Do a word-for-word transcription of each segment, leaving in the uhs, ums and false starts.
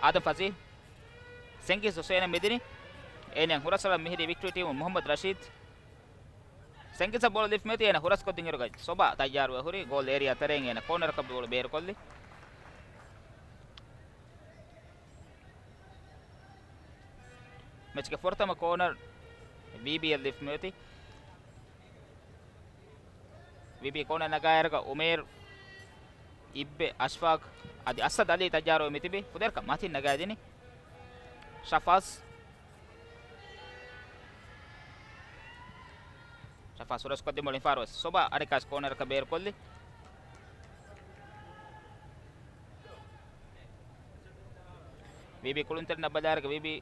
އާދަމް ފަޒީލް. ސެންކިސް ހުސެނަށް މިދިނީ. އޭނައަށް ހުރަސްއަޅަން މިހިރީ ވިކްޓޯރިއާ ޓީމު މުހައްމަދު ރަޝީދު. ސެންކިސްއަށް ބޯޅަ ލިބިފަ މިއޮތީ އޭނަ ހުރަސްކޮށްދިންއިރުގަ ސޮބާ ތައްޔާރުވެ ހުރި ގޯލް އޭރިއާ ތެރެއިން އޭނަ ކޯނަރަކަށް ބޯޅަ ބޭރުކޮށްލި. މެޗުގެ ފުރަތަމަ ކޯނަރ ވީބީއަށް ލިބިފަ މިއޮތީ. ވީބީ ކޯނަރ ނަގާއިރުގަ އުމޭރު، އިއްބެ، އަޝްފާގް އަދި އަސަދް އަލީ ތައްޔާރުވެ މިތިބީ. ފުދޭވަރަކަށް މަތިން ނަގާދިނީ ޝަފާޒް. ޝަފާޒް ހުރަސްކޮށްދިން ބޯޅަ މިފަހަރުވެސް ސޮބާ އަނެއްކާވެސް ކޯނަރަކަށް ބޭރުކޮށްލި. ވީބީ ކުޅުންތެރިންނަށް ބަލާއިރުގަ ވީބީ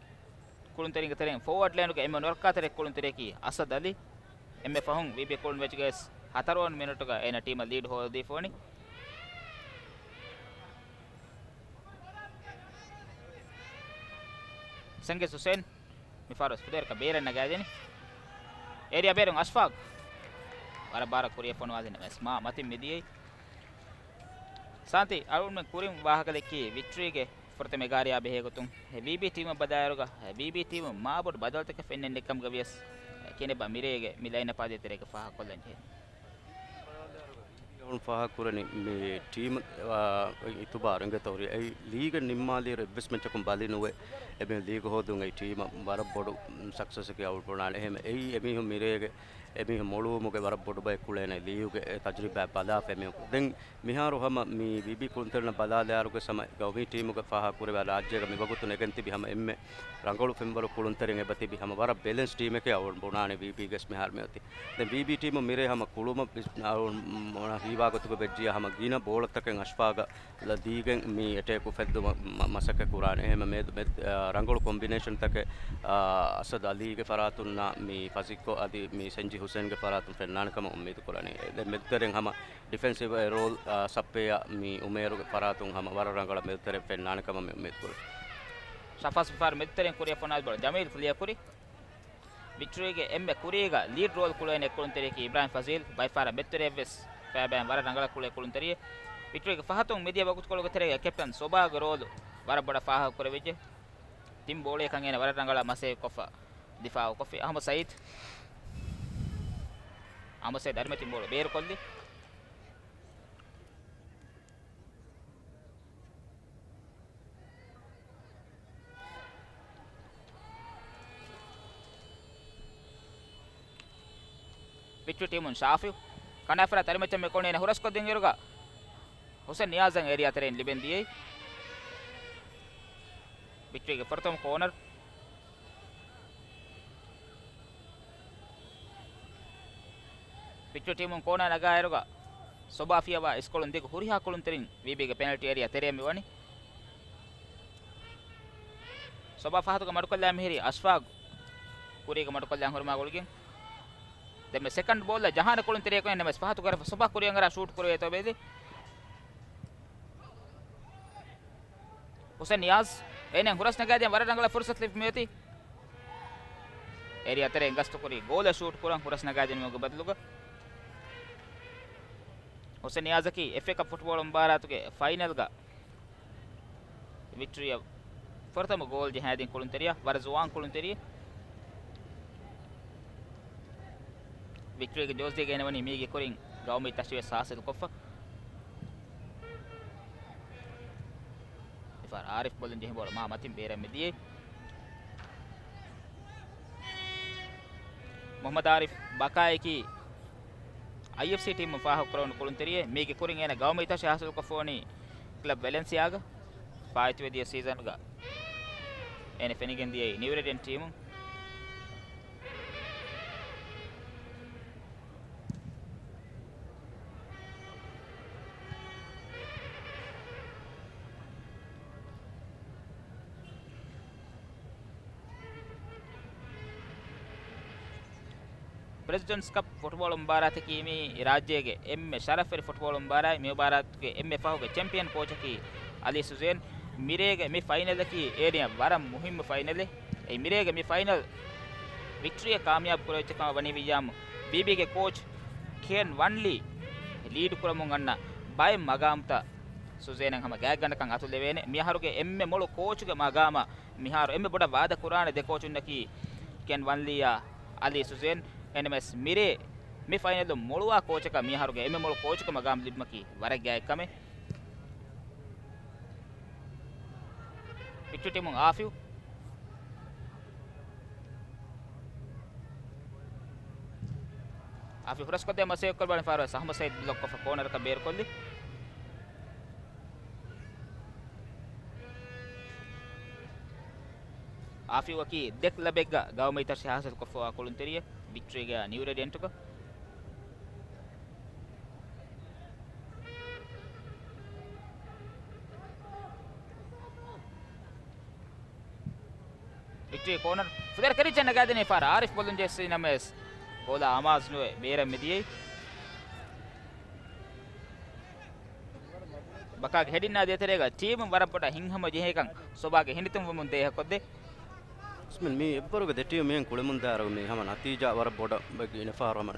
ކުޅުންތެރިންގެ ތެރެއިން ފޯވާޑް ލައިނުގެ އެންމެ ނުރައްކާތެރި ކުޅުންތެރިޔަކީ އަސަދް އަލީ. އެންމެ ފަހުން ވީބީ ކުޅުން މެޗުގެ ހަތަރުވަނަ މިނެޓުގަ އޭނަ ޓީމަށް ލީޑް ހޯދީފަ ވަނީ. ސެންކިސް ހުސެން މިފަހަރު ފުދޭވަރަކަށް ބޭރަށް ނަގާދިނީ. އޭރިއާ ބޭރުން އަޝްފާގް. ވަރަށް ބާރަށް ކުރިއަށް ފޮނުވާލިން ވެސް މާ މަތިން މިދިޔައީ. ސާންތި އަޅުގަނޑުމެން ކުރިން ވާހަކަ ދެއްކީ ވިކްޓްރީގެ ފުރަތަމަ އެގާރައާ ބެހޭގޮތުން. އެ ވީބީ ޓީމަށް ބަލާއިރުގަ، އެ ވީބީ ޓީމު މާބޮޑު ބަދަލުތަކެއް ފެންނެއް ނެތްކަމުގަ ވިޔަސް، ކިނެބަ މިރޭގެ މި ލައިނަޕާ ދޭތެރޭގަ ފާހަގަކޮށްލަން ޖެހޭ. ފާހަގަކުރަނީ މި ޓީމު، އާ، އިތުބާރު އިނގޭތޯ ހުރި. އެއީ ލީގަށް ނިންމާލިއިރު އެއްވެސް މެޗަކުން ބަލި ނުވެ، އެމީހުން ލީގު ހޯދުން އެއީ ޓީމަށް ވަރަށް ބޮޑު ސަކްސެސްއެކޭ އަޅުގަނޑު ބުނާނެ. އެހެން އެއީ އެމީހުން މިރޭގެ އެމީހުން މޮޅުވުމުގެ ވަރަށް ބޮޑު ބައެއް ކުޅޭނެ ލީގުގެ އެ ތަޖުރިބާ ބަލާފަ އެމީހުން. ދެން މިހާރު ހަމަ މި ވީބީ ކުޅުންތެރިންނަށް ބަލާލާއިރުގެ ހަމަ ގައުމީ ޓީމުގެ ފާހަގަކުރެވޭ ރާއްޖޭގަ މިވަގުތު ނެގެން ތިބި ހަމަ އެންމެ ރަނގަޅު ފެންވަރު ކުޅުންތެރިން އެބަތިބި ހަމަ ވަރަށް ބެލެންސް ޓީމެކޭ އަޅުގަނޑު ބުނާނެ ވީބީގެ މިހާރު މިއޮތީ. ދެން ވީބީ ޓީމު މިރޭ ހަމަ ކުޅުމަށް ވިސް-، އަޅުގަނޑު ހީވާގޮތުގަ ވެއްޖިއްޔާ ހަމަ ގިނަ ބޯޅަތަކެއް އަޝްފާގަށް ލަ-، ދީގެން މި އެޓޭކު އުފެއްދުމަށް މަ-، މަސައްކަތް ކުރާނެ. އެހެން މެދު-، މެދު-، އާ، ރަނގަޅު ކޮމްބިނޭޝަންތަކެއް، އާ، އަސަދް އަލީގެ ފަރާތުންނާ މި ފަޒިއްކޮ އަދި މި ސެންޖި ހުސެންގެ ފަރާތުން ފެންނާނެ ކަމަށް އުއްމީދު ކުރަނީ. ދެން މެދުތެރެއިން ހަމަ ޑިފެންސިވް ރޯލް، އާ، ސައްޕެއަށް މި އުމޭރުގެ ފަރާތުން ހަމަ ވަރަށް ރަނގަޅަށް މެދުތެރެއަށް ފެންނާނެ ކަމަށް މި އުއްމީދު ކުރަނީ. ޝަފާޒް މިފަހަރު މެދުތެރެއިން ކުރިއަށް ފޮނުވާލި ބޯޅަ ޖަމީލް ކްލިއާ ކުރި. ވިކްޓްރީގެ އެންމެ ކުރީގަ ލީޑް ރޯލް ކުޅޭނެ ކުޅުންތެރިޔަކީ އިބްރާހިމް ފަޒީލް. ބައެއް ފަހަރަށް މެދުތެރެއަށްވެސް ފައިބައިން ވަރަށް ރަނގަޅަށް ކުޅޭ ކުޅުންތެރިއެއް. ވިކްޓްރީގެ ފަހަތުން މިދިޔަ ވަގުތުކޮޅުގެ ތެރޭގަ ކެޕްޓަން ސޮބާގެ ރޯލު ވަރަށް ބޮޑަށް ފާހަގަ ކުރެވިއްޖެ. ތިން ބޯޅައަކަށް އޭނަ ވަރަށް ރަނގަޅަށް މަސައްކަތްކޮށްފަ ދިފާއުކޮށްފި. އަހްމަދު ސައީދު. އަހްމަދު ސައީދު އަރިމަތިން ބޯޅަ ބޭރުކޮށްލި. ވިކްޓްރީ ޓީމުން ޝާފިއު ކަނޑާފަރާތް އަރިމައްޗަށް މި ކޯނަރ އޭނަ ހުރަސްކޮށްދިން އިރުގަ ހުސެން ނިޔާޒަށް އޭރިއާ ތެރެއިން ލިބެން ދިޔައީ. ވިކްޓްރީގެ ފުރަތަމަ ކޯނަރ. ވިކްޓްރީ ޓީމުން ކޯނާ ނަގާއިރުގަ ސޮބާ ފިޔަވާ އިސްކޮޅުން ދިގު ހުރިހާ ކުޅުންތެރިން ވީބީގެ ޕެނަލްޓީ އޭރިއާ ތެރެއަށް މިވަނީ. ސޮބާ ފަހަތުގަ މަޑުކޮށްލާ މިހިރީ އަޝްފާގް ކުރީގަ މަޑުކޮށްލާ ހުރުމާ ގުޅިގެން. ދެންމެ ސެކަންޑް ބޯލް ޖަހާނެ ކުޅުންތެރިޔަކު އެންނަމެސް ފަހަތު ކުރެފަ ސޮބާ ކުރިއަށް އަރާ ޝޫޓް ކުރެވޭތޯ ބެލި. ހުސެން ނިޔާޒް އޭނަ ހުރަސް ނަގާދިން ވަރަށް ރަނގަޅަށް ފުރުސަތު ލިބި މިއޮތީ. އޭރިއާ ތެރެއިން ގަސްތުކުރި ގޯލަށް ޝޫޓް ކުރަން ހުރަސް ނަގާދިނުމުގެ ބަދަލުގަ. ހުސެން ނިޔާޒަކީ އެފްއޭ ކަޕް ފުޓްބޯޅަ މުބާރާތުގެ ފައިނަލްގަ ވިކްޓްރީއަށް ފުރަތަމަ ގޯލް ޖަހާދިން ކުޅުންތެރިޔާ، ވަރަށް ޒުވާން ކުޅުންތެރިއެއް. ވިކްޓްރީގެ ޖޯޒީގަ އޭނަ ވަނީ މީގެ ކުރިން ގައުމީ ތަށިވެސް ހާސިލްކޮށްފަ. މިފަހަރު އާރިފް ބޮލުން ޖެހި ބޯޅަ މާ މަތިން ބޭރަށް މިދިޔައީ. މުހައްމަދު އާރިފް ބަކާއަކީ އައިއެފްސީ ޓީމުން ފާހަގަކުރެވުނު ކުޅުންތެރިއެއް. މީގެ ކުރިން އޭނަ ގައުމީ ތަށި ހާސިލްކޮށްފަވަނީ ކްލަބް ވެލެންސިއާގަ. ފާއިތުވެދިޔަ ސީޒަންގަ އޭނަ ފެނިގެންދިޔައީ ނިއުރެޑެން ޓީމުން. ޕްރެޒިޑެންޓްސް ކަޕް ފުޓްބޯޅަ މުބާރާތަކީ މީ ރާއްޖޭގެ އެންމެ ޝަރަފްވެރި ފުޓްބޯޅަ މުބާރާތް. މި މުބާރާތުގެ އެންމެ ފަހުގެ ޗެމްޕިއަން ކޯޗަކީ އަލީ ސުޒޭން. މިރޭގެ މި ފައިނަލަކީ އޭރިއަށް ވަރަށް މުހިއްމު ފައިނަލެއް. އެ މިރޭގެ މި ފައިނަލް ވިކްޓްރީއަށް ކާމިޔާބު ކުރެވިއްޖެ ކަމަށް ވަނީ ވިއްޔާމު ވީބީގެ ކޯޗް ކެން ވަންލީ ލީޑް ކުރަމުން އަންނަ ބައެއް މަގާމުތައް ސުޒޭނަށް ހަމަ ގާތްގަނޑަކަށް އަތުލެވޭނެ. މިއަހަރުގެ އެންމެ މޮޅު ކޯޗުގެ މަގާމަށް މިހާރު އެންމެ ބޮޑަށް ވާދަ ކުރާނެ ދެ ކޯޗުންނަކީ ކެން ވަންލީއާ އަލީ ސުޒޭން. އެންމެސް މިރޭ މި ފައިނަލު މޮޅުވާ ކޯޗަކަށް މިއަހަރުގެ އެންމެ މޮޅު ކޯޗުގެ މަގާމް ލިބުމަކީ ވަރަށް ގާތް ކަމެއް. ވިކްޓޯރިއާ ޓީމުން އާފިވް. އާފިވް ހުރަސްކޮށްދޭ މަސައްކަތް ކުރައްވާ ފަހަރު އަހްމަދު ސައީދު ބްލޮކް ކޮށްފަ ކޯނަރަކަށް ބޭރުކޮށްލި. އާފިވްއަކީ ދެ ކްލަބެއްގަ ގައުމީ ތަށި ހާސިލްކޮށްފަވާ ކުޅުންތެރިއެއް، ވިކްޓްރީގަ ނިއު ރޭޑިއަންޓުގަ. ވިކްޓްރީ ކޯނަރ ފުދޭވަރަށް ކަރިއްޖެ ނަގާދިނީ ފަހަރު އާރިފް ބޮލުން ޖެއްސި ނަމަވެސް ބޯލާ އަމާޒު ނުވެ ބޭރަށް މިދިޔައީ. ބަކާގެ ހެޑިން އާދޭ ތެރޭގަ ޓީމުން ވަރަށް ބޮޑަށް ހިތްހަމަ ޖެހޭކަން ސޮބާގެ ހިނިތުންވުމުން ދޭހަކޮށްދޭ. އުސްމަން، މި އެއްވަރުގެ ދެ ޓީމު މިހެން ކުޅެމުންދާއިރު މި ހަމަ ނަތީޖާ ވަރަށް ބޮޑަށް ގިނަ ފަހަރު ހަމަ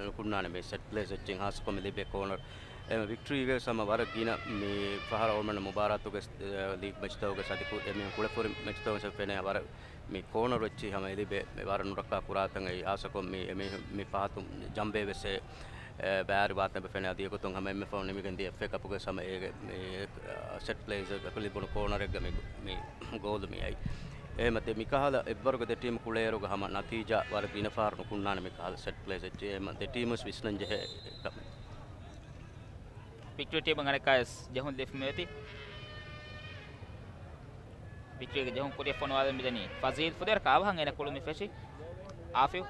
ނުކުންނާނެ މި ސެޓް ޕްލޭސް އެއްޗެއް ހާއްސަކޮށް މި ލިބޭ ކޯނަރ. އެ، ވިކްޓްރީގެ ހަމަ ވަރަށް ގިނަ މި ފަހަރަށް އޮޅުމަން މުބާރާތުގެ، އެ، ލީގް މެޗްތަކުގެ ސަދިކު އެ މި ކުޅެފުރި މެޗްތަކުގެ ފެނޭ ވަރަށް މި ކޯނަރު އެއްޗި ހަމަ އެ ލިބޭ މި ވަރަށް ނުރައްކާ ކުރާތަން އެއީ ހާއްސަކޮށް މި، މި، މި ފަހަތު ޖަނބޭ ވެސް އެ، އެ، ބާރި ވާތަން ފެނޭ އަދި އެގޮތުން ހަމަ އެންމެ ފަހުން ނިމިގެން ދިޔަ އެފްއޭ ކަޕުގެ ހަމަ އޭގެ މި، އެ، ސެޓް ޕްލޭސް އަކު ލިބުނު ކޯނަރެއްގަ މި، މި ގޯލު މި އައި. އެހެމަ ދެ މިކަހަލަ އެއްވަރުގެ ދެ ޓީމު ކުޅޭއިރުގަ ހަމަ ނަތީޖާ ވަރަށް ގިނަ ފަހަރު ނުކުންނާނެ މިކަހަލަ ސެޓް ޕްލޭސް އެއްޗެއް. އެހެމަ ދެ ޓީމުވެސް ވިސްނަން ޖެހޭ ކަމެއް. ވިކްޓްރީ ޓީމުން އަނެއްކާވެސް ޖެހުން ލިބިފަ މިއޮތީ. ވިކްޓްރީގެ ޖެހުން ކުރިއަށް ފޮނުވާލަން މިދަނީ ފަޒީލް. ފުދޭވަރަކަށް އަވަހަށް އޭނަ ކުޅުން މި ފެށި. އާފިވް.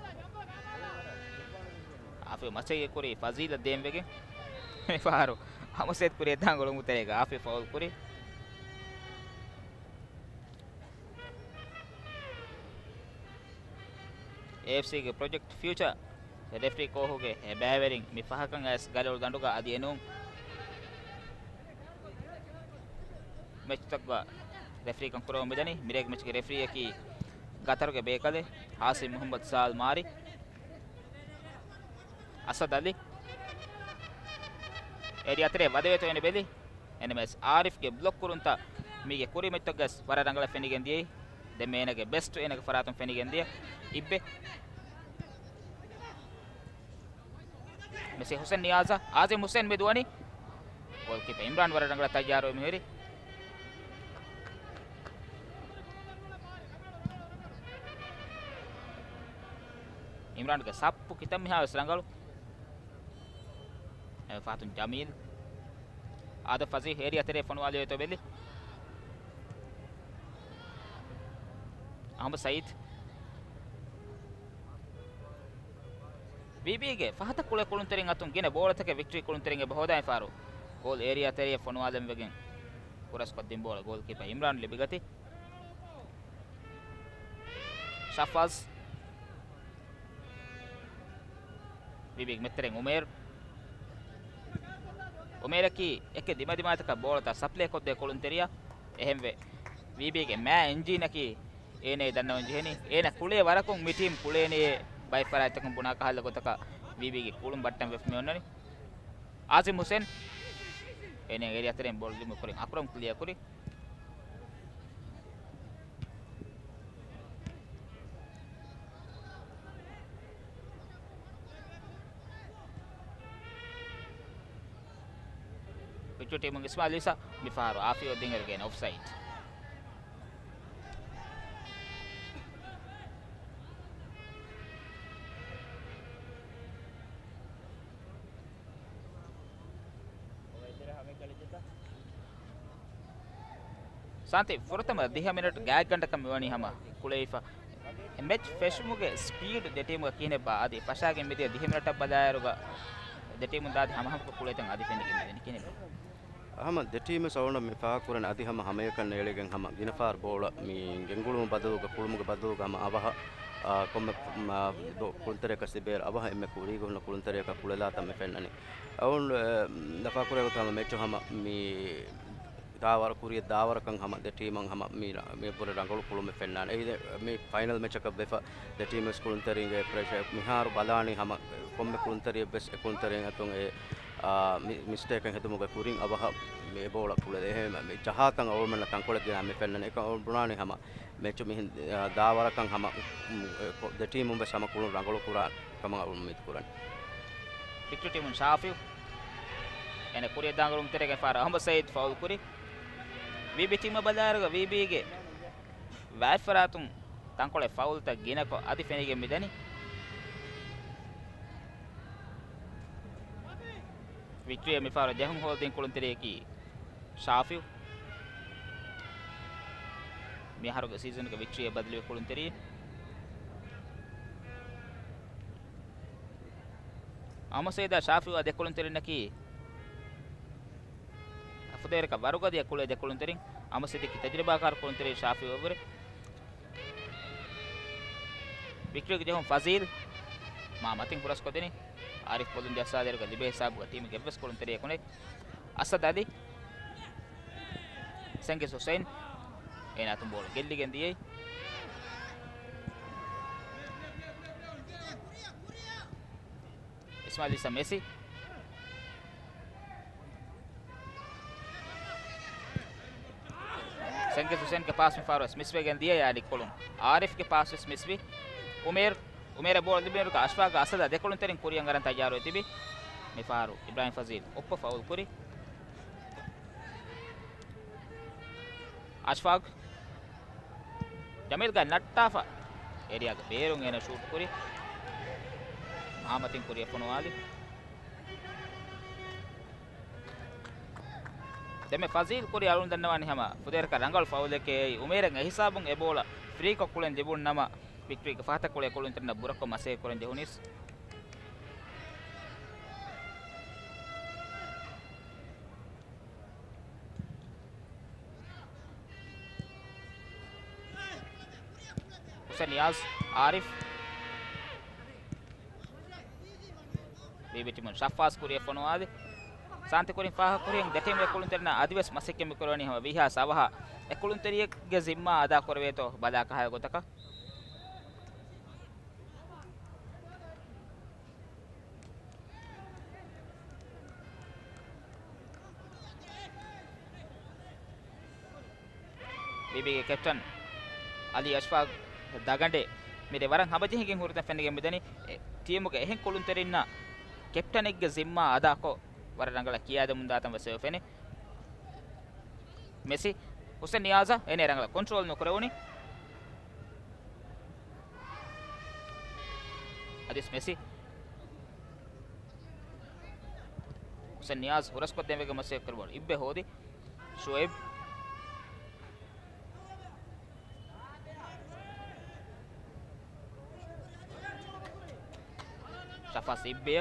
އާފިވް މަސައްކަތް ކުރީ ފަޒީލަށް ދޭން ވެގެން. މި ފަހަރު އަހްމަދު ސައީދު ކުރިއަށް ދާން ގުޅުން ތެރޭގަ އާފިވް ފައުލް ކުރި. އޭއެފްސީގެ ޕްރޮޖެކްޓް ފިއުޗާ ރެފްރީ ކޯހުގެ އެ ބައިވެރިން މި ފަހަކަށް އައިސް ގަލޮޅު ދަނޑުގަ އަދި އެނޫން. މެޗްތަކުގަ ރެފްރީކަން ކުރަމުން މިދަނީ. މިރޭގެ މެޗްގެ ރެފްރީއަކީ ގަތަރުގެ ބޭކަލެއް ހާސިމް މުހައްމަދު ސާލް މާރި. އަސަދް އަލީ. އޭރިއާ ތެރޭ ވަދެވޭތޯ އޭނަ ބެލި. އެންއެމްއެސް އާރިފްގެ ބްލޮކް ކުރުންތައް މީގެ ކުރިމެތޮށްގަސް ވަރަށް ރަނގަޅަށް ފެނިގެން ދިޔައީ. ދެންމެ އޭނަގެ ބެސްޓް އޭނަގެ ފަރާތުން ފެނިގެން ދިޔަ އިއްބެ. މެސި ހުސެން ނިޔާޒަށް، އާޒިމް ހުސެން މި ދުވަނީ. ގޯލްކީޕަރ އިމްރާން ވަރަށް ރަނގަޅަށް ތައްޔާރުވެ މިހުރި. އިމްރާންގެ ސައްޕު ކިތަންމެހާވެސް ރަނގަޅު. އެ ފަހަތުން ޖަމީލް. އާދަ ފަޒީ އޭރިއާ ތެރޭ ފޮނުވާލެވޭތޯ ބެލި. އަހްމަދު ސައީދު. ވީބީގެ ފަހަތަށް ކުޅޭ ކުޅުންތެރިން އަތުން ގިނަ ބޯޅަތަކެއް ވިކްޓްރީ ކުޅުންތެރިން އެބަ ހޯދާ މިފަހަރު. ގޯލް އޭރިއާ ތެރެޔަށް ފޮނުވާލަން ވެގެން ކުރަސްކޮށްދިން ބޯޅަ ގޯލްކީޕަރ އިމްރާން ލިބިގަތީ. ޝަފާޒް. ވީބީގެ މެދުތެރެއިން އުމޭރު. އުމޭރަކީ އެކެއް ދިމަދިމާތަކަށް ބޯޅަތައް ސަޕްލައި ކޮށްދޭ ކުޅުންތެރިޔާ. އެހެންވެ، ވީބީގެ މާ އެންޖީނަކީ އޭނައޭ ދަންނަވަން ޖެހެނީ. އޭނަ ކުޅޭ ވަރަކުން މި ޓީމް ކުޅޭނެޔޭ ބައެއް ފަރާތްތަކުން ބުނާ ކަހަލަ ގޮތަކަށް ވީބީގެ ކުޅުން ބައްޓަން ވެފަ މި އޮންނަނީ. އާޒިމް ހުސެން. އޭނަ އޭރިއާ ތެރެއިން ބޯޅަ ލިބުނު ކުރިން އަކްރަމް ކްލިއާ ކުރި. ވިކްޓްރީ ޓީމުން އިސްމާއިލް އީސާ މިފަހަރު އާފިވަށް ދިން އިރުގެން އޮފްސައިޑް. ސާންތި، ފުރަތަމަ ދިހަ މިނެޓް ގާތްގަނޑަކަށް މިވަނީ ހަމަ ކުޅެވިފަ. މެޗް ފެށުމުގެ ސްޕީޑް ދެ ޓީމުގަ ކިހިނެއްބާ؟ އަދި ފަށާގެން މިދިޔަ ދިހަ މިނެޓަށް ބަލާއިރުގަ ދެ ޓީމުން ދާދި ހަމަހަމަކޮށް ކުޅޭތަން އަދި ފެނިގެން މިދަނީ ކިހިނެއްބާ؟ ހަމަ ދެ ޓީމު ސައުންޑަށް މި ފާހަގަކުރަން އަދި ހަމަ ހަމަޔަކަށް ނޭޅިގެން ހަމަ ގިނަ ފަހަރު ބޯޅަ މި ގެންގުޅުމު ބަދަލުގަ ކުޅުމުގެ ބަދަލުގަ ހަމަ އަވަހަށް، އާ، ކޮންމެ، މާ، ދޯ ކުޅުންތެރިޔަކަށް ލިބޭއިރު އަވަހަށް އެންމެ ކުރީގަ ހުންނަ ކުޅުންތެރިޔަކަށް ކުޅެލާތަން މި ފެންނަނީ. އަވަން، އެ، ލަފާކުރޭ ގޮތަށް ހަމަ މެޗު ހަމަ މި ދާވަރު ކުރިއަށް ދާވަރަކަށް ހަމަ ދެ ޓީމަށް ހަމަ މި، މި ބުރެ ރަނގަޅު ކުޅުމެއް ފެންނާނެ. އެ، މި ފައިނަލް މެޗަކަށް ވެފަ ދެ ޓީމް ވެސް ކުޅުންތެރިންގެ ޕްރެޝަރ މިހާރު ބަލާނީ ހަމަ ކޮންމެ ކުޅުންތެރިއެއް ވެސް އެ ކުޅުންތެރިން އަތުން އެ އާ، މި-، މިސްޓޭކެއް ހެދުމުގެ ކުރިން އަވަހަށް މި އެބޯޅަ ކުޅެދޭ. އެހެން މި ޖަހާތަން އަޅުގަނޑުމެންނަށް ތަންކޮޅެއް ގެނައި މި ފެންނަނީ. އެކަން އަޅުގަނޑު ބުނާނީ ހަމަ މެޗު މިހެން، އާ، ދާވަރަކަށް ހަމަ، މް، އެ، ކޮ-، ދެ ޓީމުން ވެސް ހަމަ ކުޅުން ރަނގަޅު ކުރާ ކަމަށް އަޅުގަނޑު އުއްމީދު ކުރަން. ވިކްޓޯރިއާ ޓީމުން ޝާފިއު. އޭނަ ކުރިއަށް ދާން އުޅުމުގެ ތެރޭގައި ފާރު އަހްމަދު ސައީދު ފައުލް ކުރި. ވީބީ ޓީމަށް ބަލާއިރުގަ ވީބީގެ ވާތްފަރާތުން ތަންކޮޅެއް ފައުލްތައް ގިނަކޮށް އަދި ފެނިގެން މިދަނީ. ވިކްޓޯރިއާ މިފަހަރު ޖެހުން ހޯދިން ކުޅުންތެރިޔަކީ ޝާފިއު. މިއަހަރުގެ ސީޒަންގެ ވިކްޓޯރިއާ ބަދަލުވި ކުޅުންތެރި. އަހްމަދު ސައީދާ ޝާފިއުއާ ދެ ކުޅުންތެރިންނަކީ ފުދޭވަރަކަށް ވަރުގަދަޔަށް ކުޅޭ ދެ ކުޅުންތެރިން. އަހްމަދު ސައީދަކީ ތަޖުރިބާކާރު ކުޅުންތެރި ޝާފިއުއަށްވުރެ. ވިކްޓޯރިއާގެ ޖެހުން ފަޒީލް މާ މަތިން ހުރަސްކޮށްދިނީ. އާރިފް ބޮލުން ޖައްސާދޭއިރުގަ ލިބޭ ހިސާބުގަ ޓީމުގެ އެއްވެސް ކުޅުންތެރިޔަކު ނެތް. އަސަދު އަލީ. ސަންގެސް ހުސެން. އޭނާ އަތުން ބޯޅަ ގެއްލިގެން ދިޔައީ. އިސްމާއިލް އިސާ މެސި. ސަންގެސް ހުސެންގެ ޕާސް މިފަހަރު ވެސް މިސްވެގެން ދިޔައީ އަލީ ކޮޅުން. އާރިފްގެ ޕާސް ވެސް މިސްވި. އުމޭރު، އުމޭރަށް ބޯޅަ ލިބުނުއިރުގަ އަޝްފާގް އަސަދަށް ދެ ކުޅުންތެރިން ކުރިއަށް އަރަން ތައްޔާރުވެ ތިބި. މިފަހަރު އިބްރާހިމް ފަޒީލް އުއްޕަ ފައުލް ކުރި. އަޝްފާގް. ޖަމީލްގައި ނައްޓާފަ. އޭރިއާގެ ބޭރުން އޭނަ ޝޫޓް ކުރި. މާމަތިން ކުރިއަށް ފޮނުވާލި. ދެންމެ ފަޒީލް ކުރި އަޅުން ދަންނަވާނީ ހަމަ ފުދޭވަރަކަށް ރަނގަޅު ފައުލެކޭ. އުމޭރަށް އެހިސާބުން އެ ބޯޅަ ފްރީކޮށް ކުޅެން ލިބުނު ނަމަ، ވިކްޓޯރިއާގެ ފަހަތަށް ކުޅޭ ކުޅުންތެރިންނަށް ބުރަކޮށް މަސައްކަތް ކުރަން ޖެހުނީސް. ހުސެން ނިޔާޒް، އާރިފް. ވީބީ ޓީމުން ޝައްފާޒް ކުރިއަށް ފޮނުވާލި. ސާންތި ކުރިން ފާހަގަ ކުރިން ދެ ޓީމުގެ ކުޅުންތެރިންނަށް އަދިވެސް މަސައްކަތް މި ކުރަނީ ހަމަ ވީހާ ސަވަހަށް. އެ ކުޅުންތެރިއެއްގެ ޒިންމާ އަދާ ކުރެވޭތޯ ބަލާ ކަހަލަ ގޮތަކަށް. ވީބީގެ ކެޕްޓަން އަލީ އަޝްފާގް ދަގަނޑޭ މިރޭ ވަރަށް ހަމަޖެހިގެން ހުރިތަން ފެނިގެން މިދަނީ. އެ، ޓީމުގެ އެހެން ކުޅުންތެރިންނަށް ކެޕްޓަނެއްގެ ޒިންމާ އަދާކޮށް ވަރަށް ރަނގަޅަށް ކިޔާދެމުން ދާތަން ވެސް އެ ފެނޭ. މެސި، ހުސެން ނިޔާޒަށް އޭނަ ރަނގަޅަށް ކޮންޓްރޯލް ނުކުރެވުނީ. އަދިސް މެސި. ހުސެން ނިޔާޒް ހުރަސްކޮށްދޭން ވެގެން މަސައްކަތް ކުރި ބޯޅަ އިއްބެ ހޯދި. ޝުއައިބް. ޝަފާސް އިއްބެ.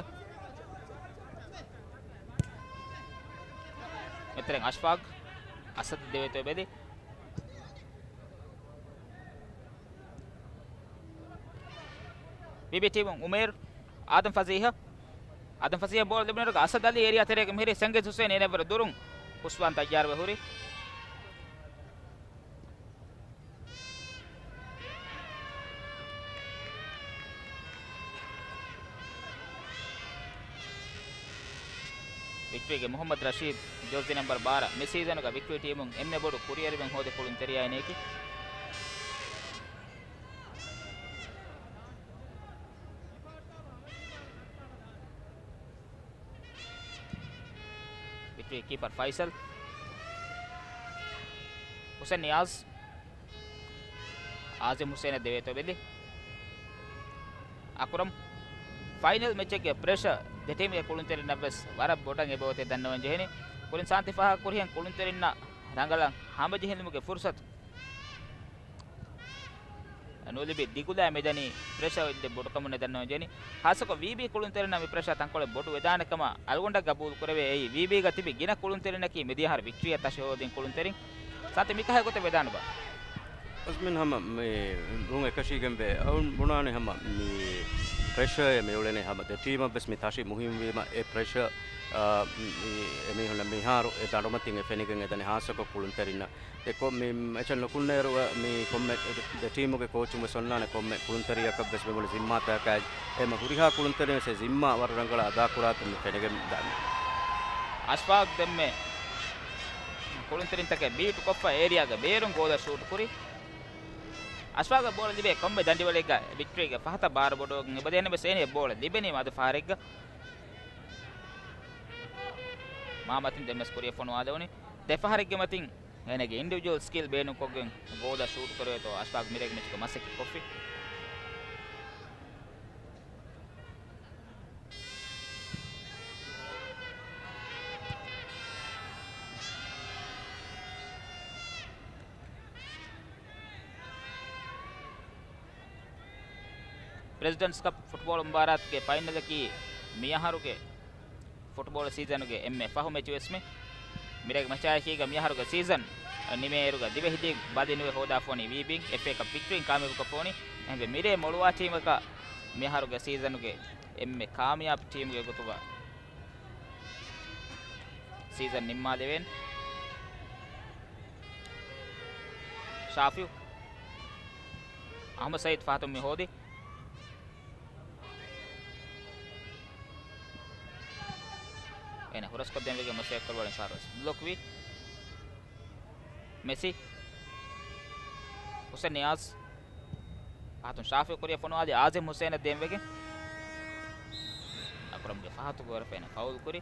މިތަނުން އަޝްފާގް. އަސަދު ދެވޭތޯ ބެލި. ވީބީ ޓީމުން އުމޭރު، އާދަމް ފަޒީހަށް. އާދަމް ފަޒީހަށް ބޯޅަ ލިބުނުއިރުގަ އަސަދު އަލީ އޭރިއާ ތެރޭގަ މިހިރީ. ސަންގެސް ހުސެން އޭނައަށްވުރެ ދުރުން ހުސްވާން ތައްޔާރުވެ ހުރި. ވިކްޓޯރިއާގެ މުހައްމަދު ރަޝީދު، ޖާޒީ ނަމްބަރު ބާރަ، މި ސީޒަނުގަ ވިކްޓޯރިއާ ޓީމުން އެންމެ ބޮޑު ކުރިއެރުމެއް ހޯދި ކުޅުންތެރިޔާއިން އެކި. ވިކްޓޯރިއާ ކީޕަރު ފައިސަލް. ހުސެން ނިޔާޒް. އާޒިމް ހުސެނަށް ދެވޭތޯ ބެލި. އަކުރަމް. ފައިނަލް މެޗެއްގެ ޕްރެޝަ ދެ ޓީމުގެ ކުޅުންތެރިންނަށް ވެސް ވަރަށް ބޮޑަށް އެބައޮތޭ ދަންނަވަން ޖެހެނީ. ކުރިން ސާންތި ފާހަގަ ކުރިހެން ކުޅުންތެރިންނަށް ރަނގަޅަށް ހަމަޖެހިލުމުގެ ފުރުސަތު ނުލިބި ދިގުލާ މިދަނީ ޕްރެޝަ އޮތް ބޮޑުކަމުން ދަންނަވަން ޖެހެނީ. ހާއްސަކޮށް ވީބީ ކުޅުންތެރިންނަށް މި ޕްރެޝަ ތަންކޮޅެއް ބޮޑު ވެދާނެ ކަމަށް އަޅުގަނޑަށް ގަބޫލު ކުރެވޭ. އެއީ ވީބީގަ ތިބި ގިނަ ކުޅުންތެރިންނަކީ މިދިޔަ އަހަރު ވިކްޓޯރިއާ ތަށި ހޯދިން ކުޅުންތެރިން. ސާންތި މިކަހަލަ ގޮތެއް ވެދާނެބާ؟ އަސްމިން ހަމަ މި ރުން އެކަށީގެންވޭ. އަޅުން ބުނާނެ ހަމަ މި ޕްރެޝައެއް މި އުޅެނީ ހަމަ ދެ ޓީމަށް ވެސް މި ތަށި މުހިންވީމަ އެ ޕްރެޝަ، އާ، މި އެމީހުންނަށް މިހާރު އެ ދަނޑުމަތިން އެ ފެނިގެން އެދަނީ ހާއްސަކޮށް ކުޅުންތެރިންނަށް. ދެ ކޮ-، މި މެޗަށް ނުކުންނައިރު މި ކޮންމެ ދެ ޓީމުގެ ކޯޗުން ވެސް އޮންނާނެ ކޮންމެ ކުޅުންތެރިޔަކަށް ވެސް މި ބުނި ޒިންމާތަކާއި އެމަ ހުރިހާ ކުޅުންތެރިން ވެސް އެ ޒިންމާ ވަރަށް ރަނގަޅަށް އަދާކުރާތަން މި ފެނިގެން ދާނެ. އަޝްފާގް ދެންމެ ކުޅުންތެރިންތަކެއް ބީޓުކޮށްފަ އޭރިއާގެ ބޭރުން ގޯލަށް ޝޫޓް ކުރި. އަޝްފާގަށް ބޯޅަ ލިބޭ ކޮންމެ ދަނޑިވަޅެއްގަ ވިކްޓްރީގެ ފަހަތަށް ބާރު ބޮޑުވެގެން އެބަދޭނެ ވެސް އޭނަ އެއް ބޯޅަ ލިބެނީ މަދު ފަހަރެއްގަ. މާ މަތިން ދެން ވެސް ކުރިއަށް ފޮނުވާލެވުނީ. ދެ ފަހަރެއްގެ މަތިން އޭނަގެ އިންޑިވިޖުއަލް ސްކިލް ބޭނުންކޮށްގެން ގޯލަށް ޝޫޓް ކުރެވޭތޯ އަޝްފާގް މިރޭގެ މެޗުގަ މަސައްކަތް ކޮށްފި. ޕްރެޒިޑެންޓްސް ކަޕް ފުޓްބޯޅަ މުބާރާތުގެ ފައިނަލަކީ މިއަހަރުގެ ފުޓްބޯޅަ ސީޒަނުގެ އެންމެ ފަހު މެޗު ވެސްމެ. މިރޭގެ މެޗާއެކީގަ މިއަހަރުގެ ސީޒަން ނިމޭއިރުގަ ދިވެހި ލީގް ބަލި ނުވެ ހޯދާފަ ވަނީ ވީބީން އެފްއޭ ކަޕް ވިކްޓްރީން ކާމިޔާބުކޮށްފަ ވަނީ. އެހެންވެ މިރޭ މޮޅުވާ ޓީމަކަށް މިއަހަރުގެ ސީޒަނުގެ އެންމެ ކާމިޔާބު ޓީމުގެ ގޮތުގަ ސީޒަން ނިންމާލެވޭނެ. ޝާފިއު. އަހްމަދު ސައީދު ފަހަތުން މި ހޯދި. އޭނަ ހުރަސްކޮށްދޭން ވެގެން މަސައްކަތް ކުރި ވަނީ ފާރުވެސް ބްލޮކް ވި. މެސި. ހުސެން ނިޔާޒް. ފަހަތުން ޝާފިއު ކުރިއަށް ފޮނުވާލި އާޒިމް ހުސެނަށް ދޭން ވެގެން. އަކްރަމްގެ ފަހަތު ގޮވަރަށް ފެން ފައުލް ކުރި.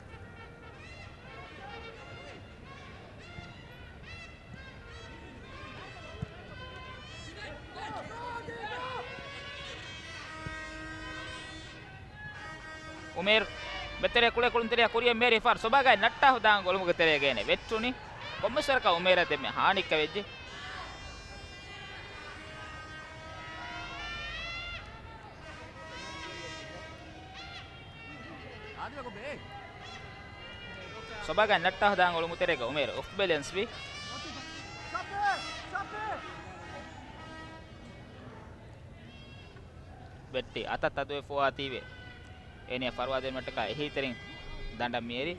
އުމޭރު ބެތެރޭ ކުޅޭ ކުޅުންތެރިޔާ ކުރިއަށް މޭރި ފާރް ސޮބާގާތް ނައްޓާ ހުދާން ގޮޅުމުގެ ތެރޭގައި ވެއްޓުނި. ކޮންމެސް ވަރަކަށް އުމޭރަށް ދެންމެ ހާނިއްކަ ވެއްޖެ. ސޮބާގާތް ނައްޓާ ހުދާން އޮޅުމު ތެރޭގަ އުމޭރު އޮފް ބެލެންސް ވި. ވެއްޓި އަތަށް ތަދުވެފަވާތީވެ އޭނަޔަށް ފަރުވާދޭން ވައްޓަކާ އެހީތެރިން ދަނޑަށް މިއެރި.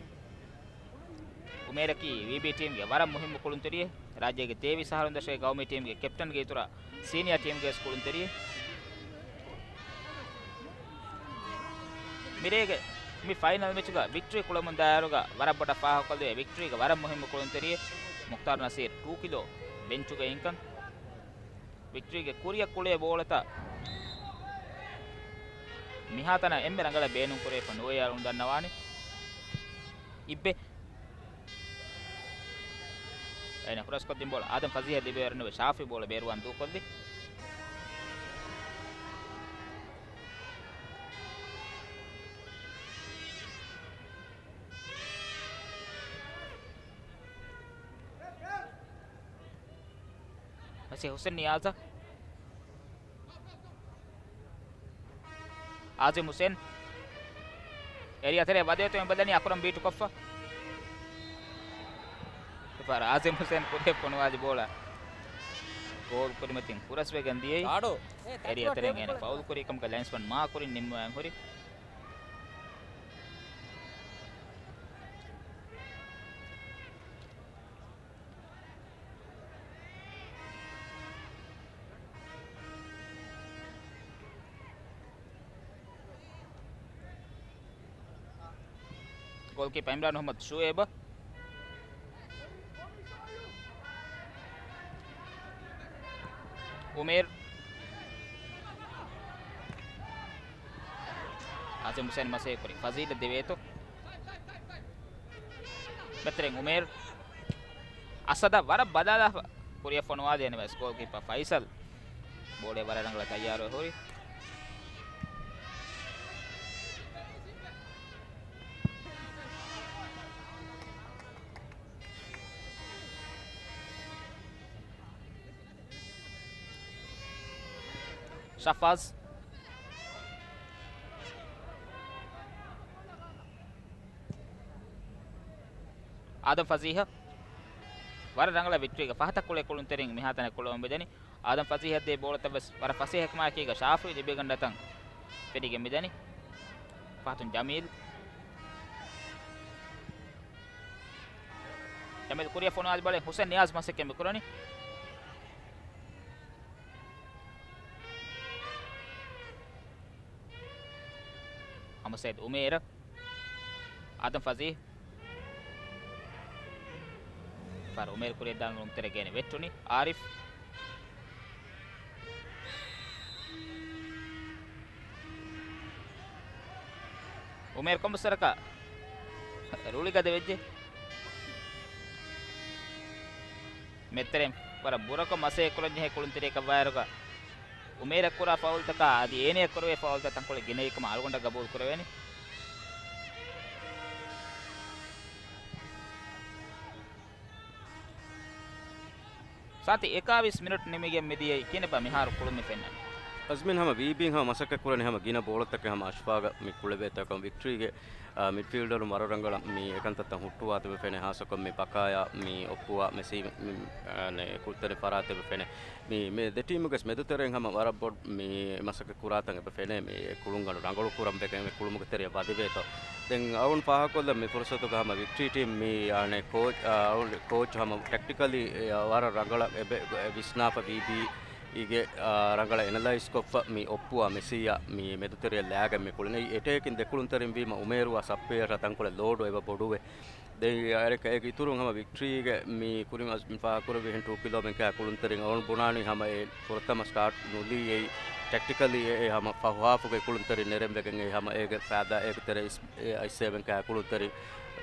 އުމޭރަކީ ވީބީ ޓީމްގެ ވަރަށް މުހިއްމު ކުޅުންތެރިއެއް. ރާއްޖޭގެ ތޭވީސް އަހަރުންދަށުގެ ގައުމީ ޓީމްގެ ކެޕްޓަންގެ އިތުރަށް ސީނިއާ ޓީމްގެ ވެސް ކުޅުންތެރިއެއް. މިރޭގެ މި ފައިނަލް މެޗުގަ ވިކްޓްރީ ކުޅަމުންދާއިރުގަ ވަރަށް ބޮޑަށް ފާހަގަކޮށްލެވޭ ވިކްޓްރީގެ ވަރަށް މުހިއްމު ކުޅުންތެރިއެއް މުޚްތާރު ނަސީރު ޓޫ ކިލޯ ބެންޗުގައި އިންކަން. ވިކްޓްރީގެ ކުރިއަށް ކުޅޭ ބޯޅަތައް މިހާތަނަށް އެންމެ ރަނގަޅަށް ބޭނުންކުރެވިފަ ނުވޭ އަޅުން ދަންނަވާނެ. އިއްބެ. އޭނަ ކްރޮސްކޮށްދިން ބޯޅަ އާދަމް ފަޒީހަށް ލިބޭވަރުނުވެ ޝާފި ބޯޅަ ބޭރުވާން ދޫކޮށްލި. މަސީ ހުސެން ނިޔާޒަށް. އާޒިމް ހުސެން. އޭރިއާ ތެރޭ ވަދެވޭތޯ އެބަދަނީ އަކުރަމް ބީޓުކޮށްފަ. އެފާރ އާޒިމް ހުސެން ކުރިއަށް ފޮނުވާލި ބޯޅަ ގޯލް ކުރިމަތިން ހުރަސްވެގެން ދިޔައީ. އޭރިއާ ތެރެއިން އޭނަ ފައުލް ކުރި ކަމަކަށް ލައިންސްމަން މާކުރިން ނިންމަވާން ހުރި. ގޯލްކީޕަ އިމްރާން މުހައްމަދު ޝުއޭބަ. އުމޭރު. އާޒިމް ހުސެން މަސޭ ކުރި ފަޒީލަށް ދެވޭތޯ. ބެތެރެން އުމޭރު. އަސަދަށް ވަރަށް ބަލާލާފަ ކުރިއަށް ފޮނުވާލި އެންމެ ގޯލްކީޕަ ފައިސަލް. ބޯޅަ ވަރަށް ރަނގަޅަށް ތައްޔާރުވެ ހުރި. ޝަފާޒް. އާދަމް ފަޒީހަށް. ވަރަށް ރަނގަޅަށް ވިކްޓްރީގެ ފަހަތަށް ކުޅޭ ކުޅުންތެރިން މިހާތަނަށް ކުޅަމުން މިދަނީ. އާދަމް ފަޒީހަށް ދޭ ބޯޅަތައް ވެސް ވަރަށް ފަސޭހަކަމާއެކީގަ ޝާފި ލިބިގަންނަތަން ފެނިގެން މިދަނީ. ފަހަތުން ޖަމީލް. ޖަމީލް ކުރިއަށް ފޮނުވާލި ބޯޅަ ހުސެން ނިޔާޒް މަސައްކަތް މިކުރަނީ. އަހްމަދު ސައީދު އުމޭރަށް. އާދަމް ފަޒީހް. ފާރު އުމޭރު ކުރިއަށް ދާން އުޅުންތެރޭ ގޭނެ ވެއްޓުނީ އާރިފް. އުމޭރު ކޮނބުސަރަކަށް ރުޅިގަދަ ވެއްޖެ. މެދުތެރެއިން ވަރަށް ބުރަކޮށް މަސައްކަތް ކުރަންޖެހޭ ކުޅުންތެރިޔަކަށް ވާއިރުގަ އުމޭރަށް ކުރާ ފައުލްތަކާ އަދި އޭނަޔަށް ކުރެވޭ ފައުލްތައް ތަންކޮޅެއް ގިނައީކަމަށް އަޅުގަނޑަށް ގަބޫލު ކުރެވޭނެ. ސާތި އެކާވީސް މިނެޓް ނިމިގެން މިދިޔައީ ކިހިނެއްބާ މިހާރު ކުޅުން މި ފެންނަނީ؟ އަޒްމީން ހަމަ ވީބީން ހަމަ މަސައްކަތް ކުރަނީ ހަމަ ގިނަ ބޯޅަތަކެއް ހަމަ އަޝްފާގަ މި ކުޅެވޭތާކަން ވިކްޓްރީގެ، އާ، މިޑްފީލްޑަރުން ވަރަށް ރަނގަޅަށް މި އެކަންތައްތައް ހުއްޓުވާތެވެ ފެނޭ، ހާއްސަކޮށް މި ބަކާޔާ މި އޮއްޕުވާ މެސީ މި، މި، އާ، ނެ، ކުޅުންތެރި ފަރާތެވެ ފެނޭ. މި، މި ދެ ޓީމުގެ މެދުތެރެއިން ހަމަ ވަރަށް ބޮޑު މި މަސައްކަތް ކުރާތަން އެބަ ފެނޭ، މި ކުޅުންގަނޑު ރަނގަޅު ކުރަން ވެގެން މި ކުޅުމުގެ ތެރެއަށް ވަދެވޭތޯ. ދެން އަޅުގަނޑު ފާހަގަކޮށްލަން މި ފުރުސަތުގަ ހަމަ ވިކްޓްރީ ޓީމް މި އަނެއް ކޯޗް، އަ، އަޅުގަނޑު ކޯޗް ހަމަ ޓެކްޓިކަލީ، އެ، ވަރަށް ރަނގަޅަށް އެބެ، އެ، ވިސްނާފަ ވީބީ އީގެ، އާ، ރަނގަޅަށް އެނަލައިޒް ކޮށްފަ މި އޮއްޕުވާ މެސީއާ މި މެދުތެރެއަށް ލާގެން މި ކުޅުނީ. އެޓޭކިން ދެ ކުޅުންތެރިން ވީމަ އުމޭރުއާ ސައްޕްލަޔަރަށް ތަންކޮޅެއް ލޯޑު އެބަ ބޮޑުވޭ. ދެން އަނެއްކާ އޭގެ އިތުރުން ހަމަ ވިކްޓްރީގެ މި ކުރިން އަޒް މި ފާހަގަކުރެއްވިހެން ޓޫ ކިލޯމެން ކާ ކުޅުންތެރިން އަޅުގަނޑު ބުނާނީ ހަމަ އެ ފުރަތަމަ ސްޓާޓް ނުލީ އެއީ ޓެކްޓިކަލީ އެ، އެ ހަމަ ފަހު ހާފުގެ ކުޅުންތެރިން ނެރެން ވެގެން އެ ހަމަ އޭގެ ފައިދާ އޭގެ ތެރޭ އިސް، އެ އައިސް ސެވެން ކާ ކުޅުންތެރިން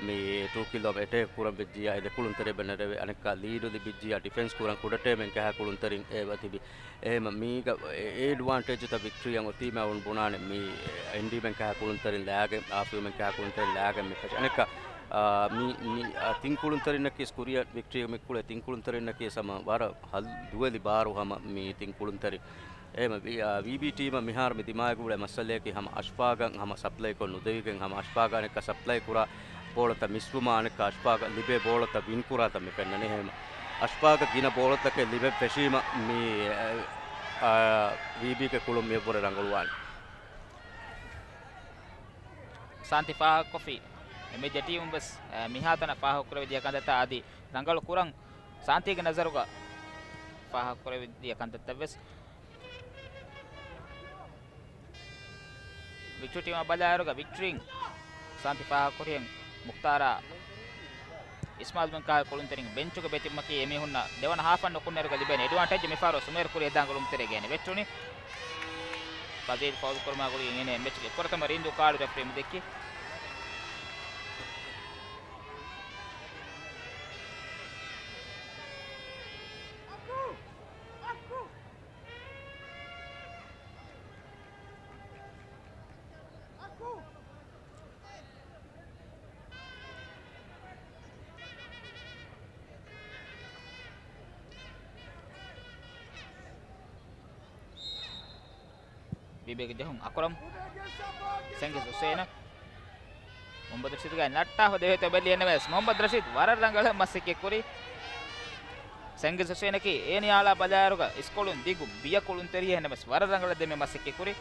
މި ޓޫ ކިލޯމެ އެޓޭކް ކުރަން ވެއްޖިއްޔާ އެ ދެ ކުޅުންތެރި އެބަ ނެރެވޭ. އަނެއްކާ ލީޑު ލިބިއްޖިއްޔާ ޑިފެންސް ކުރަން ކުޑަ ޓީމެއް ކަހަ ކުޅުންތެރިން އެބަ ތިބި. އެހެމަ މީގަ އެ، އެ އެޑްވާންޓޭޖުތައް ވިކްޓްރީއަށް އޮތީމަ އަޅުގަނޑު ބުނާނެ މި އެންޑީމެން ކަހަ ކުޅުންތެރިން ލާގެން، އާފިއުމެން ކަހަ ކުޅުންތެރިން ލާގެން މި ފެށި. އަނެއްކާ، އާ، މި، މި، އާ، ތިން ކުޅުންތެރިންނަކީ ސްކުރިއަށް ވިކްޓްރީ މި ކުޅެ ތިން ކުޅުންތެރިންނަކީ ސަމަ ވަރަށް ހަލް ދުވެލި ބާރު ހަމަ މި ތިން ކުޅުންތެރިން. އެހެމަ ވީ، އާ، ވީބީ ޓީމަށް މިހާރު މި ދިމާވެގެން އުޅޭ މައްސަލަޔަކީ ހަމަ އަޝްފާގަށް ހަމަ ސަޕްލައިކޮށް ނުދެވިގެން ހަމަ އަޝްފާގަ އަނެއްކާ ސަޕްލައި ކުރާ ބޯޅަތައް މިސްވުމާ އަނެއްކާ އަޝްފާގަ ލިބޭ ބޯޅަތައް ވިން ކުރާތަން މި ފެންނަނީ. އެހެމަ އަޝްފާގަ ގިނަ ބޯޅަތަކެއް ލިބެން ފެށީމަ މި، އާ، ވީބީގެ ކުޅުން މިއަށްވުރެ ރަނގަޅުވާނެ. ސާންތި ފާހަގަކޮށްފި މި ދެ ޓީމުން ވެސް، އާ، މިހާތަނަށް ފާހަގަކުރެވި ދިޔަ ކަންތައްތައް އަދި ރަނގަޅު ކުރަން ސާންތީގެ ނަޒަރުގަ ފާހަގަކުރެވި ދިޔަ ކަންތައްތައް ވެސް. ވިކްޓްރީ ޓީމަށް ބަލާއިރުގަ ވިކްޓްރީން ސާންތި ފާހަގަކުރިހެން މުޚްތާރާ އިސްމާލް މިންކާ ކުޅުންތެރިން ބެންޗުގަ ބޭތިއްބުމަކީ އެމީހުންނަށް ދެވަނަ ހާފަށް ނުކުންނައިރުގަ ލިބޭނެ އެޑްވާންޓޭޖް. މިފަހަރު އުމޭރު ކުރިއަށް ދާން ގުޅުންތެރޭ ގޭނެ ވެއްޓުނީ. ފަޒީލް ފައުލް ކުރުމާ ގުޅިގެން އެން އެ މެޗުގެ ފުރަތަމަ ރީނދޫ ކާޑު ރެފްރީ ދެއްކި. ވީބީގެ ޖެހުން އަކުރަމް. ސަންގެ ހުސޭނަށް. މުހައްމަދު ރަޝީދުގެ ނައްޓާފަ ދެވޭތޯ ބެލި އެންނަމަވެސް މުހައްމަދު ރަޝީދު ވަރަށް ރަނގަޅަށް މަސައްކަތް ކުރި. ސަންގެ ހުސޭނަކީ އޭނި އާޅާ ބަލާއިރުގަ އިސްކޮޅުން ދިގު ބިޔަ ކުޅުންތެރިއެއް އެންނަމަވެސް ވަރަށް ރަނގަޅަށް ދެމެ މަސައްކަތް ކުރި.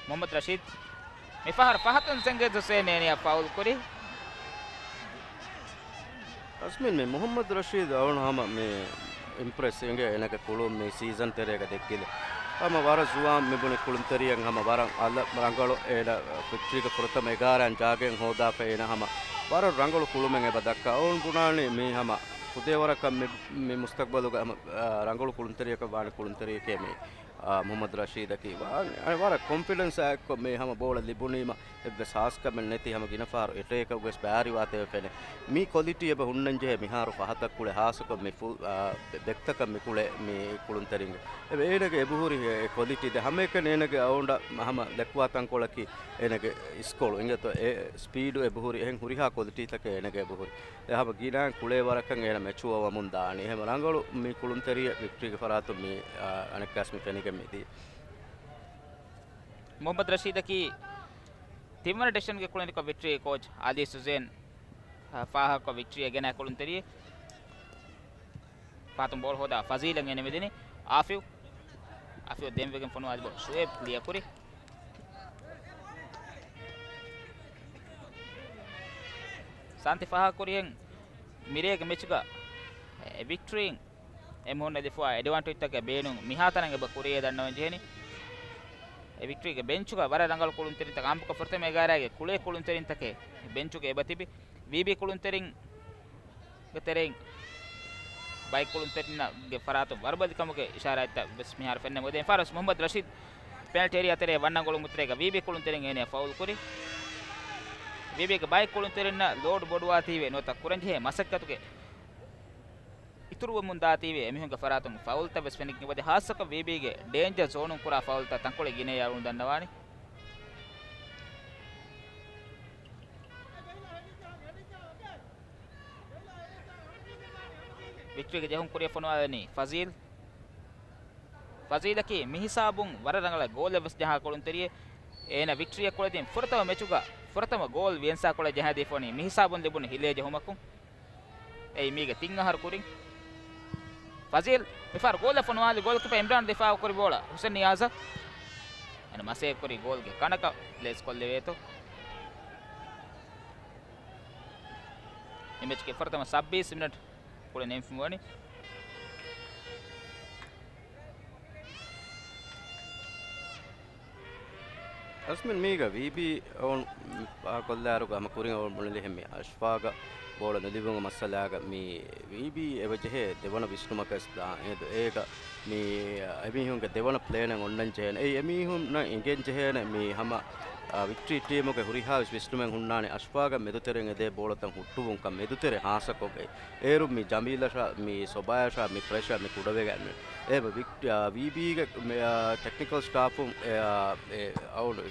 މުހައްމަދު ރަޝީދު މިފަހަރު ފަހަތުން ސަންގެ ހުސޭން އޭނިއަށް ފައުލް ކުރި. އަޒްމީން މި މުހައްމަދު ރަޝީދު އަޅުން ހަމަ މި އިމްޕްރެސް އިނގޭ އޭނަގެ ކުޅުން މި ސީޒަން ތެރޭގަ ދެއްކިލެ. ހަމަ ވަރަށް ޒުވާން މިބުނި ކުޅުންތެރިއެއް ހަމަ ވަރަށް އަލަށް ރަނގަޅު އޭނަ ވިކްޓްރީގެ ފުރަތަމަ އެގާރައިން ޖާގައިން ހޯދާފަ އޭނަ ހަމަ ވަރަށް ރަނގަޅު ކުޅުމެއް އެބަ ދައްކާ. އަޅުން ބުނާނީ މީ ހަމަ ފުދޭވަރަކަށް މި، މި މުސްތަގްބަލުގަ ހަމަ، އާ، ރަނގަޅު ކުޅުންތެރިޔަކަށް ވާނެ ކުޅުންތެރިޔެކޭ މީ. އާ، މުހައްމަދު ރަޝީދަކީ ވާ، އަ، ވަރަށް ކޮންފިޑެންސާ އެއްކޮށް މި ހަމަ ބޯޅަ ލިބުނީމަ އެއްވެސް ހާސްކަމެއް ނެތި ހަމަ ގިނަ ފަހަރު އެޓޭކަށް ވެސް ބައިވެރިވާތެވެ ފެނެ. މި ކޮލިޓީ އެބަ ހުންނަންޖެހޭ މިހާރު ފަހަތަށް ކުޅެ ހާއްސަކޮށް މި ފުލް، އާ، ބެ-، ބެކްތަކަށް މި ކުޅެ މި ކުޅުންތެރިންގެ. އެ-، އޭނަގެ އެބަހުރި އެ ކޮލިޓީ ދެ ހަމައެކަނި އޭނަގެ އައުންޑަށް ހަމަ ދެއްކުވާ ތަންކޮޅަކީ އޭނަގެ އިސްކޮޅު އިނގޭތޯ އެ ސްޕީޑު އެބަހުރި އެހެން ހުރިހާ ކޮލިޓީތަކެއް އޭނަގެ އެބަހުރި. އެ ހަމަ ގިނައިން ކުޅޭ ވަރަކަށް އޭނަ މެޗުއަރ ވަމުން ދާނީ. އެހެން ރަނގަޅު މި ކުޅުންތެރިއެއް ވިކްޓްރީގެ ފަރާތުން މި، އާ، އަނެއްކާސް މި ފެނިގެން މިދީ. މުހައްމަދު ރަޝީދަކީ ތިންވަނަ ޑިވިޝަންގެ ކުޅެނިކޮށް ވިކްޓްރީގެ ކޯޗް އާދީ ސުޒޭން، އާ، ފާހަގަކޮށް ވިކްޓްރީ އެ ގެނައި ކުޅުންތެރިއެއް. ފަހަތުން ބޯޅަ ހޯދާ ފަޒީލަށް އެނެމެދިނީ އާފިވް. އާފިވް ދެންވެގެން ފޮނުވާލި ބޯޅަ ޝުއޭބް ކްލިއަރ ކުރި. ސާންތި ފާހަގަކުރިހެން މިރޭގެ މެޗުގަ ވިކްޓްރީން އެމީހުންނަށް ލިބިފައިވާ އެޑްވާންޓޭޖްތަކުގެ ބޭނުން މިހާތަނަށް އެބަ ކުރިޔަށް ދަންނަވަން ޖެހެނީ. އެ ވިކްޓްރީގެ ބެންޗުގަ ވަރަށް ރަނގަޅު ކުޅުންތެރިންތަކެއް އާންމުކޮށް، ފުރަތަމަ އެގާރައިގެ ކުޅޭ ކުޅުންތެރިންތަކެއް ބެންޗުގަ އެބަ ތިބި. ވީބީ ކުޅުންތެރިންގެ ތެރެއިން ބައެއް ކުޅުންތެރިންގެ ފަރާތުން ވަރުބަލިކަމުގެ އިޝާރާތްތައް ވެސް މިހާރު ފެންނަމު، އެދެން ފާރަސް މުހައްމަދު ރަޝީދު ޕެނަލްޓީ އޭރިއާ ތެރޭ ވަންނަން ގުޅުމުގެ ތެރޭގަ ވީބީ ކުޅުންތެރިން އޭނަ ފައުލް ކުރި. ވީބީގެ ބައެއް ކުޅުންތެރިންނަށް ލޯޑް ބޮޑުވާތީވެ ނުވަތަ ކުރަންޖެހޭ މަސައްކަތުގެ އިތުރުވަމުން ދާތީވެ އެމީހުންގެ ފަރާތުން ފައުލްތައް ވެސް ފެނިގެން އެބަދޭ، ހާއްސަކޮށް ވީބީގެ ޑޭންޖަރ ޒޯނުން ކުރާ ފައުލްތައް ތަންކޮޅެއް ގިނައީ އަޅުގަނޑު ދަންނަވާނީ. ވިކްޓްރީގެ ޖެހުން ކުރިއަށް ފޮނުވާލަނީ ފަޒީލް. ފަޒީލަކީ މިހިސާބުން ވަރަށް ރަނގަޅަށް ގޯލެއް ވެސް ޖަހާ ކުޅުންތެރިއެއް. އޭނަ ވިކްޓްރީއަށް ކުޅެދިން ފުރަތަމަ މެޗުގަ ފުރަތަމަ ގޯލް ވިޔަންސާ ކުޅަ ޖަހައިދީފަ ވަނީ މިހިސާބުން ލިބުނު ހިލޭ ޖެހުމަކުން. އެއީ މީގެ ތިން އަހަރު ކުރިން. ފަޒީލް މިފަހަރު ގޯލަށް ފޮނުވާލި ގޯލްކީޕަ އިމްރާން ދިފާއު ކުރި ބޯޅަ ހުސެން ނިޔާޒަށް. އޭނަ މަސޭ ކުރި ގޯލްގެ ކަނަކަށް ލޭސް ކޮށްލެވޭތޯ. މި މެޗުގެ ފުރަތަމަ ސައްބީސް މިނެޓް ކުޅެ ނިމިފަ ވަނީ. އަސްމިން މީގަ ވީބީ އޮވަން ފާހަގަކޮށްލާއިރުގަ ހަމަ ކުރިން އޮވަން ބުނެލިހެން މި އަޝްފާގަށް ބޯޅަ ނުލިބުމުގެ މައްސަލާގަ މި ވީބީ އެބަ ޖެހޭ ދެވަނަ ވިސްނުމަކަށް ދާން. އެ، އޭގަ މި އެމީހުންގެ ދެވަނަ ޕްލޭނެއް އޮންނަން ޖެހޭނެ. އެއީ އެމީހުންނަށް އެނގެން ޖެހޭނެ މި ހަމަ، އާ، ވިކްޓްރީ ޓީމުގެ ހުރިހާ ވެސް ވިސްނުމެއް ހުންނާނެ އަޝްފާގަށް މެދުތެރެއިން އެދޭ ބޯޅަތައް ހުއްޓުވުންކަން. މެދުތެރެ ހާއްސަކޮށް އެ އޭރު މި ޖަމީލަށާ، މި ސޮބާޔަށާ، މި ފްރެޝާ، މި ކުޑަވެގަން އެބަ ވިކް-، އާ، ވީބީގެ މެ-، އާ، ޓެކްނިކަލް ސްޓާފުން އެ، އާ، އެ، އައުނު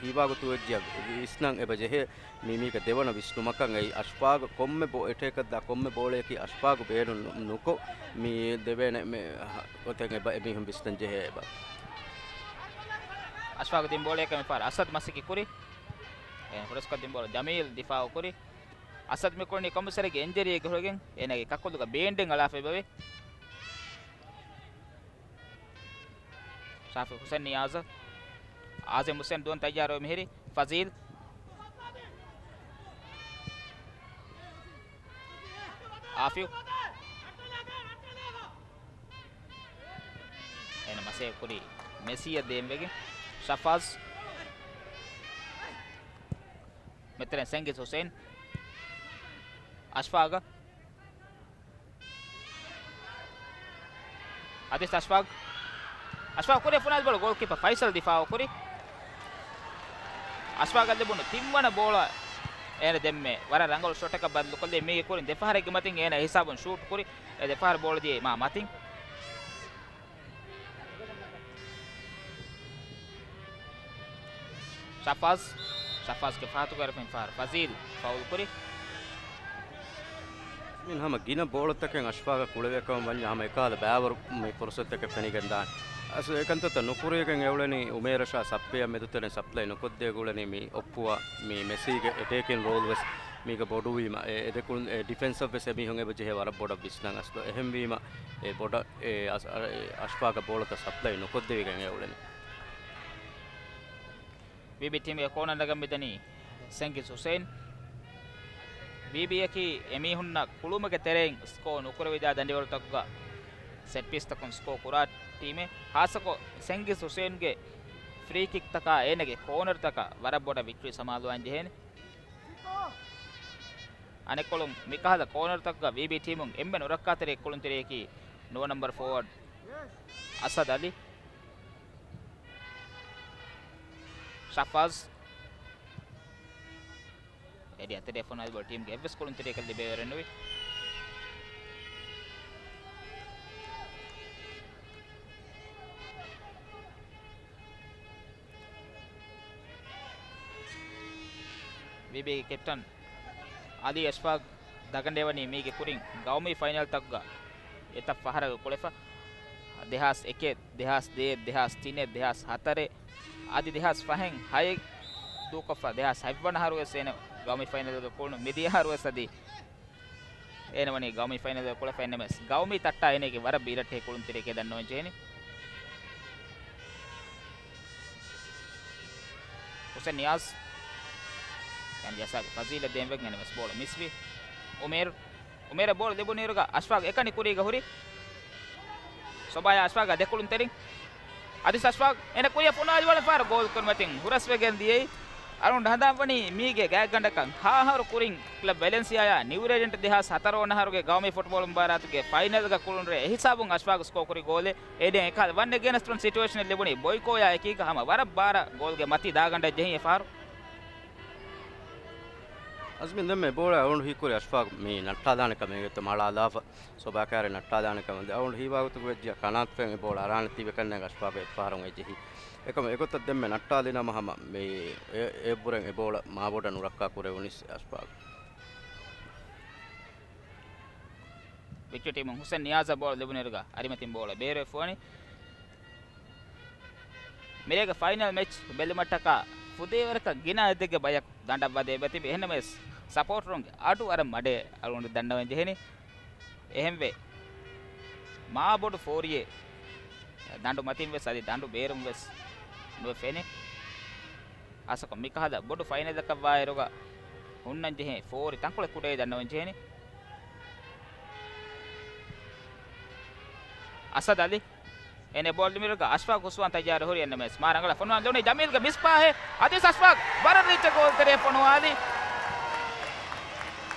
ހީވާގޮތު ވެއްޖިއްޔާ ވިސްނަން އެބަ ޖެހޭ މީ މީގެ ދެވަނަ ވިސްނުމަކަށް. އެއީ އަޝްފާގު ކޮންމެ ބޯ-، އެޓޭކަށް ދާ ކޮންމެ ބޯޅަޔަކީ އަޝްފާގު ބޭނުން ނު-، ނުކޮށް މި ދެވޭނެ މެ-، ހަ-، ގޮތެއް އެބަ އެމީހުން ވިސްނަން ޖެހޭ އެބަ. އަޝްފާގު ދިން ބޯޅަޔަކަށް މިފަހަރު އަސަދް މަސައްކަތް ކުރި. އޭނަ ފުރަސްކޮށް ދިން ބޯޅަ ޖަމީލް ދިފާއު ކުރި. އަސަދް މި ކުޅުނީ ކޮންމެސް ވަރެއްގެ އިންޖަރީއެއްގެ ހުރެގެން އޭނާގެ ކަކުލުގަ ބޭންޑެއް އަޅާފަ އެބަވޭ. ޝާފި ހުސެން ނިޔާޒަށް. އާޒިމް ހުސެން ދުވަން ތައްޔާރުވެ މިހިރީ. ފަޒީލް. އާފިވް. އޭނަ މަސޭ ކުރީ މެސީއަށް ދޭންވެގެން. ޝަފާޒް. މެތެރެން ސެންގިސް ހުސެން. އަޝްފާގަށް. އަދިސް އަޝްފާގް. އަޝްފާގް ކުރިއަށް ފުނާލި ބޯޅަ ގޯލްކީޕަރ ފައިސަލް ދިފާއު ކުރި. އަޝްފާގަށް ލިބުނު ތިންވަނަ ބޯޅަ އޭނަ ދެންމެ ވަރަށް ރަނގަޅު ޝޮޓަކަށް ބަދަލުކޮށްލީ. މީގެ ކުރިން ދެފަހަރެއްގެ މަތިން އޭނަ ހިސާބުން ޝޫޓް ކުރި. އެ ދެފަހަރު ބޯޅަ ދިޔައީ މާ މަތިން. ޝަފާޒް، ޝަފާޒްގެ ފަހަތުގައި ރަފީން ފަހަރު ފަޒީލް ފައުލް ކުރި. މިން ހަމަ ގިނަ ބޯޅަތަކެއް އަޝްފާގަށް ކުޅެވޭކަމަށް ވަންޏާ ހަމަ އެކަހަލަ ބައިވަރު މި ފުރުސަތުތަކެއް ފެނިގެން ދާނެ. އަސް އެކަންތައްތައް ނުކުރެވިގެން އެއުޅެނީ އުމޭރަށާ ސަޕްލައި ނުކޮށްދޭ ގުޅެނީ މި އޮއްޕުވާ މި މެސީގެ އެޓޭކިން ރޯލް ވެސް މީގަ ބޮޑުވީމަ، އެ، އެ ދެކުން، އެ، ޑިފެންސަށް ވެސް އެމީހުން އެބަ ޖެހޭ ވަރަށް ބޮޑަށް ވިސްނަން. އަސްލު އެހެންވީމަ، އެ ބޮޑަށް، އެ، އަސް-، އަ-، އެ، އަޝްފާގަށް ބޯޅަތައް ސަޕްލައި ނުކޮށްދެވިގެން އެ އުޅެނީ. ވީބީ ޓީމްގެ ކޯނަރ ނަގަން މިދަނީ ސެންގިސް ހުސެން. ވީބީއަކީ އެމީހުންނަށް ކުޅުމުގެ ތެރެއިން ސްކޯ ނުކުރެވިދާ ދަނޑިވަޅުތަކުގަ ސެޓް ޕީސްތަކުން ސްކޯ ކުރާ ޓީމެއް. ހާއްސަކޮށް ސެންގިސް ހުސެންގެ ފްރީ ކިކްތަކާ އޭނަގެ ކޯނަރުތަކަށް ވަރަށް ބޮޑަށް ވިކްޓްރީ ސަމާލުވާން ޖެހޭނެ. އަނެއްކޮޅުން، މިކަހަލަ ކޯނަރުތަކުގަ ވީބީ ޓީމުން އެންމެ ނުރައްކާތެރި ކުޅުންތެރިޔަކީ ނުވަ ނަމްބަރު ފޯވާޑް އަސަދް އަލީ. ޝަފާޒް. އެރިއާ ތެރޭ ފޮނުވާލި ބޯޅަ ޓީމްގެ އެއްވެސް ކުޅުންތެރިޔަކަށް ލިބޭވަރެއް ނުވި. ވީބީގެ ކެޕްޓަން އަލީ އަޝްފާގް ދަގަނޑޭވަނީ މީގެ ކުރިން ގައުމީ ފައިނަލްތަކުގަ އެތައް ފަހަރަކު ކުޅެފަ. ދެހާސް އެކެއް، ދެހާސް ދޭއް، ދެހާސް ތިނެއް، ދެހާސް ހަތަރެއް އަދި ދެހާސް ފަހެއް ހައެއް ދޫކޮށްފަ، ދެހާސް ހަތްވަނަ އަހަރު ވެސް އޭނަ ގައުމީ ފައިނަލްގަ ކުޅުނު. މިދިޔަ އަހަރު ވެސް އަދި އޭނަ ވަނީ ގައުމީ ފައިނަލްގަ ކުޅެފަ އިންނަމެސް، ގައުމީ ތައްޓާ އޭނަގެ ވަރަށް ބިރައްޓެހި ކުޅުންތެރިޔެކޭ ދަންނަވަން ޖެހެނީ. ހުސެން ނިޔާޒް. ކަން ޖަސާގެ ފަޒީލަށް ދޭންވެގެން އެން އެމް އެސް ބޯޅަ މިސްވި. އުމޭރު. އުމޭރަށް ބޯޅަ ލިބުނުއިރުގަ އަޝްފާގް އެކަނި ކުރީގަ ހުރި. ސޮބާޔާ އަޝްފާގާ ދެކުޅުންތެރިން. އަދި އަޝްފާގް އޭނަ ކުރިއަށް ފޮނުވާލި ވަރަށް ފަހަރު ގޯލް ކުރިމަތިން ހުރަސްވެގެން ދިޔައީ. އަޅުގަނޑު ހަނދާން ވަނީ މީގެ ގާތްގަނޑަކަށް ހަ އަހަރު ކުރިން ކްލަބް ވެލެންސިއާއާ ނިއުރޭޖެންޓް ދެހާސް ހަތަރު ވަނަ އަހަރުގެ ގައުމީ ފުޓްބޯޅަ މުބާރާތުގެ ފައިނަލްގަ ކުޅުނުރޭ އެހިސާބުން އަޝްފާގް ސްކޯ ކުރި ގޯލެއް. އޭނަ އެކަހަލަ ވަން އެގޭންސްޓް ވަން ސިޗުއޭޝަނެއް ލިބުނީ ބޮއިކޯޔާ އެކީގަ ހަމަ ވަރަށް ބާރަށް ގޯލްގެ މަތީ ދާގަނޑަށް ޖެހި އެފަހަރު. އަޒްމީން ދެންމެ ބޯޅަ އަޅުގަނޑު ހީކުރި އަޝްފާގް މި ނައްޓާލާނެ ކަމެއް އެގޮތަށް މަޅާލާފަ ސޮބާ ކާރި ނައްޓާލާނެ ކަމެއް އަޅުގަނޑު ހީވާގޮތަކަށް ވެއްޖިއްޔާ ކަނާތުފަތް އެ ބޯޅަ އަރާނެ ތީވެ ކަންނޭނގެ އަޝްފާގް އެއްފަހަރު އެ ޖެހި. އެކަމަ އެގޮތަށް ދެންމެ ނައްޓާލި ނަމަ ހަމަ މި އެ، އެއްބުރެން އެ ބޯޅަ މާބޮޑަށް ނުރައްކާ ކުރެވުނީ އަޝްފާގް. ވިކްޓޯރިއާ ޓީމުން ހުސެން ނިޔާޒަށް ބޯޅަ ލިބުނުއިރުގަ އަރިމަތިން ބޯޅަ ބޭރުވެފަ ވަނީ. މިރޭގެ ފައިނަލް މެޗް ބެލުމަށްޓަކާ ފުދޭވަރަކަށް ގިނަ އަދަދެއްގެ ބަޔަކު ދަނޑަށް ވަދެ އެބަތިބި. އެހެންނަމަވެސް، ސަޕޯޓަރުންގެ އަޑު ވަރަށް މަޑޭ އަޅުގަނޑު ދަންނަވަން ޖެހެނީ. އެހެންވެ، މާބޮޑު ފޯރިއެއް ދަނޑު މަތިން ވެސް އަދި ދަނޑު ބޭރުން ވެސް ނުވެ ފެނޭ. އާސަކޮށް މިކަހަލަ ބޮޑު ފައިނަލަކަށް ވާއިރުގަ ހުންނަން ޖެހޭ ފޯރި ތަންކޮޅެއް ކުޑައި ދަންނަވަން ޖެހެނީ. އަސަދް އަލީ. އޭނަ ބޯޅަ ލިބުނުއިރުގަ އަޝްފާގް ހުސްވާން ތައްޔާރު ހުރި އެންނަމެސް މާ ރަނގަޅަށް ފޮނުވާލަން ދެވުނީ ޖަމީލްގެ މިސްބާހެއް. އަދިވެސް އަޝްފާގް ވަރަށް ރީއްޗަށް ގޯލް ތެރޭ ފޮނުވާލި.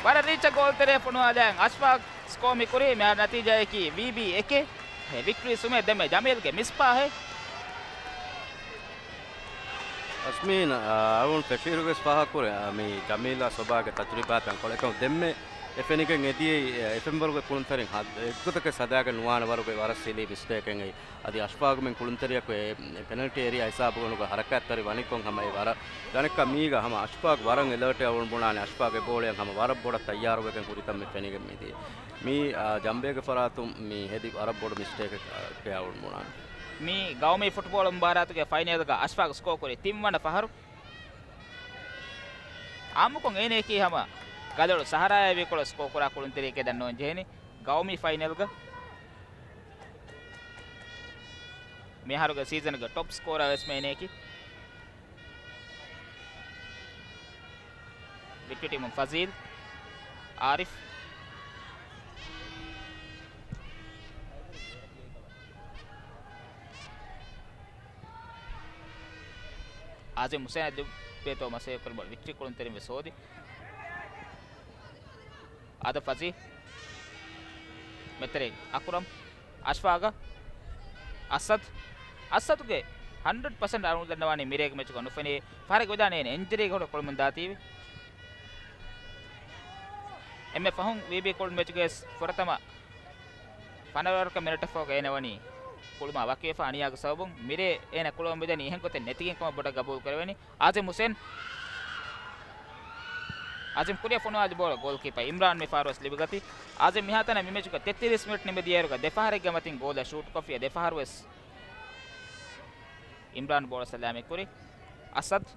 ވަރަށް ރީއްޗަށް ގޯލް ތެރޭ ފޮނުވާލަން އަޝްފާގް ސްކޯ މި ކުރީ މިހާރު ނަތީޖާއަކީ ވީ ބީ އެކެއް. އެ ވިކްޓްރީ ސުމެއް ދެންމެ ޖަމީލްގެ މިސްބާހެއް. އަޒްމީން، އާ، އަޅުގަނޑު ފެށިއިރުވެސް ފާހަގަކުރޭ، އާ، މި ޖަމީލާ ސޮބާގެ ތަޖުރިބާ ތަންކޮޅެއް ކަމަށް ދެންމެ އެ ފެނިގެން އެދިޔައީ، އެ، އެފްއެމް ވަރުގެ ކުޅުންތެރިން ހަ-، އެއްގޮތަކަށް ހަދާގެން ނުވާނެ ވަރުގެ ވަރަށް ސިލީ މިސްޓޭކެއް އެއީ. އަދި އަޝްފާގުމެން ކުޅުންތެރިޔަކު އެ ޕެނަލްޓީ އޭރިއާ ހިސާބުގަނޑުގަ ހަރަކާތްތެރި ވަނިކޮށް ހަމަ އެ ވަރަށް ދަނެއްކާ މީގަ ހަމަ އަޝްފާގް ވަރަށް އެލާޓެއް އަޅުގަނޑު ބުނާނެ. އަޝްފާގް އެ ބޯޅަޔަށް ހަމަ ވަރަށް ބޮޑަށް ތައްޔާރުވެގެން ހުރިތަން މި ފެނިގެން މިދިޔަ. މީ، އާ، ޖަމްބޭގެ ފަރާތުން މި ހެދި ވަރަށް ބޮޑު މިސްޓޭކެއް އަޅުގަނޑު ބުނާނެ. މީ ގައުމީ ފުޓްބޯޅަ މުބާރާތުގެ ފައިނަލްގަ އަޝްފާގް ސްކޯ ކުރި ތިންވަނަ ފަހަރު. އާއްމުކޮށް އޭނައަކީ ހަމަ ގަލޮޅު ސަހަރާއާ ވިކޮޅު ސްކޯ ކުރާ ކުޅުންތެރިއެކޭ ދަންނަވަން ޖެހެނީ. ގައުމީ ފައިނަލްގަ މިހާރުގެ ސީޒަންގެ ޓޮޕް ސްކޯރާ ވެސް އޭނައަކީ. ވިކްޓޯރިއާ ޓީމުން ފަޒީލް، އާރިފް، އާޒިމް ހުސެން އަށް ލިބޭތޯ މަސައްކަތް ކުރި ބޯޅަ ވިކްޓްރީ ކުޅުންތެރިން ވެސް ހޯދި. އާދަމް ފަޒީ. މެތެރެ އަކުރަމް. އަޝްފާގަށް. އަސަދް. އަސަދުގެ ހަންޑްރެޑް ޕަސެންޓް އަޅުގަނޑު ދަންނަވާނީ މިރޭގެ މެޗުގަ ނުފެނޭ. ފަހަރެއްގެ ވެދާނެ އޭނަ އިންޖަރީގެ ހުރެ ކުޅުމުން ދާތީވެ. އެންމެ ފަހުން ވީބީ ކުޅުން މެޗުގެ ފުރަތަމަ ފަނަރަ އަވަރަކަށް މިނެޓަށްފަހުގަ އޭނަ ވަނީ ކުޅުމާ ވަކިވެފަ އަނިޔާގެ ސަބަބުން. މިރޭ އޭނަ ކުޅަމުން މިދަނީ އެހެން ގޮތެއް ނެތިގެން ކަމަށް ބޮޑަށް ގަބޫލު ކުރެވެނީ. އާޒިމް ހުސެން. އާޒިމް ކުރިއަށް ފޮނުވާލި ބޯޅަ ގޯލްކީޕަރ އިމްރާން މި ފަހަރުވެސް ލިބިގަތީ. އާޒިމް މިހާތަނަށް މި މެޗުގަ ތެއްތިރީސް މިނެޓް ނިމިދިޔައިރުގަ ދެފަހަރެއްގެ މަތިން ގޯލެއް ޝޫޓްކޮށްފިޔާ ދެފަހަރުވެސް އިމްރާން ބޯޅަ ސަލާމަތްކުރި. އަސަދް.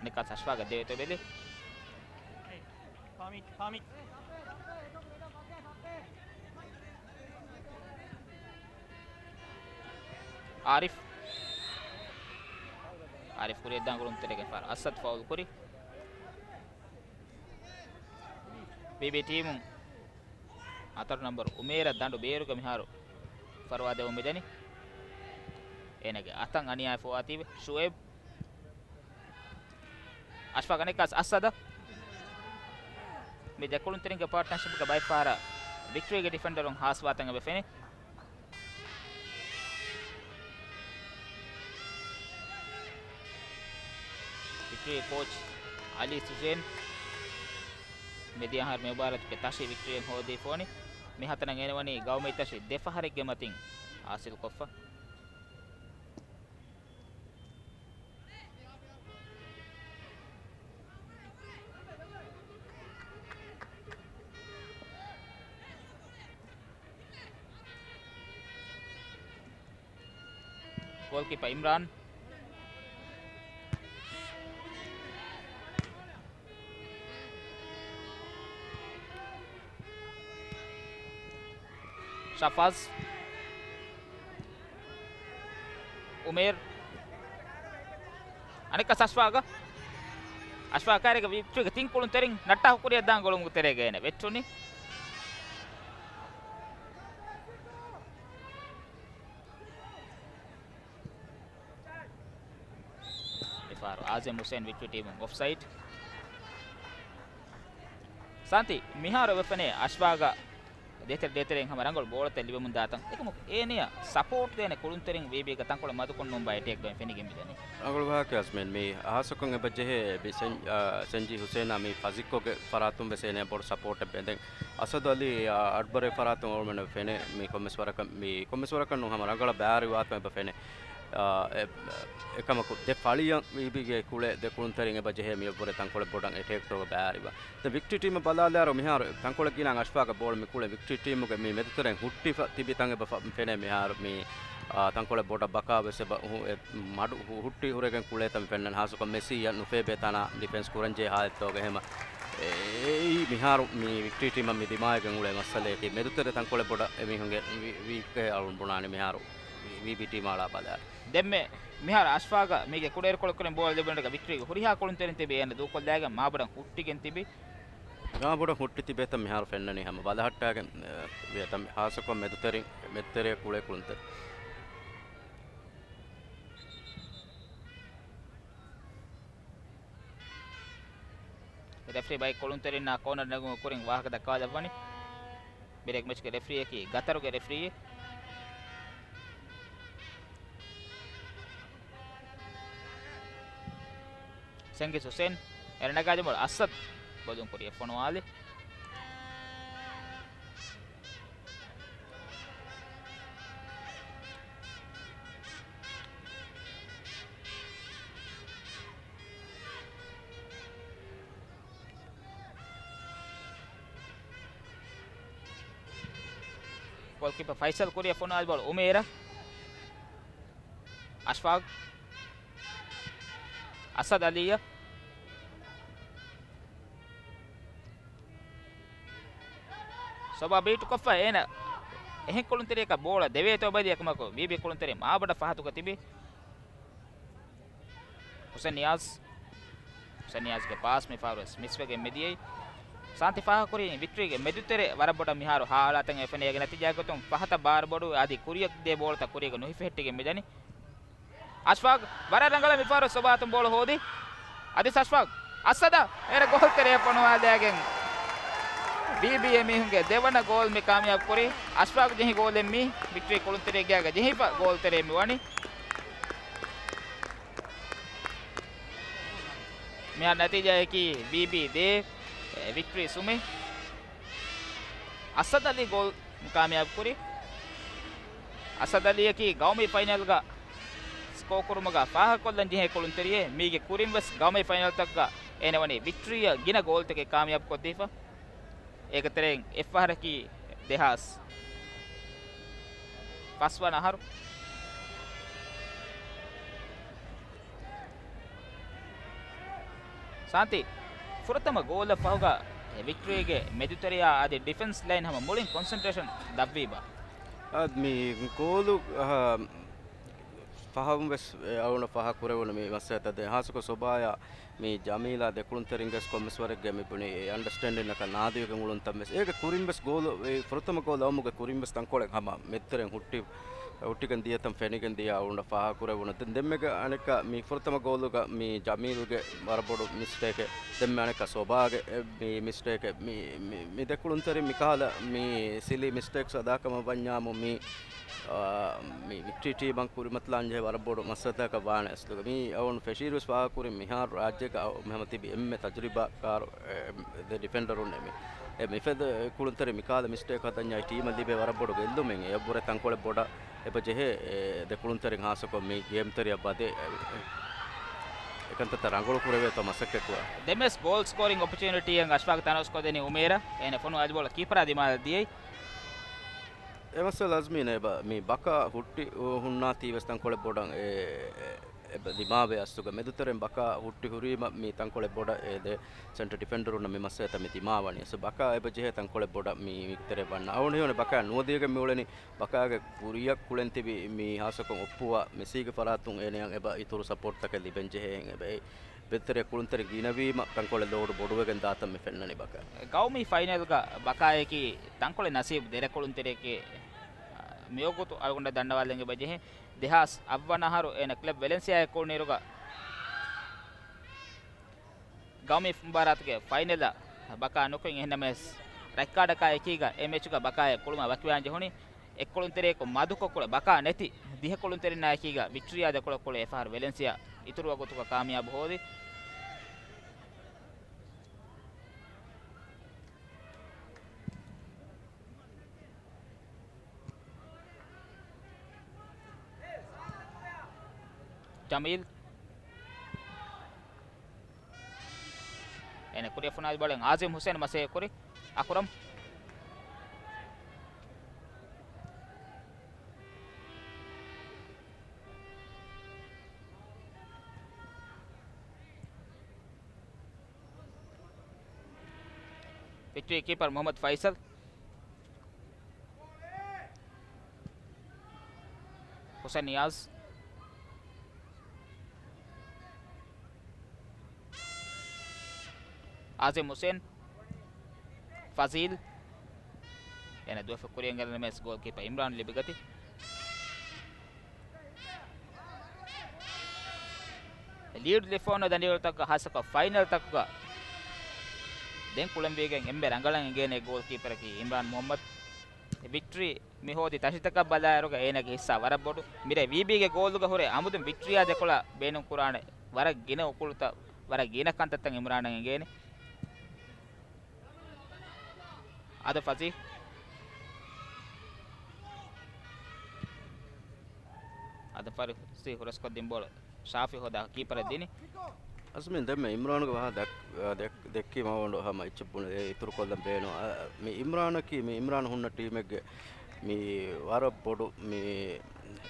ނިކާސް އަޝްފާގަށް ދެވޭތޯ ބެލި. އާރިފް. އާރިފް ކުރިއަށްދާން ގުޅުންތެރޭގެ ފަހަރު އަސަދް ފައުލް ކުރި. ވީބީ ޓީމުން ހަތަރު ނަންބަރު އުމޭރަށް ދަނޑު ބޭރުގަ މިހާރު ފަރުވާ ދެވުން މިދަނީ. އޭނަގެ އަތަށް އަނިޔާ ފޮވާތީވެ. ޝުއޭބް. އަޝްފާގަށް ނިކާސް އަސަދަށް. މި ދެ ކުޅުންތެރިންގެ ޕާޓްނަރޝިޕްގެ ބައެއް ފަހަރަށް ވިކްޓްރީގެ ޑިފެންޑަރުން ހާސްވާތަން އެބަ ފެނޭ. ވިކްޓްރީ ކޯޗް އަލީ ސުޒޭން މިދިޔަ އަހަރު މި މުބާރާތުގެ ތަށި ވިކްޓްރީއަށް ހޯދީފަވަނީ. މިހާތަނަށް އޭނަ ވަނީ ގައުމީ ތަށި ދެ ފަހަރެއްގެ މަތިން ހާސިލްކޮށްފަ. ގޯލްކީޕަރ އިމްރާން. ޝަފާޒް. އުމޭރް. އަނެއްކާ އަޝްފާގަށް. އަޝްފާގް ކައިރީގަ ވިކްޓްރީގެ ތިން ކުޅުންތެރިން ނައްޓާ ކުރިއަށްދާން ގުޅުމުގެ ތެރޭގަ އޭނަ ވެއްޓުނީ. އާޒިމް ހުސެން ވިކްޓޯރިއާ ޓީމުން އޮފްސައިޑް. ސާންތި، މިހާރު އެބަ ފެނޭ އަޝްފާގަށް ދޭތެރެ ދޭތެރެއިން ހަމަ ރަނގަޅު ބޯޅަތައް ލިބެމުން ދާތަން. އެކަމަކު އޭނަޔަށް ސަޕޯޓް ދޭނެ ކުޅުންތެރިން ވީބީގެ ތަންކޮޅެއް މަދުކޮށް ނޫން ބާ އެޓޭކް ގޮތް ފެނިގެން މިދަނީ. ރަނގަޅު ވާހަކަ އަޒްމީން. މި ހާއްސަކޮށް އެބަ ޖެހޭ މި ސެން-، އާ، ސެންޖީ ހުސެނާ މި ފަޒިކޮގެ ފަރާތުން ވެސް އޭނަ ބޮޑު ސަޕޯޓެއް ބެންދެން. އަސަދު އަލީ، އާ، އަޑުބަރެ ފަރާތުން އޮޅުމެން ފެނޭ މި ކޮންމެސް ވަރަކަށް، މި ކޮންމެސް ވަރަކަށް ނޫން ހަމަ ރަނގަޅަށް ބައިވެރިވާކަމެއް އެބަ ފެނޭ. އާ، އެ-، އެކަމަކު ދެ ފަޅިއަށް ވީބީގެ ކުޅޭ ދެ ކުޅުންތެރިން އެބަ ޖެހޭ މިއަށްވުރެ ތަންކޮޅެއް ބޮޑަށް އެޓޭކްތަކުގަ ބައިވެރިވާ. ދެ ވިކްޓްރީ ޓީމަށް ބަލާލާއިރު މިހާރު ތަންކޮޅެއް ގިނަ އަޝްފާގެ ބޯޅަ މި ކުޅެ ވިކްޓްރީ ޓީމުގެ މި މެދުތެރެއިން ހުއްޓިފަ ތިބި ތަން އެބަ ފެނޭ މިހާރު މި، އާ، ތަންކޮޅެއް ބޮޑަށް ބަކާ ވެސް އެބަ ހު-، އެ މަޑު ހު-، ހުއްޓި ހުރެގެން ކުޅޭ ތަން ފެންނަން ހާއްސަކޮށް މެސީއަށް ނުފޭބޭ ތަނާ ޑިފެންސް ކުރަންޖެހޭ ހާލަތުގަ ހަމަ އެއީ މިހާރު މި ވިކްޓްރީ ޓީމަށް މި ދިމާވެގެން އުޅޭ މައްސަލައަކީ މެދުތެރެ ތަންކޮޅެއް ބޮޑަށް އެމީހުންގެ ވީ-، ވީކް އަޅުން ބުނާނެ މިހާރު ވީ-، ވީބީ ޓީމާ އަޅާ ބަލާ. ދެންމެ މިހާރު އަޝްފާގަށް މީގެ ކުޑައިރުކޮޅަށް ކުރިން ބޯޅަ ލިބުނުގެ ވިކްޓްރީގެ ހުރިހާ ކުޅުންތެރިން ތިބި އޭނަ ދޫކޮށްލައިގެން މާބޮޑަށް ހުއްޓިގެން ތިބި. މާބޮޑަށް ހުއްޓި ތިބޭތަން މިހާރު ފެންނަނީ ހަމަ ބަލަހައްޓާގެން، އެ، ވިޔަތަން ހާއްސަކޮށް މެދުތެރި-، މެދުތެރެއަށް ކުޅޭ ކުޅުންތެރި. ރެފްރީ ބައެއް ކުޅުންތެރިންނާ ކޯނަރ ނެގުމުގެ ކުރިން ވާހަކަ ދައްކާލައްވަނީ. މިރޭގެ މެޗުގެ ރެފްރީއަކީ ގަތަރުގެ ރެފްރީއެއް. ސެންގިސް ހުސެން އެރަނަގާ ޖަމުރު އަސަދް ބޮލުން ކުރިއަށް ފޮނުވާލި. ގޯލްކީޕަރ ފައިސަލް ކުރިއަށް ފޮނުވާލި ބޯޅަ އުމޭރަށް. އަޝްފާގް. އަސަދް އަލީއަށް. ސޮބާ ބީޓުކޮށްފަ އޭނަ އެހެން ކުޅުންތެރިޔަކަށް ބޯޅަ ދެވޭތޯ ބަލި އެކަމަކު ވީބީ ކުޅުންތެރި މާބޮޑަށް ފަހަތުގަ ތިބި. ހުސެން ނިޔާޒް. ހުސެން ނިޔާޒްގެ ޕާސް މި ފަހަރުވެސް މިސްވެގެން މިދިޔައީ. ސާންތި ފާހަގަކުރީ ވިކްޓްރީގެ މެދުތެރެ ވަރަށް ބޮޑަށް މިހާރު ހާލާތެއް އެފެނޭގެ ނަތީޖާގެ ގޮތުން ފަހަތަށް ބާރު ބޮޑުވެ އަދި ކުރިއަށް ދޭ ބޯޅަތައް ކުރީގަ ނުހިފެހެއްޓިގެން މިދަނީ. އަޝްފާގް ވަރަށް ރަނގަޅަށް މިފަހަރު ސޮބާތުން ބޯޅަ ހޯދި. އަދި އަޝްފާގް އަސަދަށް އޭރަ ގޯލްތެރެއަށް ފޮނުވާލައިގެން ވީބީ އެމީހުންގެ ދެވަނަ ގޯލް މި ކާމިޔާބު ކުރީ. އަޝްފާގް ޖެހި ގޯލެއް މީ ވިކްޓްރީ ކުޅުންތެރިގެ ގެއަށް ޖެހިފަ ގޯލްތެރެއަށް މި ވަނީ. މިހާރު ނަތީޖާއަކީ ވީބީ ދޭ، ވިކްޓްރީ ސުމެއް. އަސަދް އަލީ ގޯލް ކާމިޔާބު ކުރި. އަސަދް އަލީއަކީ ގައުމީ ފައިނަލްގަ ސްކޯ ކުރުމުގަ ފާހަގަކޮށްލަން ޖެހޭ ކުޅުންތެރިއެއް. މީގެ ކުރިން ވެސް ގައުމީ ފައިނަލްތަކުގަ އޭނަ ވަނީ ވިކްޓްރީއަށް ގިނަ ގޯލްތަކެއް ކާމިޔާބު ކޮށްދީފަ. އޭގެ ތެރެއިން އެއްފަހަރަކީ ދެހާސް ފަސްވަނަ އަހަރު. ސާންތި، ފުރަތަމަ ގޯލަށް ފަހުގަ ވިކްޓްރީގެ މެދުތެރެއާ އަދި ޑިފެންސް ލައިން ހަމަ މުޅިން ކޮންސެންޓްރޭޝަން ދަށްވީބާ؟ އާ، މި ގޯލު، އަހަ، ފަހުން ވެސް އަޅުން ފާހަގަ ކުރެވުނު މި މައްސަލަތައް ދެން ހާއްސަކޮށް ސޮބާޔާ މި ޖަމީލާ ދެކުޅުންތެރިންގެސް ކޮންމެސް ވަރެއްގެ މި ބުނި އެ އަންޑަސްޓޭންޑިންއަކަށް ނާދިވެގެން އުޅުންތަން ވެސް. އޭގެ ކުރިން ވެސް ގޯލު، އެ ފުރަތަމަ ގޯލް އައުމުގެ ކުރިން ވެސް ތަންކޮޅެއް ހަމަ މެދުތެރެއިން ހުއްޓި، ހުއްޓިގެން ދިޔަތަން ފެނިގެން ދިޔަ އަޅުން ފާހަގަ ކުރެވުނު. ދެން ދެންމެގެ އަނެއްކާ މި ފުރަތަމަ ގޯލުގަ މި ޖަމީލްގެ ވަރަށް ބޮޑު މިސްޓޭކެއް، ދެންމެ އަނެއްކާ ސޮބާގެ އެ މި މިސްޓޭކެއް، މި، މި، މި ދެކުޅުންތެރިން މިކަހަލަ މި ސިލީ މިސްޓޭކްސް އަދާކަމަށް ވަންޏާމު މި އާ، މި ވިކްޓްރީ ޓީމަށް ކުރިމަތިލާން ޖެހޭ ވަރަށް ބޮޑު މައްސަލަތަކަށް ވާނެ އަސްލުގަ. މި އަޅުން ފެށީރުވެސް ފާހަގަކުރިން މިހާރު ރާއްޖޭގަ އަ-، މި ހަމަ ތިބި އެންމެ ތަޖުރިބާކާރު، އެ، ދެ ޑިފެންޑަރުން އެ މި، އެ މި ފެދ ކުޅުންތެރި މިކާލަ މިސްޓޭކް ހަދަންޏާ ޓީމަށް ލިބޭ ވަރަށް ބޮޑު ގެއްލުމެއް. އެއަށްވުރެ ތަންކޮޅެއް ބޮޑަށް އެބަ ޖެހޭ، އެ، ދެ ކުޅުންތެރިން ހާއްސަކޮށް މި ގޭމް ތެރެއަށް ވަދެ، އެ، އެކަންތައްތައް ރަނގަޅު ކުރެވޭތޯ މަސައްކަތްކުރާ. ދެންވެސް ގޯލް ސްކޯރިން އޮޕޮޗުނިޓީއަށް އަޝްފާގް ތަނަވަސްކޮށްދެނީ އުމޭރަ. އޭނަ ފޮނު އަދި ބޯޅަ ކީޕަރާ ދިމާލަށް ދިޔައީ. އެ މައްސަލަ އަޒްމީން އެބަ މި ބަކާ ހުއްޓި ހުންނާތީ ވެސް ތަންކޮޅެއް ބޮޑަށް އެ، އެ، އެބަ ދިމާވޭ އަސްލުގަ މެދުތެރެން ބަކާ ހުއްޓި ހުރީމަ މި ތަންކޮޅެއް ބޮޑަށް އެ ދެ ސެންޓަރ ޑިފެންޑަރުންނަށް މި މައްސަލަތައް މި ދިމާވަނީ. އަސް ބަކާ އެބަ ޖެހޭ ތަންކޮޅެއް ބޮޑަށް މި މިތެރެ ވަންނަ. އަޅުގަނޑު ހީވަނީ ބަކާ ނުވަދިޔަގެ މިއުޅެނީ ބަކާގެ ކުރިއަށް ކުޅެން ތިބި މި ހާއްސަކޮށް އޮއްޕުވާ މެސީގެ ފަރާތުން އޭނަޔަށް އެބަ އިތުރު ސަޕޯޓްތަކެއް ލިބެން ޖެހޭ ހެން އެބަ އެ ބެތެރެ ކުޅުންތެރި ގިނަވީމަ ތަންކޮޅެއް ލޯޑު ބޮޑުވެގެން ދާތަން މި ފެންނަނީ ބަކާ. ގައުމީ ފައިނަލްގަ ބަކާޔަކީ ތަންކޮޅެއް ނަސީބު ދެރަ ކުޅުންތެރިޔަކީ މިވަގުތު އަޅުގަނޑަށް ދަންނަވާލަން އެބަ ޖެހޭ. ދެހާސް އަށްވަނަ އަހަރު އޭނަ ކްލަބް ވެލެންސިއާއަށް ކުޅުނުއިރުގަ ގައުމީ މުބާރާތުގެ ފައިނަލަށް ބަކާ ނުކުތް އެހެންނަމަވެސް، ރައްކާޑަކާ އެކީގަ އެ މެޗުގަ ބަކާއެއް ކުޅުމަށް ވަކިވާން ޖެހުނީ. އެއްކުޅުންތެރިޔަކު މަދުކޮށް ކުޅެ ބަކާ ނެތި ދިހަ ކުޅުންތެރިންނާ އެކީގަ ވިކްޓްރީއާ ދެކޮޅަށް ކުޅެ އެފަހަރު ވެލެންސިއާ އިތުރު ވަގުތުގަ ކާމިޔާބު ހޯދި. ޖަމީލް. އޭނަ ކުރިއަށް ފޮނުވާލި ބޯޅައިން އާޒިމް ހުސެން މަސޭ ކުރި. އަކުރަމް. ވިކްޓްރީ ކީޕަރ މުހައްމަދު ފައިސަލް. ހުސެން ނިޔާޒް. އާޒިމް ހުސެން. ފަޒީލް. އޭނަ ދުވެފަ ކުރިއަށް ގެންނަމެސް ގޯލްކީޕަރ އިމްރާން ލިބިގަތީ. ލީޑް ލިފޯން ދަނޑިވަޅުތަކުގަ ހާއްސަކޮށް ފައިނަލްތަކުގަ ދެން ކުޅެންވީގެން އެންމެ ރަނގަޅަށް އެނގޭނެ ގޯލްކީޕަރަކީ އިމްރާން މުހައްމަދު. ވިކްޓްރީ މި ހޯދި ތަށިތަކަށް ބަލާއިރުގަ އޭނަގެ ހިއްސާ ވަރަށް ބޮޑު. މިރޭ ވީބީގެ ގޯލުގަ ހުރެ އަމުދުން ވިކްޓްރީއާ ދެކޮޅަށް ބޭނުން ކުރާނެ ވަރަށް ގިނަ އުކުޅުތައް، ވަރަށް ގިނަ ކަންތައްތައް އިމްރާނަށް އެނގޭނެ. އަދަ ފަޒީ. އަދަ ފަޒީ ހުރަސްކޮށްދިން ބޯޅަ ޝާފި ހޯދާ ކީޕަރަށް ދިނި. އަސްމިން ދެންމެ އިމްރާނުގެ ވާހަކަ ދެއްކީމަ އޮނޑު ހަމަ އެއްޗެއް ބުނެ އިތުރުކޮށްލަން ބޭނުން. އަ، މި އިމްރާނަކީ، މި އިމްރާން ހުންނަ ޓީމެއްގެ މި ވަރަށް ބޮޑު މި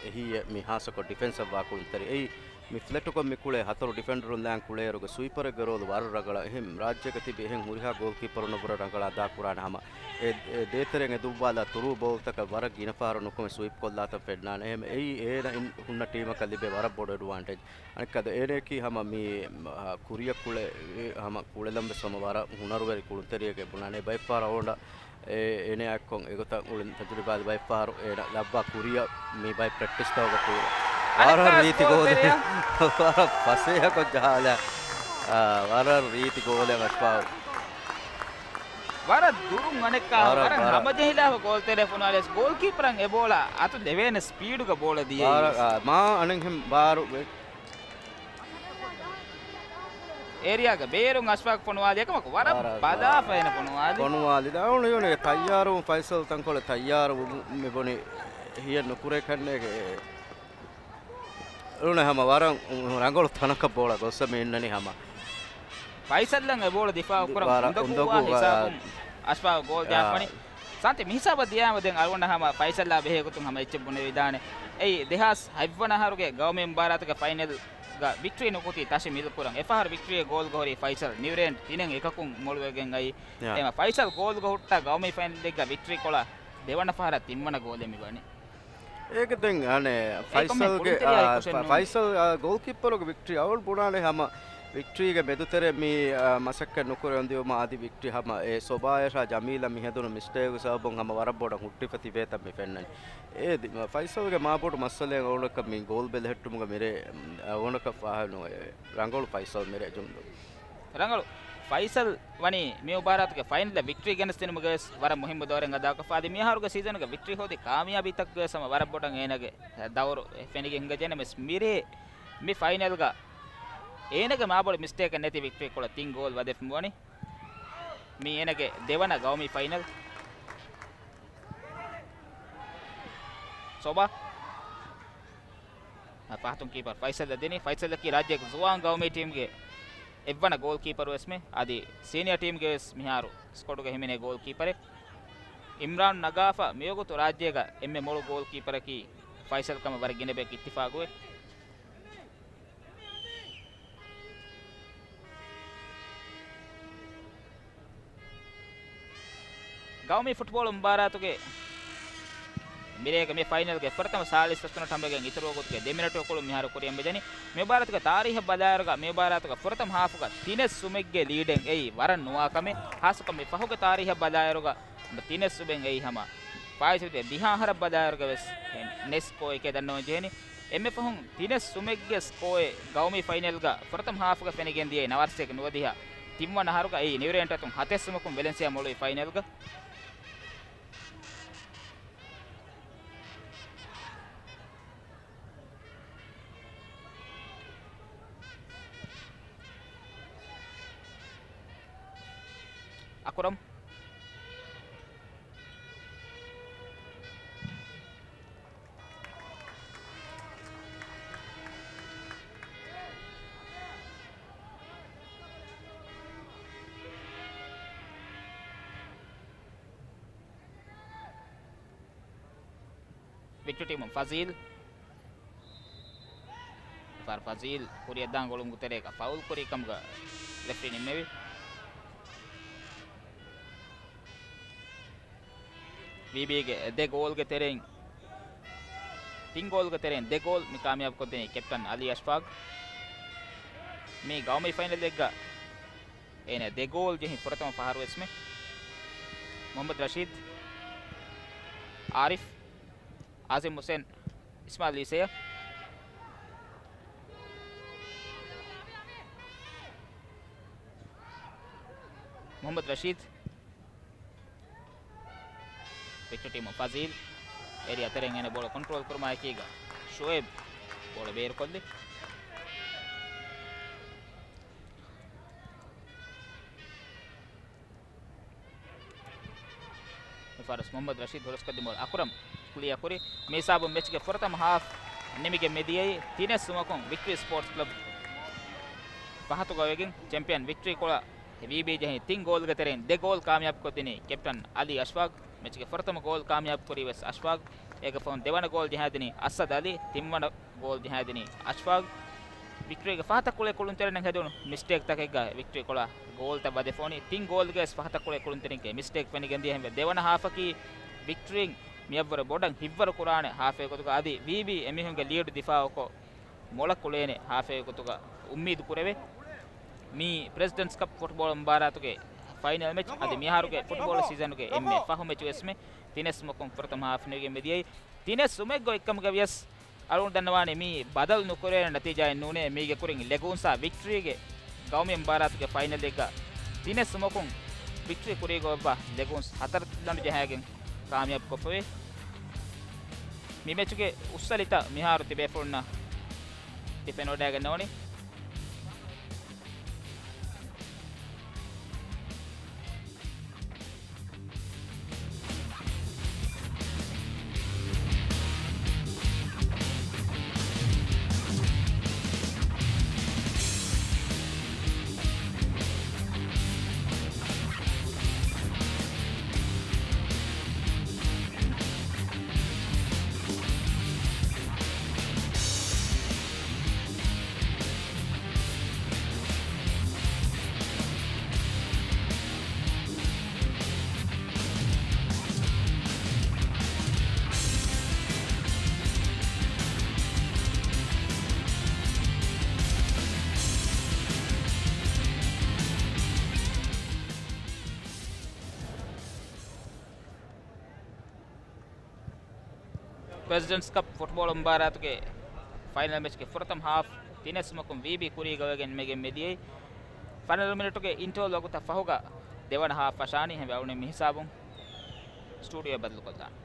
އެހީއެއް މި ހާއްސަކޮށް ޑިފެންސަށް ވާ ކުޅުންތެރި. އެއީ މި ފްލެޓުކޮށް މި ކުޅޭ ހަތަރު ޑިފެންޑަރުން ލާން ކުޅޭއިރުގަ ސުވީޕަރެއްގެ ރޯލު ވަރަށް ރަނގަޅަށް. އެހެން ރާއްޖޭގަ ތިބި އެހެން ހުރިހާ ގޯލްކީޕަރުންނަށް ވުރެ ރަނގަޅަށް އަދާކުރާނެ ހަމަ. އެ، އެ ދޭތެރެއިން އެ ދުއްވާލާ ތުރޫ ބޯލްތަކަށް ވަރަށް ގިނަ ފަހަރު ނުކުމެ ސުވީޕް ކޮށްލާތަން ފެންނާނެ. އެހެން އެއީ އޭނަ އިން ހުންނަ ޓީމަކަށް ލިބޭ ވަރަށް ބޮޑު އެޑްވާންޓޭޖް. އަނެއްކާ އޭނައަކީ ހަމަ މި، އާ، ކުރިއަށް ކުޅެ، އެ، ހަމަ ކުޅެލަން ވެސް ހަމަ ވަރަށް ހުނަރުވެރި ކުޅުންތެރިއެކޭ ބުނާނެ. ބައެއްފަހަރަށް އޮނޑަ އެ، އޭނައާއެއްކޮށް އެގޮތަށް އުޅެން ތަޖުރިބާ ބައެއްފަހަރު އޭނަ ލައްވާ ކުރިއަށް މި ބައެއް ޕްރެކްޓިސްތަކުގަ ކުޅެ. ވަރަށް ރީތި ގޯލެއް. ވަރަށް ފަސޭހަކޮށް ޖަހާލާ. އާ، ވަރަށް ރީތި ގޯލެއް އަޝްފާގު. ވަރަށް ދުރުން އަނެއްކާ ވަރަށް، ވަރަށް ވަރަށް. ހަމަޖެހިލާފަ ގޯލްތެރެ ފޮނުވާލިޔަސް ގޯލްކީޕަރަށް އެ ބޯޅަ އަތު ލެވޭނެ ސްޕީޑުގަ ބޯޅަ ދިޔައީ. ވަރަށް، އާ، މާ އަނެއްހެން ބާރު ވެ-، އޭރިއާގެ ބޭރުން އަޝްފާގް ފޮނުވާލި އެކަމަކު ވަރަށް ވަރަށް، ބަލާފަ އޭނަ ފޮނުވާލި. ފޮނުވާލި. ދާ އުޅެ އުޅެ ތައްޔާރުވުން ފައިސަލް ތަންކޮޅެއް ތައްޔާރުވުމުން މި ބުނި ހިޔެއް ނުކުރޭ ކަންނޭގެ. އުޅުނެ ހަމަ ވަރަށް ރަނގަޅު ތަނަކަށް ބޯޅަ ގޮއްސަ މި އިންނަނީ ހަމަ. ފައިސަލްއަށް އެ ބޯޅަ ދިފާއު ކުރަން ވަރަށް އުނދަގޫވާ އުނދަގޫ ހިސާބުން އަޝްފާގް ގޯލް އާ. ޖާކަނީ. ސާންތި މިހިސާބަށް ދިޔާމަ ދެން އަޅުގަނޑަށް ހަމަ ފައިސަލްއާ ބެހޭ ގޮތުން ހަމަ އެއްޗެއް ބުނެވިދާނެ. އެއީ ދެހާސް ހަތްވަނަ އަހަރުގެ ގައުމީ މުބާރާތުގެ ފައިނަލްގަ ވިކްޓްރީ ނުކުތީ ތަށި މިލުކުރަން. އެފަހަރު ވިކްޓްރީއެއް ގޯލްގަ ހުރީ ފައިސަލް ނިވްރޭން ތިނެއް އެކަކުން މޮޅުވެގެން އައީ. އެމަ ފައިސަލް ގޯލްގަ ހުއްޓާ ގައުމީ ފައިނަލްއެއްގަ ވިކްޓްރީ ކޮޅަށް ދެވަނަ ފަހަރަށް ތިންވަނަ ގޯލެއް މިވަނީ. އޭގެ ދެން އަނެއް އެކަމެއް ފައިސަލްގެ، ކުރިތެރިޔާ އާ، ކުށެއް ނޫން. ފައިސަލް، އާ، ގޯލްކީޕަރުގެ ވިކްޓްރީ އަޅު ބުނާނެ ހަމަ ވިކްޓްރީގެ މެދުތެރެ މި، އާ، މަސައްކަތް ނުކުރެވެން ދިޔުމަށް އަދި ވިކްޓްރީ ހަމަ އެ ސޮބާޔަށާ ޖަމީލަށް މިހެދުނު މިސްޓޭކު ސަބަބުން ހަމަ ވަރަށް ބޮޑަށް ހުއްޓިފަ ތިބޭތަން މި ފެންނަނީ. އޭ ދި-، ފައިސަލްގެ މާބޮޑު މައްސަލައެއް އަޅުގަނޑަކަށް މި ގޯލް ބެލެހެއްޓުމުގަ މިރޭ، އަޅުގަނޑަކަށް ފާހަގަ ނުވޭ. ރަނގަޅު ފައިސަލް މިރޭ ޖުމްލު. ރަނގަޅު. ފައިސަލް ވަނީ މި މުބާރާތުގެ ފައިނަލަށް ވިކްޓްރީ ގެނެސްދިނުމުގަވެސް ވަރަށް މުހިއްމު ދައުރެއް އަދާކޮށްފަ އަދި މިއަހަރުގެ ސީޒަނުގެ ވިކްޓްރީ ހޯދި ކާމިޔާބީތަކުގަވެސް ހަމަ ވަރަށް ބޮޑަށް އޭނަގެ ދައުރު ފެނިގެން ހިނގަޖެހެނީ ވެސް މިރޭ މި ފައިނަލްގަ އޭނަގެ މާބޮޑު މިސްޓޭކެއް ނެތި ވިކްޓްރީ ކޮޅަށް ތިން ގޯލް ވަދެފަ މިވަނީ. މީ އޭނަގެ ދެވަނަ ގައުމީ ފައިނަލް. ސޮބާ. ފަހަތުން ކީޕަރު ފައިސަލްއަށް ދިނީ. ފައިސަލްއަކީ ރާއްޖޭގެ ޒުވާން ގައުމީ ޓީމްގެ އެއްވަނަ ގޯލް ކީޕަރު ވެސްމެ. އަދި ސީނިއާ ޓީމްގެ ވެސް މިހާރު ސްކޮޑުގަ ހިމެނޭ ގޯލް ކީޕަރެއް. އިމްރާން ނަގާފަ މިވަގުތު ރާއްޖޭގަ އެންމެ މޮޅު ގޯލް ކީޕަރަކީ ފައިސަލް ކަމަށް ވަރަށް ގިނަ ބަޔަކު އިއްތިފާގުވޭ. ގައުމީ ފުޓްބޯޅަ މުބާރާތުގެ މިރޭގެ މި ފައިނަލްގެ ފުރަތަމަ ސާޅީސް ސެކަންޑް ހަމަވެގެން އިތުރު ވަގުތުގެ ދެ މިނެޓު ކުޅުން މިހާރު ކުރިއަށް މިދަނީ. މި މުބާރާތުގެ ތާރީހަށް ބަލާއިރުގަ މި މުބާރާތުގެ ފުރަތަމަ ހާފުގަ ތިނެއް ސުމެއްގެ ލީޑެއް އެއީ ވަރަށް ނުވާ ކަމެއް. ހާއްސަކޮށް މި ފަހުގެ ތާރީހަށް ބަލާއިރުގަ ތިނެއް ސުމެއް އެއީ ހަމަ ފާއިތުވެދިޔަ ދިހަ އަހަރަށް ބަލާއިރުގަ ވެސް ނެސް ސްކޯއެކޭ ދަންނަވަން ޖެހެނީ. އެންމެ ފަހުން ތިނެއް ސުމެއްގެ ސްކޯއެއް ގައުމީ ފައިނަލްގަ ފުރަތަމަ ހާފުގަ ފެނިގެން ދިޔައީ ނަވާރަސޭގެ ނުވަދިހަ ތިންވަނަ އަހަރުގަ އެއީ ނިވިރޭންޓް އަތުން ހަތެއް ސުމަކުން ވެލެންސިއާ މޮޅުވި ފައިނަލްގަ. އަކުރަމް. ވިކްޓޯރިއާ ޓީމުން ފަޒީލް. ފާރު ފަޒީލް ކުރިއަށްދާން ގޮޅުމުގެ ތެރޭގަ ފައުލް ކުރި ކަމުގަ ރެފްރީ ނިންމެވި. ވީބީގެ ދެ ގޯލްގެ ތެރެއިން، ތިން ގޯލްގެ ތެރެއިން ދެ ގޯލް މި ކާމިޔާބު ކޮށްދިނީ ކެޕްޓަން އަލީ އަޝްފާގް. މި ގައުމީ ފައިނަލްއެއްގަ އޭނަ ދެ ގޯލް ޖެހި ފުރަތަމަ ފަހަރު ވެސް މި. މުހައްމަދު ރަޝީދު، އާރިފް، އާޒިމް ހުސެން، އިސްމާއިލް އީސަޔަ. މުހައްމަދު ރަޝީދު. ވިކްޓޯރިއާ ޓީމު ފަޒީލް އޭރިއާ ތެރެއިން އޭނަ ބޯޅަ ކޮންޓްރޯލް ކުރުމާ އެކީގަ ޝުއޭބް ބޯޅަ ބޭރުކޮށްލި. މިފަހަރު މުހައްމަދު ރަޝީދު ހުރަސްކޮށްދިން ބޯޅަ އަކުރަމް ކްލިއާ ކުރި. މި ހިސާބުން މެޗްގެ ފުރަތަމަ ހާފް ނިމިގެން މިދިޔައީ ތިނެއް ސުމަކުން ވިކްޓްރީ ސްޕޯޓްސް ކްލަބް ފަހަތުގަ ވެގެން ޗެމްޕިއަން ވިކްޓްރީ ކޮޅަށް ވީބީ ޖެހި ތިން ގޯލްގެ ތެރެއިން ދެ ގޯލް ކާމިޔާބު ކޮށްދިނީ ކެޕްޓަން އަލީ އަޝްފާގް. މެޗުގެ ފުރަތަމަ ގޯލް ކާމިޔާބު ކުރީ ވެސް އަޝްފާގް. އޭގެ ފަހުން ދެވަނަ ގޯލް ޖަހާދިނީ އަސަދް އަލީ. ތިންވަނަ ގޯލް ޖަހާދިނީ އަޝްފާގް. ވިކްޓްރީގެ ފަހަތަށް ކުޅޭ ކުޅުންތެރިން ހެދުނު މިސްޓޭކްތަކެއްގަ ވިކްޓްރީ ކޮޅަށް ގޯލްތައް ވަދެފޯނީ. ތިން ގޯލްގަ ވެސް ފަހަތަށް ކުޅޭ ކުޅުންތެރިންގެ މިސްޓޭކް ފެނިގެން ދިޔަ ހިނދު ދެވަނަ ހާފަކީ ވިކްޓްރީން މިއަށްވުރެ ބޮޑަށް ހިތްވަރު ކުރާނެ ހާފެއް ގޮތުގަ އަދި ވީބީ އެމީހުންގެ ލީޑު ދިފާއުކޮށް، މޮޅަށް ކުޅޭނެ ހާފެއް ގޮތުގަ އުއްމީދު ކުރެވޭ. މީ ޕްރެޒިޑެންޓްސް ކަޕް ފުޓްބޯޅަ މުބާރާތުގެ ފައިނަލް މެޗް. އަދި މިހާރުގެ ފުޓްބޯޅަ ސީޒަނުގެ އެންމެ ފަހު މެޗު ވެސް މި ތިނެއް ސުމަކުން ފުރަތަމަ ހާފް ނިމިގެން މިދިޔައީ. ތިނެއް ސުމެއްގަ އޮތްކަމުގަ ވިޔަސް އަޅުގަނޑު ދަންނަވާނީ މީ ބަދަލު ނުކުރޭނެ ނަތީޖާއެއް ނޫނޭ. މީގެ ކުރިން ލެގޫންސާ ވިކްޓްރީގެ ގައުމީ މުބާރާތުގެ ފައިނަލްއެއްގަ ތިނެއް ސުމަކުން ވިކްޓްރީ ކުރީގަ އޮއްވާ ލެގޫންސް ހަތަރު ލަނޑު ޖަހައިގެން ކާމިޔާބު ކޮށްފަވޭ. މި މެޗުގެ އުއްސަލިތައް މިހާރު ތިބޭފުޅުންނަށް ތި ފެނިވަޑައިގަންނަވަނީ. ޕްރެޒިޑެންޓްސް ކަޕް ފުޓްބޯޅަ މުބާރާތުގެ ފައިނަލް މެޗްގެ ފުރަތަމަ ހާފް ތިނެއް ސުމަކުން ވީބީ ކުރީގަ ވެގެން މިގެން މިދިޔައީ. ފަނަރަ މިނެޓުގެ އިންޓަވަލް ވަގުތަށް ފަހުގަ ދެވަނަ ހާފް ފަށާނީ. ހެން އަޅުގަނޑު މި ހިސާބުން ސްޓޫޑިއޯ ބަދަލުކޮށްލާނަން.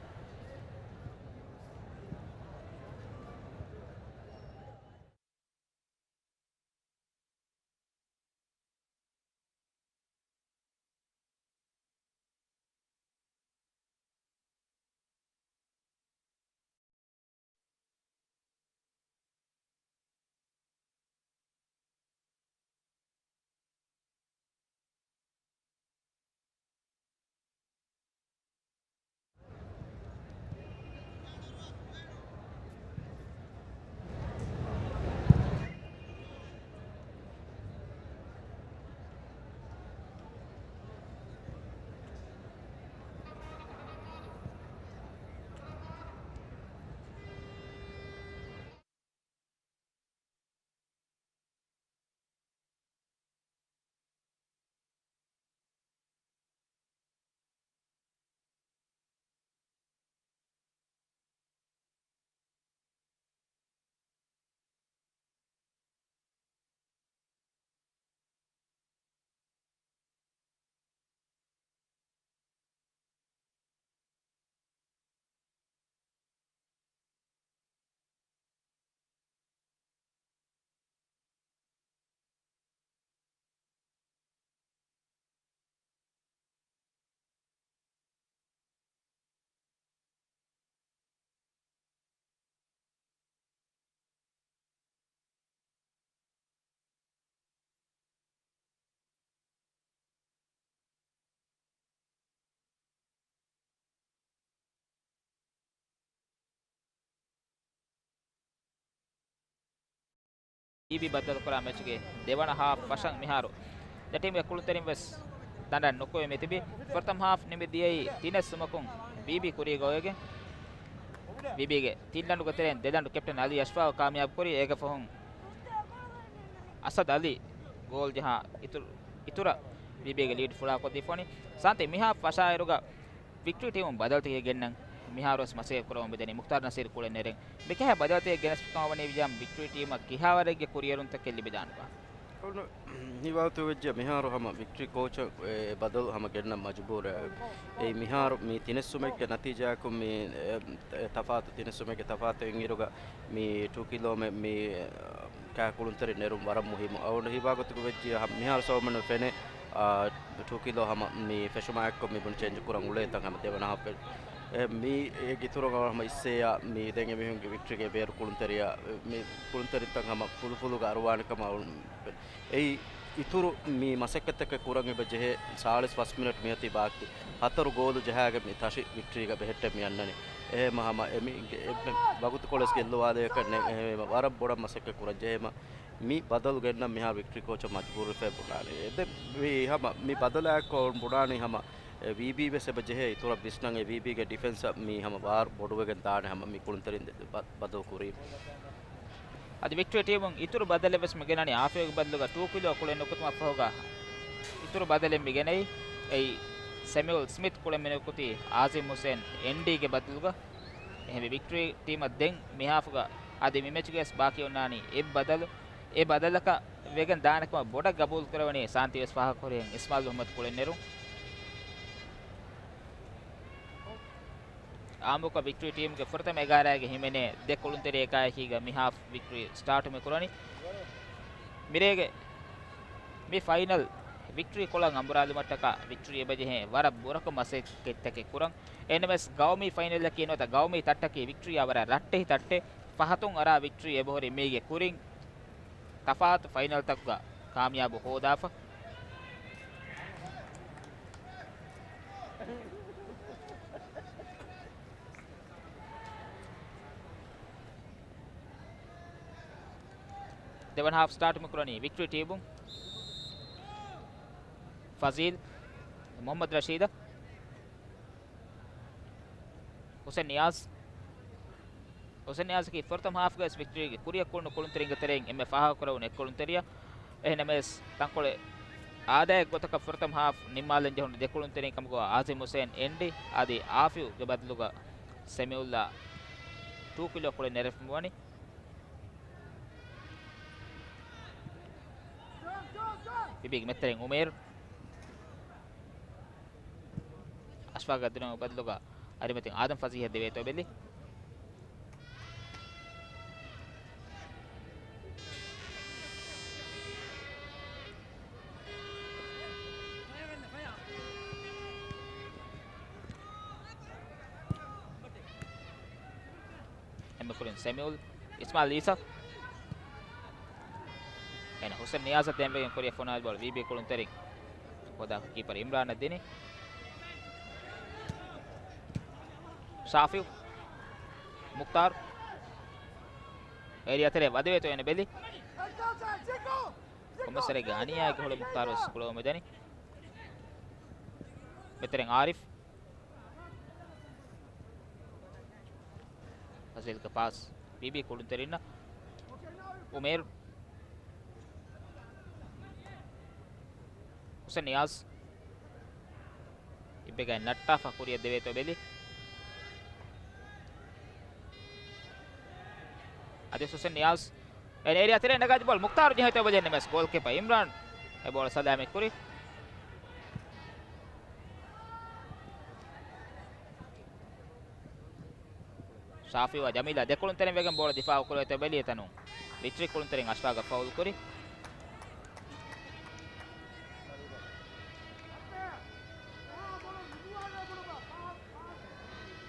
ވީބީ ބައްދަލުކުރާ މެޗުގެ ދެވަނަ ހާފް ފަށަން މިހާރު ދެ ޓީމްގެ ކުޅުންތެރިން ވެސް ދަނޑަށް ނުކުމެ މިތިބީ. ފުރަތަމަ ހާފް ނިމި ދިޔައީ ތިނެއް ސުމަކުން ވީބީ ކުރީގަ އޮވެގެން. ވީބީގެ ތިން ލަނޑުގެ ތެރެއިން ދެ ލަނޑު ކެޕްޓަން އަލީ އަޝްފާގު ކާމިޔާބު ކުރީ. އޭގެ ފަހުން އަސަދް އަލީ ގޯލް ޖަހާ އިތުރު، އިތުރަށް ވީބީގެ ލީޑް ފުޅާކޮށްދީފަ ވަނީ. ސާންތި މިހާ ފަށާއިރުގަ ވިކްޓްރީ ޓީމުން ބަދަލުތަކެއް ގެންނަން މިހާރުވެސް މަސައްކަތް ކުރަމުން މިދަނީ. މުޚްތާރު ނަސީރު ކުޅެން ނެރެން މިކަހަލަ ބަދަލުތަކެއް ގެނެސްފިކަމަށް ވަނީ ވިޔަމް ވިކްޓްރީ ޓީމަށް ކިހާވަރެއްގެ ކުރިއެރުންތަކެއް ލިބިދާނެބާ؟ އޮން ހިވާތު ވެއްޖެ މިހާރު ހަމަ ވިކްޓްރީ ކޯޗަށް އެ ބަދަލު ހަމަ ގެންނަން މަޖުބޫރު. އެއީ މިހާރު މި ތިނެއް ސުމެއްގެ ނަތީޖާއަކުން މި އެ، އެ ތަފާތު، ތިނެއް ސުމެއްގެ ތަފާތު އިންއިރުގަ މި ޓޫ ކިލޯމެ މި ކާ ކުޅުންތެރި ނެރުން ވަރަށް މުހިއްމު. އަވަން ހިބާގޮތުގަ ވެއްޖިއްޔާ ހަ-، މިހާރު ސޯމަނު ފެނޭ، އާ، ޓޫ ކިލޯ ހަމަ މި ފެށުމާއެއްކޮށް މި ބުނި ޗޭންޖް ކުރަން އުޅޭތަން ހަމަ ދެވަނަ ހާފް. އެ، މީ އޭގެ އިތުރުގަ ހަމަ އިއްސޭއާ މި ދެން އެމީހުންގެ ވިކްޓްރީގެ ބޭރު ކުޅުންތެރިޔާ، މި ކުޅުންތެރިންތައް ހަމަ ފުލުފުލުގަ އަރުވާނެ ކަމަށް އެއީ އިތުރު މި މަސައްކަތްތަކެއް ކުރަން އެބަ ޖެހޭ. ސާޅީސް ފަސް މިނެޓް މިއޮތީ ބާކީ. ހަތަރު ގޯލު ޖަހާގެން މި ތަށި ވިކްޓްރީގަ ބެހެއްޓެން މި އަންނަނީ. އެހެންމަ ހަމަ އެ މި ގެ-، އެ ވަގުތުކޮޅެސް ގެއްލުވާލެވޭކަށް ނެތް. އެހެންވީމަ ވަރަށް ބޮޑަށް މަސައްކަތް ކުރަން ޖެހޭމަ މި ބަދަލު ގެންނަން މިހާރު ވިކްޓްރީ ކޯޗަށް މަޖުބޫރުވެފައި ބުނާނެ. އެ ދެ ވީ ހަމަ މި ބަދަލާއެކު ބުނާނީ ހަމަ އެ ވީބީ ވެސް އެބަ ޖެހޭ އިތުރަށް ވިސްނަން އެ ވީބީގެ ޑިފެންސަށް މީ ހަމަ ބާރު ބޮޑުވެގެން ދާނެ ހަމަ މި ކުޅުންތެރިން ދެ-، ބަ-، ބަދަލު ކުރީ. އަދި ވިކްޓްރީ ޓީމުން އިތުރު ބަދަލެއް ވެސް މި ގެނަނީ. އާފިޔުގެ ބަދަލުގަ ޓޫ ކިލޯ ކުޅެން ނުކުތުމަށް ފަހުގަ އިތުރު ބަދަލެއް މި ގެނައީ. އެއީ ސެމިއުލް ސްމިތް ކުޅެން މި ނުކުތީ އާޒިމް ހުސެން އެންޑީގެ ބަދަލުގަ. އެހެންވެ ވިކްޓްރީ ޓީމަށް ދެން މި ހާފުގަ އަދި މި މެޗުގައި ވެސް ބާކީ އޮންނާނީ އެއް ބަދަލު. އެ ބަދަލަކަށް ވެގެން ދާނެ ކަމަށް ބޮޑަށް ގަބޫލު ކުރެވެނީ ސާންތި ވެސް ފާހަގަ ކުރިހެން އިސްމާލް މުހައްމަދު ކުޅެން ނެރުން. އާއްމުކޮށް ވިކްޓްރީ ޓީމުގެ ފުރަތަމަ އެގާރައިގެ ހިމެނޭ ދެ ކުޅުންތެރި އެކާއެކީގަ މި ހާފް ވިކްޓްރީ ސްޓާޓު މި ކުރަނީ. މިރޭގެ މި ފައިނަލް ވިކްޓްރީ ކޮޅަށް އަނބުރާލުމަށްޓަކާ ވިކްޓްރީ އެބަޖެހޭ ވަރަށް ބުރަކޮށް މަސައްކަތްތަކެއް ކުރަން. އެހެންނަމަވެސް ގައުމީ ފައިނަލަކީ ނުވަތަ ގައުމީ ތައްޓަކީ ވިކްޓްރީއާ ވަރަށް ރައްޓެހި ތައްޓެއް. ފަހަތުން އަރާ ވިކްޓްރީ އެބަހުރި މީގެ ކުރިން ތަފާތު ފައިނަލްތަކުގަ ކާމިޔާބު ހޯދާފަ. ދެވަނަ ހާފް ސްޓާޓު މި ކުރަނީ ވިކްޓްރީ ޓީމުން. ފަޒީލް، މުހައްމަދު ރަޝީދަށް. ހުސެން ނިޔާޒް. ހުސެން ނިޔާޒަކީ ފުރަތަމަ ހާފްގައި ވެސް ވިކްޓްރީގެ ކުރިއަށް ކުޅުނު ކުޅުންތެރިންގެ ތެރެއިން އެންމެ ފާހަގަކުރެވުނު އެއްކުޅުންތެރިޔާ. އެހެންނަމަވެސް، ތަންކޮޅެއް އާދައިގެ ގޮތަކަށް ފުރަތަމަ ހާފް ނިންމާލަން ޖެހުނު ދެ ކުޅުންތެރިން ކަމުގަ އާޒިމް ހުސެން އެންޑީ އަދި އާފިޔުގެ ބަދަލުގަ ސެމިއުލްލާ ޓޫ ކިލޯ ކުޅެން ނެރެފަ ވަނީ. ވީބީގެ މެދުތެރެއިން އުމޭރު. އަޝްފާގެ ދިނުމުގެ ބަދަލުގަ އަރިމަތިން އާދަމް ފަޒީހަށް ދެވޭތޯ ބެލި. އެންމެ ކުރިން ސެމިއުލް، އިސްމާއިލް އީސާ. އޭނަ ހުސެން ނިޔާޒަށް ދޭންވެގެން ކުރިއަށް ފޮނުވާލި ބޯޅަ ވީބީ ކުޅުންތެރިން ހޯދާ ކީޕަރ އިމްރާނަށް ދިނީ. ޝާފިއު، މުޚްތާރު. އޭރިއާ ތެރޭ ވަދެވޭތޯ އޭނަ ބެލި. ކޮންމެސް ވަރެއްގެ އަނިޔާއެއްގެ ހޮޅު މުޚްތާރު ވެސް ކުޅަވަމުން ދަނީ. މެދުތެރެއިން އާރިފް. ފަޒީލްގެ ޕާސް ވީބީ ކުޅުންތެރިންނަށް. އުމޭރު. ހުސެން ނިޔާޒް. އިއްބެގައި ނައްޓާފަ ކުރިއަށް ދެވޭތޯ ބެލި. އަދި ހުސެން ނިޔާޒް. އެ އޭރިއާ ތެރޭ ނަގާދި ބޯޅަ މުޚްތާރު ޖެހޭތޯ ބެލި ނަމަވެސް ގޯލްކީޕަ އިމްރާން އެ ބޯޅަ ސަލާމަތް ކުރި. ޝާފިއުއާ ޖަމީލާ ދެ ކުޅުންތެރިން ވެގެން ބޯޅަ ދިފާއު ކުރެވޭތޯ ބެލި އެތަނުން ވިކްޓްރީ ކުޅުންތެރިން އަޝްފާގަށް ފައުލް ކުރި.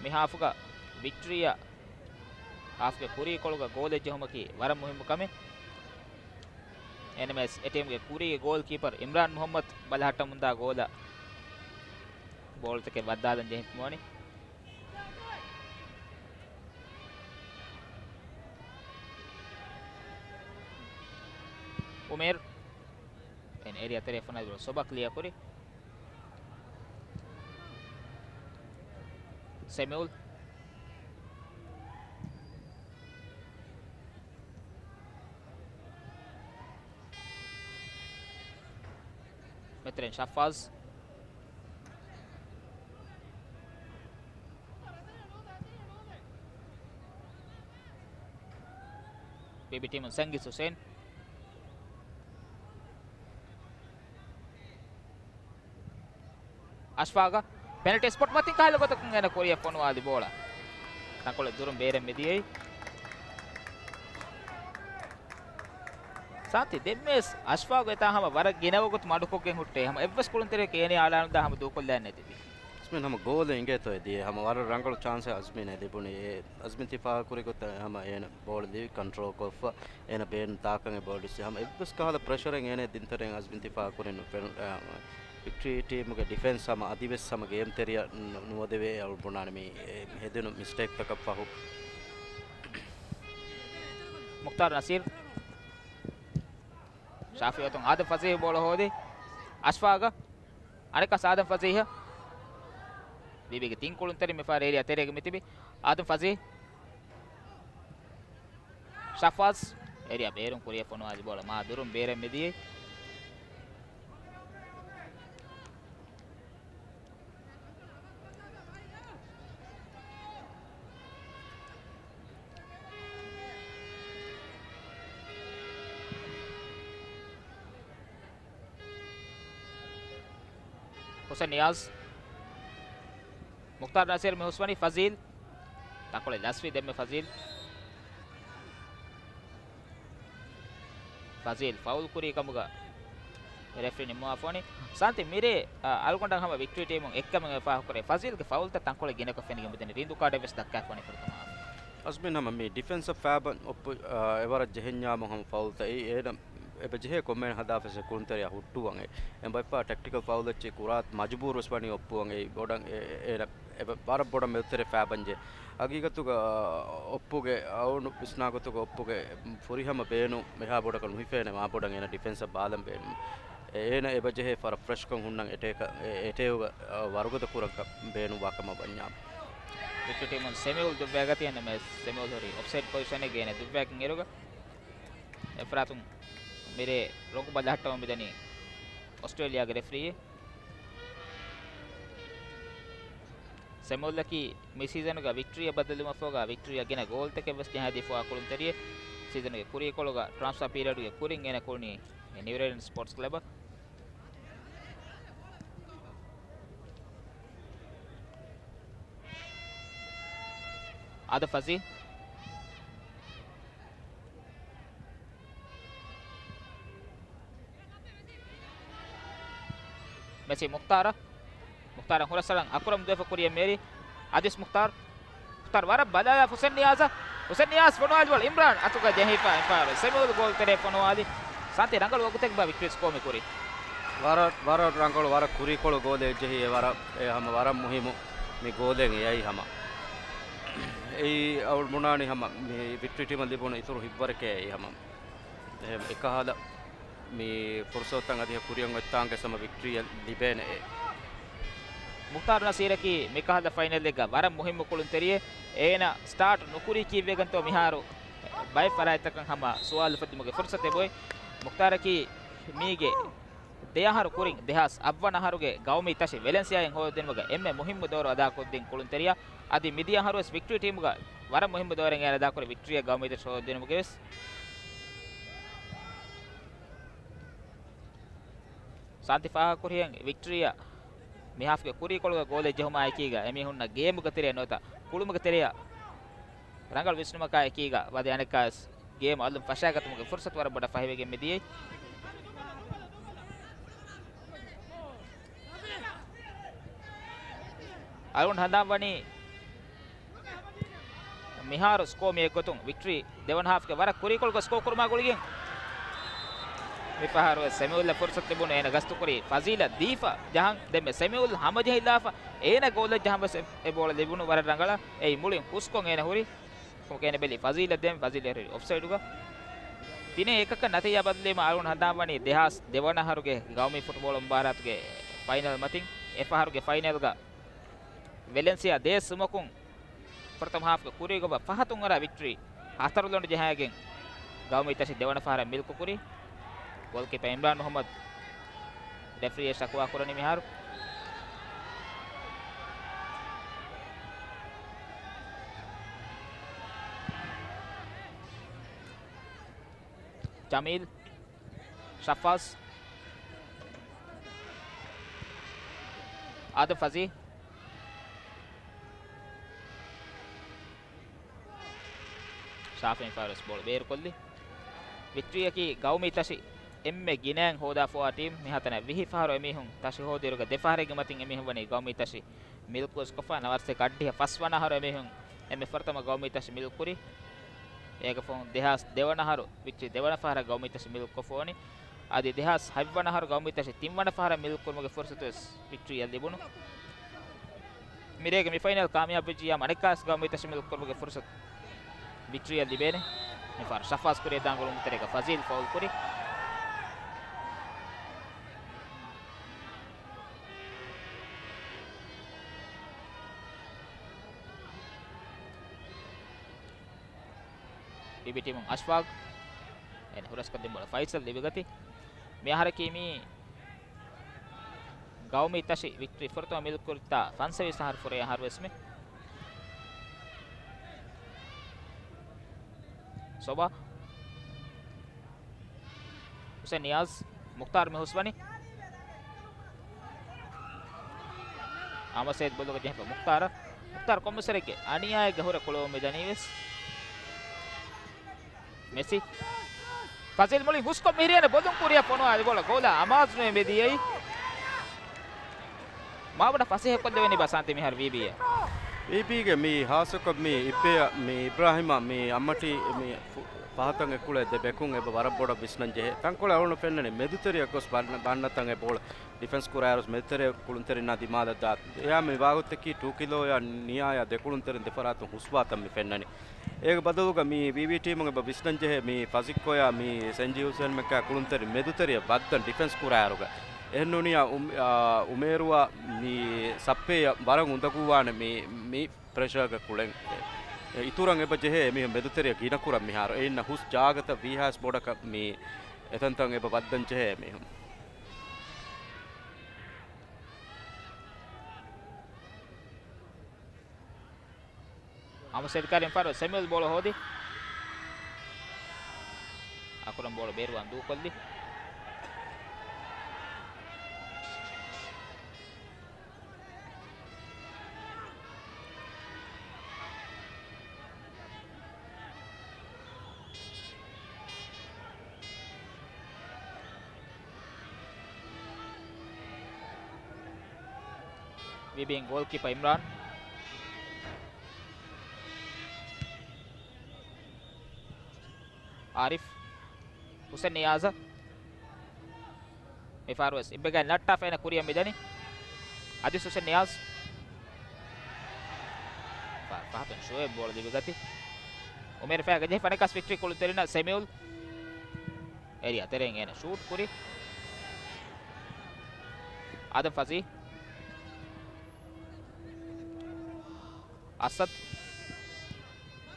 މި ހާފުގަ ވިކްޓްރީއަށް ހާފްގެ ކުރީކޮޅުގަ ގޯލެއް ޖެހުމަކީ ވަރަށް މުހިއްމު ކަމެއް. އެންއެމްއެސް އެ ޓީމްގެ ކުރީގެ ގޯލް ކީޕަރ އިމްރާން މުހައްމަދު ބަލަހައްޓަމުންދާ ގޯލަށް ބޯޅަތަކެއް ވައްދާލަން ޖެހިފަވަނީ. އުމޭރު. އެން އޭރިއާ ތެރެއަށް ފޮނުވާލި ބޯޅަ ސޮބަކް ލިޔާކުރި. ސެމިއުލް. މެތެރެން ޝަފާޒް. ބީބީ ޓީމުން ސަންގިސް ހުސެން. އަޝްފާގަ ޕެނަލްޓީ ސްޕޮޓް މަތިން ކަހަލަ ގޮތަކުން އޭނަ ކުރިއަށް ފޮނުވާލި ބޯޅަ ތަންކޮޅެއް ދުރުން ބޭރަށް މިދިޔައީ. ސާންތި ދެންމެވެސް އަޝްފާގު އެތާ ހަމަ ވަރަށް ގިނަ ވަގުތު މަޑުކޮށްގެން ހުއްޓޭ. ހަމަ އެއްވެސް ކުޅުންތެރިޔަކަށް އޭނަ އަޅާނުދާ ހަމަ ދޫކޮށްލައެއް ނެތިބި. އަޒްމީން ހަމަ ގޯލެއް އިނގޭތޯ އެ ދިޔަ. ހަމަ ވަރަށް ރަނގަޅު ޗާންސެއް އަޒްމީނަށް ލިބުނީ. އެ އަޒްމީން ތި ފާހަގަކުރި ގޮތަށް ހަމަ އޭނަ ބޯޅަ ލިބި ކަންޓްރޯލް ކޮށްފަ އޭނަ ބޭނުން ތާކަން އެ ބޯޅަ ޖެއްސި. ހަމަ އެއްވެސް ކަހަލަ ޕްރެޝަރެއް އޭނަ ދިންތެރެއިން އަޒްމީން ތި ފާހަގަކުރި ނުފެނު-، އާ، ވިކްޓްރީ ޓީމުގެ ޑިފެންސް ހަމަ އަދިވެސް ހަމަ ގޭމް ތެރެއަށް ނު-، ނުވަދެވޭ އަޅު ބުނާނެ މި އެ ހެދުނު މިސްޓޭކްތަކަށް ފަހު. މުޚްތާރު ނަސީރު. ޝާފި އޮތުން އާދަމް ފަޒީހް ބޯޅަ ހޯދި. އަޝްފާގަ. އަނެއްކާ އާދަމް ފަޒީހް. ބީބީގެ ތިން ކުޅުންތެރިން މިފަހަރު އޭރިއާ ތެރޭގަ މިތިބި. އާދަމް ފަޒީހް. ޝަފާޒް. އޭރިއާ ބޭރުން ކުރިއަށް ފޮނުވާލި ބޯޅަ މާ ދުރުން ބޭރަށް މިދިޔައީ. ހުސެން ނިޔާޒް. މުޚްތާރު ނަސީރު މި ހުސްވަނީ ފަޒީލް. ތަންކޮޅެއް ލަސްވި ދެންމެ ފަޒީލް. ފަޒީލް ފައުލް ކުރީ ކަމުގަ ރެފްރީ ނިންމަވާފަ ވަނީ. ސާންތި މިރޭ، އަ، އަޅުގަނޑަށް ހަމަ ވިކްޓްރީ ޓީމުން އެއްކަމެއް ފާހަގަކުރޭ. ފަޒީލްގެ ފައުލްތައް ތަންކޮޅެއް ގިނަކޮށް ފެނިގެން މިދަނީ ރީނދޫ ކާޑެއް ވެސް ދައްކާފަ ވަނީ ފުރަތަމަ ހާފް. އަޒްމީން ހަމަ މި ޑިފެންސަށް ފައިބަން އޮއްޕު، އަ، އެވަރަށް ޖެހެންޏާމު ހަމަ ފައުލްތައް އެ-، އޭނަ އެބަ ޖެހޭ ކޮންމެހެން ހަދާފަސޭ ކުޅުންތެރިޔާ ހުއްޓުވަން އެ. އެ ބައެއްފަހަރު ޓެކްޓިކަލް ފައުލް އެއްޗެއް ކުރާ މަޖުބޫރު ވެސް ވަނީ އޮއްޕުވަން އެ ބޮޑަށް އެ-، އެ-، އޭނަ އެބަ ވަރަށް ބޮޑަށް މެދުތެރެ ފައިބަންޖެ. ހަގީގަތުގަ އޮއްޕުގެ އައުނު ވިސްނާގޮތުގަ އޮއްޕުގެ ފުރިހަމަ ބޭނު މިހާ ބޮޑަކަށް ނުހިފޭނެ މާ ބޮޑަށް އޭނަ ޑިފެންސަށް ބާލަން ބޭނުން. އޭނަ އެބަ ޖެހޭ ފަރަށް ފްރެޝްކަން ހުންނަން އެޓޭކަ-، އެ-، އެޓޭކުގަ ވަރުގަދަ ކުރަން ބޭނުންވާ ކަމަށް ވަންޏާ. ވިކްޓްރީ ޓީމުން ސެމިއުލް ދުއްވައިގަތީ އެންމެ ސެމިއުލް ހުރީ އޮފްސައިޑް ޕޮޒިޝަނެއްގަ އޭނަ ދުއްވައިގެން އިރުގަ އެފަރާތުން މިރޭ ރޮނގު ބަލަހައްޓަވަން މިދަނީ އޮސްޓްރޭލިޔާގެ ރެފްރީ. ސެމިއުލްއަކީ މި ސީޒަނުގަ ވިކްޓްރީއަށް ބައްދަލުވުމަށްފަހުގަ ވިކްޓްރީއަށް ގިނަ ގޯލްތަކެއް ވެސް ޖަހާދީފައިވާ ކުޅުންތެރިއެއް. ސީޒަނުގެ ކުރީކޮޅުގަ ޓްރާންސްފާ ޕީރިއަޑުގެ ކުރިން އޭނަ ކުޅުނީ ނިއު ރޭޑަންޑް ސްޕޯޓްސް ކްލަބަށް. އާދަމް ފަޒީ. މެސީ މުޚްތާރަށް. މުޚްތާރަށް ހުރަސްއަޅަން އަކުރަމް ދުވެފަ ކުރިއަށް މޭރި. އަދިސް މުޚްތާރު. މުޚްތާރު ވަރަށް ބަލާލާ ހުސެން ނިޔާޒަށް. ހުސެން ނިޔާޒް ފޮނުވާލި ބޯޅަ އިމްރާން އަތުގަ ޖެހިފަ އެފާރު ސެމިއުލް ގޯލް ތެރޭ ފޮނުވާލި. ސާންތި ރަނގަޅު ވަގުތެއްގަ ވިކްޓްރީ ސްކޯ މި ކުރީ. ވަރަށް، ވަރަށް ރަނގަޅު، ވަރަށް ކުރީކޮޅު ގޯލެއް ޖެހި އެ ވަރަށް، އެ ހަމަ ވަރަށް މުހިއްމު މި ގޯލެއް އެއައީ ހަމަ. އެއީ އަޅު ބުނާނީ ހަމަ މި ވިކްޓްރީ ޓީމަށް ލިބުނު އިތުރު ހިތްވަރެކޭ އެއީ ހަމަ. އެހެން އެކަހަލަ މި ފުރުސަތުތައް އަދި ކުރިއަށް އޮތްތާނގެ ސަމަ ވިކްޓްރީއަށް ލިބޭނެ އެ. މުޚްތާރު ނަސީރަކީ މިކަހަލަ ފައިނަލްއެއްގަ ވަރަށް މުހިއްމު ކުޅުންތެރިއެއް. އޭނަ ސްޓާޓް ނުކުރީ ކީއްވެގެންތޯ މިހާރު ބައެއް ފަރާތްތަކަށް ހަމަ ސުވާލު އުފެއްދުމުގެ ފުރުސަތެއް އޮތް. މުޚްތާރަކީ މީގެ ދެ އަހަރު ކުރިން ދެހާސް އަށްވަނަ އަހަރުގެ ގައުމީ ތަށި ވެލެންސިއާއިން ހޯދުނުމުގަ އެންމެ މުހިއްމު ދައުރު އަދާކޮށްދިން ކުޅުންތެރިޔާ. އަދި މިދިޔަ އަހަރުވެސް ވިކްޓްރީ ޓީމުގަ ވަރަށް މުހިއްމު ދައުރެއް އޭނަ އަދާކުރި ވިކްޓްރީއަށް ގައުމީ ތަށި ހޯދުނުމުގެވެސް. ސާންތި ފާހަގަކުރިހެން ވިކްޓްރީއަށް މި ހާފްގެ ކުރީކޮޅުގަ ގޯލެއް ޖެހުމާ އެކީގަ އެމީހުންނަށް ގޭމުގެ ތެރެއަށް ނުވަތަ ކުޅުމުގެ ތެރެއަށް ރަނގަޅު ވިސްނުމަކާ އެކީގަ ވަދެ އަނެއްކާވެސް ގޭމް އަލުން ފަށާގަތުމުގެ ފުރުސަތު ވަރަށް ބޮޑަށް ފަހިވެގެން މިދިޔައީ. އަޅުގަނޑު ހަނދާން ވަނީ މިހާރު ސްކޯ މި އެއްގޮތުން ވިކްޓްރީ ދެވަނަ ހާފްގެ ވަރަށް ކުރީކޮޅުގަ ސްކޯ ކުރުމާ ގުޅިގެން. މި ފަހަރު ސެމިއުލްއަށް ފުރުސަތު ލިބުނު އޭނަ ގަސްތުކުރީ ފަޒީލަށް ދީފަ ޖަހަން. ދެންމެ ސެމިއުލް ހަމަޖެހިލާފަ އޭނަ ގޯލަށް ޖަހަން ވެސް އެ، އެ ބޯޅަ ލިބުނު ވަރަށް ރަނގަޅަށް. އެއީ މުޅިން ހުސްކޮށް އޭނަ ހުރި. ކުމަކޭ އޭނަ ބެލީ ފަޒީލަށް ދޭން، ފަޒީލަށް ހުރީ އޮފްސައިޑުގަ. ތިނެއް އެކަކަށް ނަތީޖާ ބަދަލުވީމަ އަޅުގަނޑު ހަނދާންވަނީ ދެހާސް ދެވަނަ އަހަރުގެ ގައުމީ ފުޓްބޯޅަ މުބާރާތުގެ ފައިނަލް މަތިން. އެފަހަރުގެ ފައިނަލްގަ ވެލެންސިއާ ދޭއް ސުމަކުން ފުރަތަމަ ހާފްގެ ކުރީގަ ފަހަތުން އަރާ ވިކްޓްރީ ހަތަރު ލަނޑު ޖަހައިގެން ގައުމީ ތަށި ދެވަނަ ފަހަރަށް މިލްކު ކުރީ. ގޯލްކީޕަ އިމްރާން މުހައްމަދު ރެފްރީއަށް ޝަކުވާ ކުރަނީ މިހާރު. ޖަމީލް، ޝަފާޒް، އާދަމް ފަޒީ. ޝާފި މިފަހަރުވެސް ބޯޅަ ބޭރުކޮށްލި. ވިކްޓްރީއަކީ ގައުމީ ތަށި އެންމެ ގިނައިން ހޯދާފައިވާ ޓީމް. މިހާތަނަށް ވިހި ފަހަރު އެމީހުން ތަށި ހޯދިއިރުގަ ދެފަހަރެއްގެ މަތިން އެމީހުން ވަނީ ގައުމީ ތަށި މިލްކުވެސް ކޮށްފަ. ނަވާރަސް އަށް އަށްޑިހަ ފަސްވަނަ އަހަރު އެމީހުން އެންމެ ފުރަތަމަ ގައުމީ ތަށި މިލްކުރި. އޭގެ ފަހުން ދެހާސް ދެވަނަ އަހަރު ވިކްޓްރީ ދެވަނަ ފަހަރަށް ގައުމީ ތަށި މިލްކޮށްފަވަނީ. އަދި ދެހާސް ހަތްވަނަ އަހަރު ގައުމީ ތަށި ތިންވަނަ ފަހަރަށް މިލްކުރުމުގެ ފުރުސަތުވެސް ވިކްޓްރީއަށް ލިބުނު. މިރޭގެ މި ފައިނަލް ކާމިޔާބުވެއްޖިއްޔާ އަނެއްކާވެސް ގައުމީ ތަށި މިލްކުރުމުގެ ފުރުސަތު ވިކްޓްރީއަށް ލިބޭނެ. މިފަހަރު ޝަފާޒް ކުރިއަށް ދާން ގުޅުމުގެ ތެރޭގަ ފަޒީލް ފައުލް ކުރި. ބީބީ ޓީމުން އަޝްފާގް. އޭނަ ހުރަސްކޮށްދިން ބޯޅަ ފައިސަލް ލިބިގަތީ. މި އަހަރަކީ މީ ގައުމީ ތަށި ވިކްޓްރީ ފުރަތަމަ މިލްކުރިތާ ފަންސަވީސް އަހަރު ފުރޭ އަހަރުވެސް މެ. ސޮބާ. ހުސެން ނިޔާޒް. މުޚްތާރު މި ހުސްވަނީ. އަމަސޭދް ބޮލުގަ ޖެހިފަ މުޚްތާރަށް. މުޚްތާރު ކޮންމެސް ވަރެއްގެ އަނިޔާއެއްގެ ހުރެ ކުޅެވުން މިދަނީވެސް. މެސި. ފަޒީލް މުޅި ހުސްކޮށް މިހިރިއަނެ ބޮލުން ކުރިއަށް ފޮނުވާ އަދި ބޯޅަ ގޯލާ އަމާޒުނުވެ މެދިޔައީ. މާބޮޑަށް ފަސޭހަކޮށްލެވެނީ ބާ ސާންތި މިހާރު ވީބީއަށް. ވީބީގެ މި ހާއްސަކޮށް މި އިއްބެއަށް މި އިބްރާހިމަށް މި އައްމަޓީ މި ފު-، ފަހަތަށް އެކުޅޭ ދެ ބެކުން އެބަ ވަރަށް ބޮޑަށް ވިސްނަން ޖެހޭ. ތަންކޮޅެއް އަޅުގަނޑަށް ފެންނަނީ މެދުތެރެއަށް ގޮސް ބަން-، ބަންނަތަން އެ ބޯޅަ ޑިފެންސް ކުރާއިރު މެދުތެރެ ކުޅުންތެރިންނާ ދިމާލަށް ދާ. އެޔާ މި ވާގޮތަކީ ޓޫކިލޯޔާ ނިޔާޔާ ދެ ކުޅުންތެރިން ދެފަރާތުން ހުސްވާތަން މި ފެންނަނީ. އޭގެ ބަދަލުގަ މި ވީވީ ޓީމުން އެބަ ވިސްނަންޖެހޭ މި ފަޒިއްކޮޔާ މި ސެންޖީ ހުސެން މެކާ ކުޅުންތެރި މެދުތެރެއަށް ވައްދަން ޑިފެންސް ކުރާއިރުގަ. އެހެންނޫނިޔާ އު-، އާ، އުމޭރުއާ މި ސައްޕޭއަށް ވަރަށް އުނދަގޫވާނެ މި، މި ޕްރެޝާގެ ކުޅެން. އެ، އިތުރަށް އެބަ ޖެހޭ އެމީހުން މެދުތެރެއަށް ގިނަކުރަން މިހާރު. އެއިންނަ ހުސް ޖާގަތައް ވީހާވެސް ބޮޑަކަށް މި އެތަންތަން އެބަ ވައްދަން ޖެހޭ އެމީހުން. އަމަސޭދް ކަރީމް ފަރު ސެމިއުލް ބޯޅަ ހޯދި. އަކުރަން ބޯޅަ ބޭރުވާން ދޫކޮށްލި. ވީބީން ގޯލްކީޕަ އިމްރާން. އާރިފް. ހުސެން ނިޔާޒަށް. މިފަހަރުވެސް އިއްބެގައި ނައްޓާފަ އޭނަ ކުރިއަށް މިދަނީ. އަދިސް ހުސެން ނިޔާޒް. ފަ-، ފަހަތުން ޝުއޭބް ބޯޅަ ލިބިގަތީ. އުމޭރު ފައިގަ ޖެހިފަ ނަކަސް ވިކްޓްރީ ކުޅުންތެރިންނަށް ސެމިއުލް. އޭރިއާ ތެރެއިން އޭނަ ޝޫޓް ކުރި. އާދަމް ފަޒީ. އަސަދް.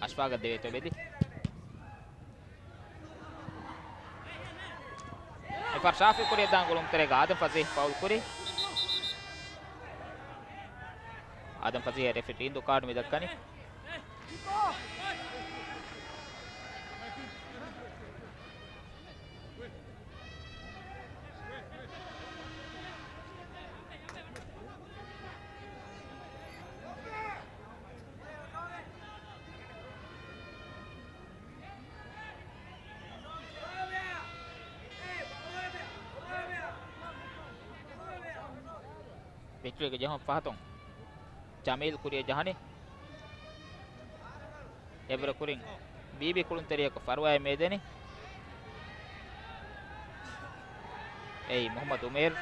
އަޝްފާގަށް ދެވޭތޯ ބެލި. އެފަރް ޝާފި ކުރިއަށް ދާން ގުޅުންތެރޭގަ އާދަމް ފަޒީ ފައުލް ކުރި. އާދަމް ފަޒީއަށް ރެފްރީ ތީން ދުކާޑު މި ދައްކަނީ. ވިކްޓްރީގެ ޖެހުން ފަހަތުން ޖަމީލް ކުރިއަށް ޖަހަނީ. އެވަރު ކުރިން ވީބީ ކުޅުންތެރިޔަކު ފަރުވާއެއް މޭދެނީ. އެއީ މުހައްމަދު އުމޭރު.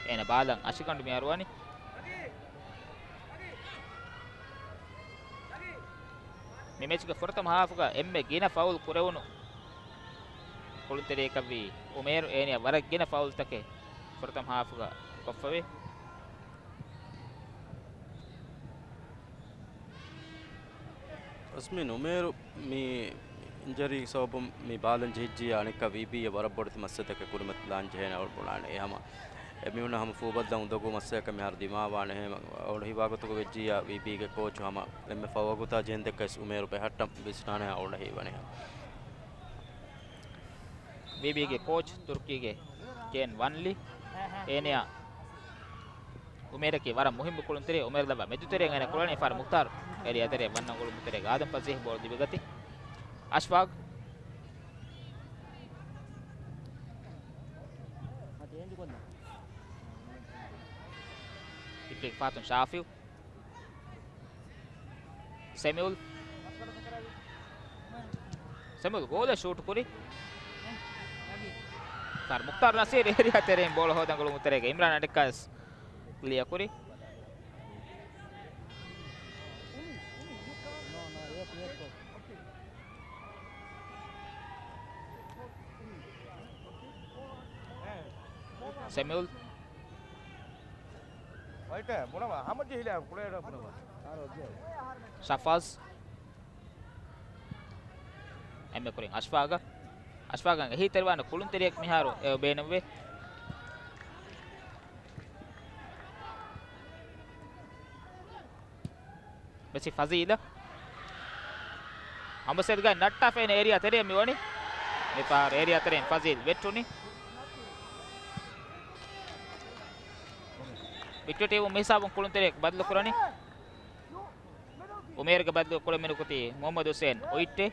އޭނަ ބާލަން އަށިގަނޑު މި އަރުވަނީ. މި މެޗުގެ ފުރަތަމަ ހާފުގަ އެންމެ ގިނަ ފައުލް ކުރެވުނު ކުޅުންތެރިއަކަށްވީ އުމޭރު، އޭނިއަށް ވަރަށް ގިނަ ފައުލްތަކެއް ފުރަތަމަ ހާފުގަ ކޮށްފަވޭ. އަސްމިން އުމޭރު މި އިންޖަރީ ސަބަބުން މި ބާލަން ޖެހިއްޖިއްޔާ އަނެއްކާ ވީބީއަށް ވަރަށް ބޮޑެތި މައްސަލަތަކެއް ކުރިމަތިލާން ޖެހޭނެ އަޅު ބުނާނެ. އެ ހަމަ އެ މީހުންނަށް ހަމަ ފޫބައްލަން އުނދަގޫ މައްސަލަކަށް މިހާރު ދިމާވާނެ. އެހެން އަޅު ހީވާގޮތުގަ ވެއްޖިއްޔާ ވީބީގެ ކޯޗު ހަމަ އެންމެ ފަހު ވަގުތާ ޖެހެން ދެއްކަސް އުމޭރު ބެހައްޓަން ވިސްނާނެ އަޅު ހީވަނީ. ވީބީގެ ކޯޗް ތުރުކީގެ ކޭން ވަންލި. އޭނެއާ އުމޭރަކީ ވަރަށް މުހިއްމު ކުޅުންތެރި. އުމޭރު ލައްވާ މެދުތެރެއިން އޭނަ ކުޅަނީ ފާރު މުޚްތާރު އެރިއާ ތެރޭ ވަންނަން ގުޅުމު ތެރޭގަ އާދަމް ފަޒީހް ބޯޅަ ލިބިގަތީ. އަޝްފާގް. ހިޓްޓްރިކް ފަހަތުން ޝާފިއު. ސެމިއުލް. ސެމިއުލް ގޯލަށް ޝޫޓް ކުރި. ފާރު މުޚްތާރު ނަސީރު އޭރިއާ ތެރެއިން ބޯޅަ ހޯދަން ގުޅުމު ތެރޭގަ އިމްރާން އަނެއްކާވެސް ކްލިއާ ކުރި. ސެމިއުލް. ޝަފާޒް. އެންމެ ކުރިން އަޝްފާގަށް. އަޝްފާގަށް އެހީތެރިވާނެ ކުޅުންތެރިއެއް މިހާރު އެ ބޭނުންވޭ. މެސި ފަޒީލަށް. އަނބުސެދުގައި ނައްޓާފައިން އޭރިއާ ތެރެއަށް މިވަނީ. މިފަހަރު އޭރިއާ ތެރެއިން ފަޒީލް ވެއްޓުނީ. ވިކްޓޯރިއާ ޓީމުން މިހިސާބުން ކުޅުންތެރިއެއް ބަދަލުކުރަނީ. އުމޭރުގެ ބަދަލު ކުޅެމިނުކުތީ މުހައްމަދު ހުސޭން އޮއިއްޓޭ.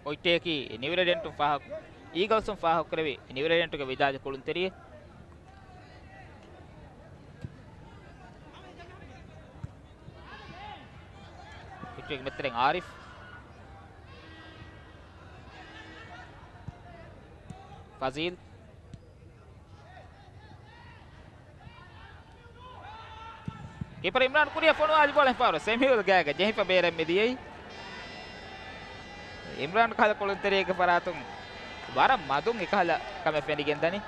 އޮއިއްޓޭއަކީ ނިއުރެޑެންޓުން ފާހަގަ، އީގަލްސުން ފާހަގަކުރެވި ނިއުރެޑެންޓުގެ ވިދާލި ކުޅުންތެރިއެއް. ހިޓްޓްރިކް މެދުތެރެއިން އާރިފް. ފަޒީލް. ކީޕަރ އިމްރާން ކުރިއަށް ފޮނުވާލި ބޯޅަ ފާރު ސެމިއުލް ގާގަ ޖެހިފަ ބޭރަށް މިދިޔައީ. އިމްރާން ކަހަލަ ކުޅުންތެރިއެއްގެ ފަރާތުން ވަރަށް މަދުން އެކަހަލަ ކަމެއް ފެނިގެންދަނީ.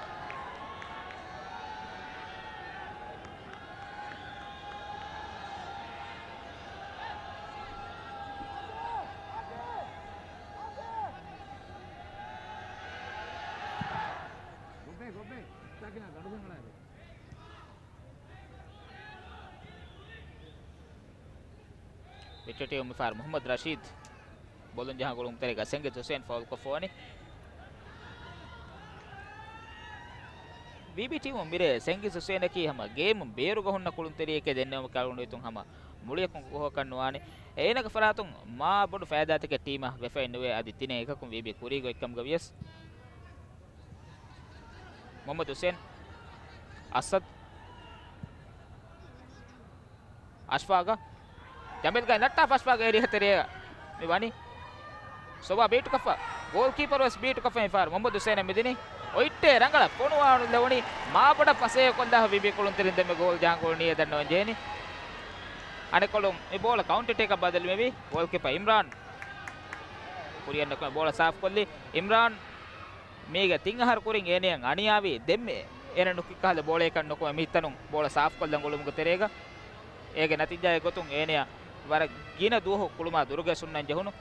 ވިކްޓޯރިއާ ޓީމު މިފަހަރު މުހައްމަދު ރަޝީދު ބޯޅަ ޖަހާ ގުޅުމު ތެރޭގަ ސެންގިސް ހުސެން ފައުލް ކޮށްފަވަނީ. ވީބީ ޓީމުން މިރޭ ސެންގިސް ހުސެނަކީ ހަމަ ގޭމުން ބޭރުގަ ހުންނަ ކުޅުންތެރިއެކޭ ދެންނެވުމަކީ އަޅުގަނޑު ހިތުން ހަމަ މުޅިއަކުން ކުށްކޮށްކަން ނުވާނެ. އޭނަގެ ފަރާތުން މާ ބޮޑު ފައިދާތަކެއް ޓީމަށް ވެފައެއް ނުވޭ. އަދި ތިނެއް އެކަކުން ވީބީ ކުރީގޮތްކަމުގަ ވިޔަސް. މުހައްމަދު ހުސެން. އަސަދު. އަޝްފާގަށް. ޖަމީލްގައި ނައްޓާފަ އަޝްފާގް އޭރިއާ ތެރެއަށް މި ވަނީ. ސޮބާ ބީޓުކޮށްފަ. ގޯލްކީޕަރު ވެސް ބީޓުކޮށްފަ މިފަހަރު މުހައްމަދު ހުސެނަށް މިދިނީ. އޮއިއްޓޭ ރަނގަޅަށް ފޮނުވާނުލެވުނީ. މާބޮޑަށް ފަސޭހަކޮށްލާފަ ވީބީ ކުޅުންތެރިން ދެންމެ ގޯލް ޖަހަން ގޮޅުނީ އެދަންނަވަން ޖެހެނީ. އަނެއްކޮޅުން މި ބޯޅަ ކައުންޓަރ އެޓޭކަށް ބަދަލުވެވީ. ގޯލްކީޕަރ އިމްރާން. ކުރިއަށް ނުކުމެ ބޯޅަ ސާފުކޮށްލީ. އިމްރާން މީގެ ތިން އަހަރު ކުރިން އޭނައަށް އަނިޔާވީ. ދެންމެ އޭނަ ނުކި ކަހަލަ ބޯޅައެއްކަން ނުކުމެ މިތަނުން ބޯޅަ ސާފުކޮށްލަން ގުޅުމުގެ ތެރޭގަ. އޭގެ ނަތީޖާއެއް ގޮތުން އޭނައަށް ވަރަށް ގިނަ ދުވަހު ކުޅުމާ ދުރުގަ ސުންނަން ޖެހުނު.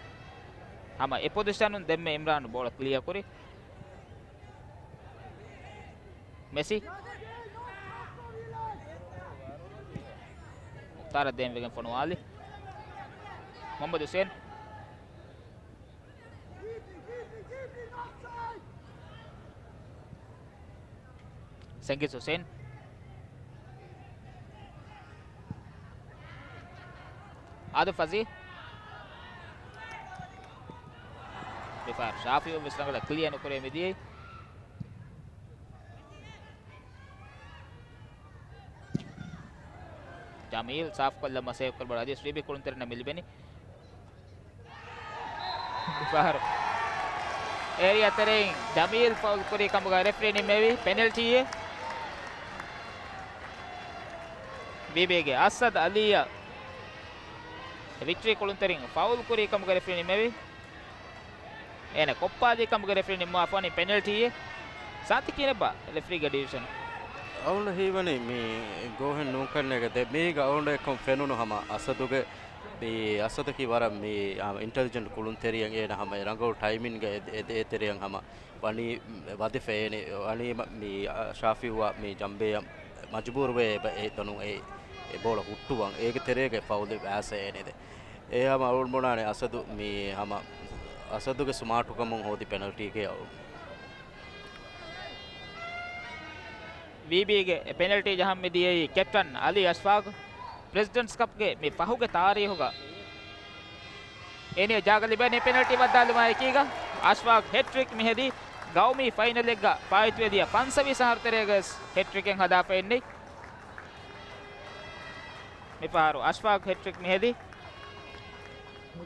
ހަމަ އެ ޕޮޒިޝަނުން ދެންމެ އިމްރާން ބޯޅަ ކްލިއާ ކުރި. މެސި. މުޚްތާރަށް ދޭންވެގެން ފޮނުވާލި. މުހައްމަދު ހުސެން. ސެންގިސް ހުސެން. އާދަމް ފަޒީ. މިފަހަރު ޝާފިއު ވެސް ރަނގަޅަށް ކްލިއާ ނުކުރޭ މިދިޔައީ. ޖަމީލް ސާފުކޮށްލަން މަސައްކަތް ކުރި ބޯޅަ އަދިވެސް ވީބީ ކުޅުންތެރިންނަށް މި ލިބެނީ. ފަހަރު އޭރިއާ ތެރެއިން ޖަމީލް ފައުލް ކުރި ކަމުގަ ރެފްރީ ނިންމެވި ޕެނަލްޓީއެއް. ވީބީގެ އަސަދް އަލީއަށް ވިކްޓްރީ ކުޅުންތެރިން ފައުލް ކުރީ ކަމުގެ ރެފްރީ ނިންމެވި. އޭނަ ކޮއްޕާލީ ކަމުގެ ރެފްރީ ނިންމާފަވަނީ ޕެނަލްޓީއެއް. ސާންތި ކިހިނެއްބާ ރެފްރީގެ ޑިސިޝަން؟ އައުނޑަށް ހީވަނީ މި ގޯހެއް ނޫންކަންނޭގެ ދެ މީގަ އައުނޑެއްކޮން ފެނުނު ހަމަ އަސަދުގެ މި އަސަދަކީ ވަރަށް މި، އާ، އިންޓެލިޖެންޓް ކުޅުންތެރިއެއް. އޭނަ ހަމަ އެ ރަނގަޅު ޓައިމިންގ އެ، އެ، އެ ތެރެއަށް ހަމަ ވަނީ ވަދެފަ އޭނެ. ވަނީ މަ-، މި، އާ، ޝާފިއުއާ މި ޖަނބޭއަށް މަޖުބޫރުވޭ އެބަ އެ ދޮނު އެ، އެ ބޯޅަ ހުއްޓުވަން. އޭގެ ތެރޭގަ ފައުލެއް އައިސް އޭނެ ދެ. އެ ހަމަ އަޅުން ބުނާނެ އަސަދު މި ހަމަ އަސަދުގެ ސުމާޓުކަމުން ހޯދި ޕެނަލްޓީގެ އަޅުން. ވީބީގެ ޕެނަލްޓީ ޖަހަން މި ދިޔައީ ކެޕްޓަން އަލީ އަޝްފާގް. ޕްރެޒިޑެންޓްސް ކަޕްގެ މި ފަހުގެ ތާރީހުގަ އޭނިއަށް ޖާގަ ލިބޭނީ ޕެނަލްޓީ ވައްދާލުމާ އެކީގަ. އަޝްފާގް ހެޓްޓްރިކް މިހެދީ. ގައުމީ ފައިނަލެއްގަ ފާއިތުވެދިޔަ ފަންސަވީސް އަހަރު ތެރޭގަވެސް ހެޓްޓްރިކެއް ހަދާފައިންނެއް. މިފަހަރު އަޝްފާގް ހެޓްޓްރިކް މިހެދި.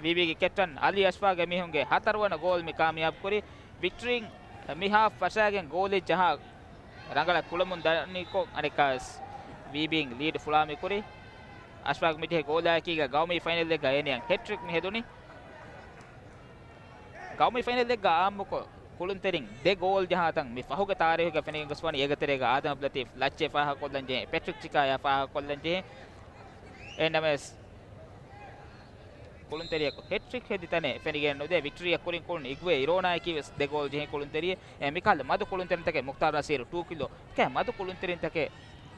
ވީބީގެ ކެޕްޓަން އަލީ އަޝްފާގް އެމީހުންގެ ހަތަރުވަނަ ގޯލް މި ކާމިޔާބު ކުރި. ވިކްޓްރީން މި ހާފް ފަށާގެން ގޯލެއް ޖަހާ ރަނގަޅަށް ކުޅަމުން ދަނީކޮށް އަނެއްކާވެސް ވީބީން ލީޑް ފުޅާ މި ކުރި. އަޝްފާގް މިޖެހޭ ގޯލާއެކީގަ ގައުމީ ފައިނަލްއެއްގަ އޭނިއަށް ހެޓްޓްރިކް މި ހެދުނީ. ގައުމީ ފައިނަލްއެއްގަ އާއްމުކޮށް ކުޅުންތެރިން ދެ ގޯލް ޖަހާ ތަން މި ފަހުގެ ތާރީހުގަ ފެނިގެން ގޮސްވަނީ. އޭގެ ތެރޭގަ އާދަމް އަބްދުލްލަތީފް ލައްޗޭ ފާހަގަކޮށްލަން ޖެހޭ، ޕެޓްރިކް ޗިކާޔާ ފާހަގަކޮށްލަން ޖެހޭ. އެހެންނަމަވެސް، ކުޅުންތެރިޔަކު ހެޓްރިކް ހެދި ތަނެއް ފެނިގެން ނުދޭ. ވިކްޓްރީއަށް ކުރިން ކުޅުނު އިގްވޭ އިރޯނާއަކީ ވެސް ދެ ގޯލް ޖެހި ކުޅުންތެރިއެއް. އެ މިކަހަލަ މަދު ކުޅުންތެރިންތަކެއް މުޚްތާރު ނަސީރު ޓޫ ކިލޯ. ކެ މަދު ކުޅުންތެރިންތަކެއް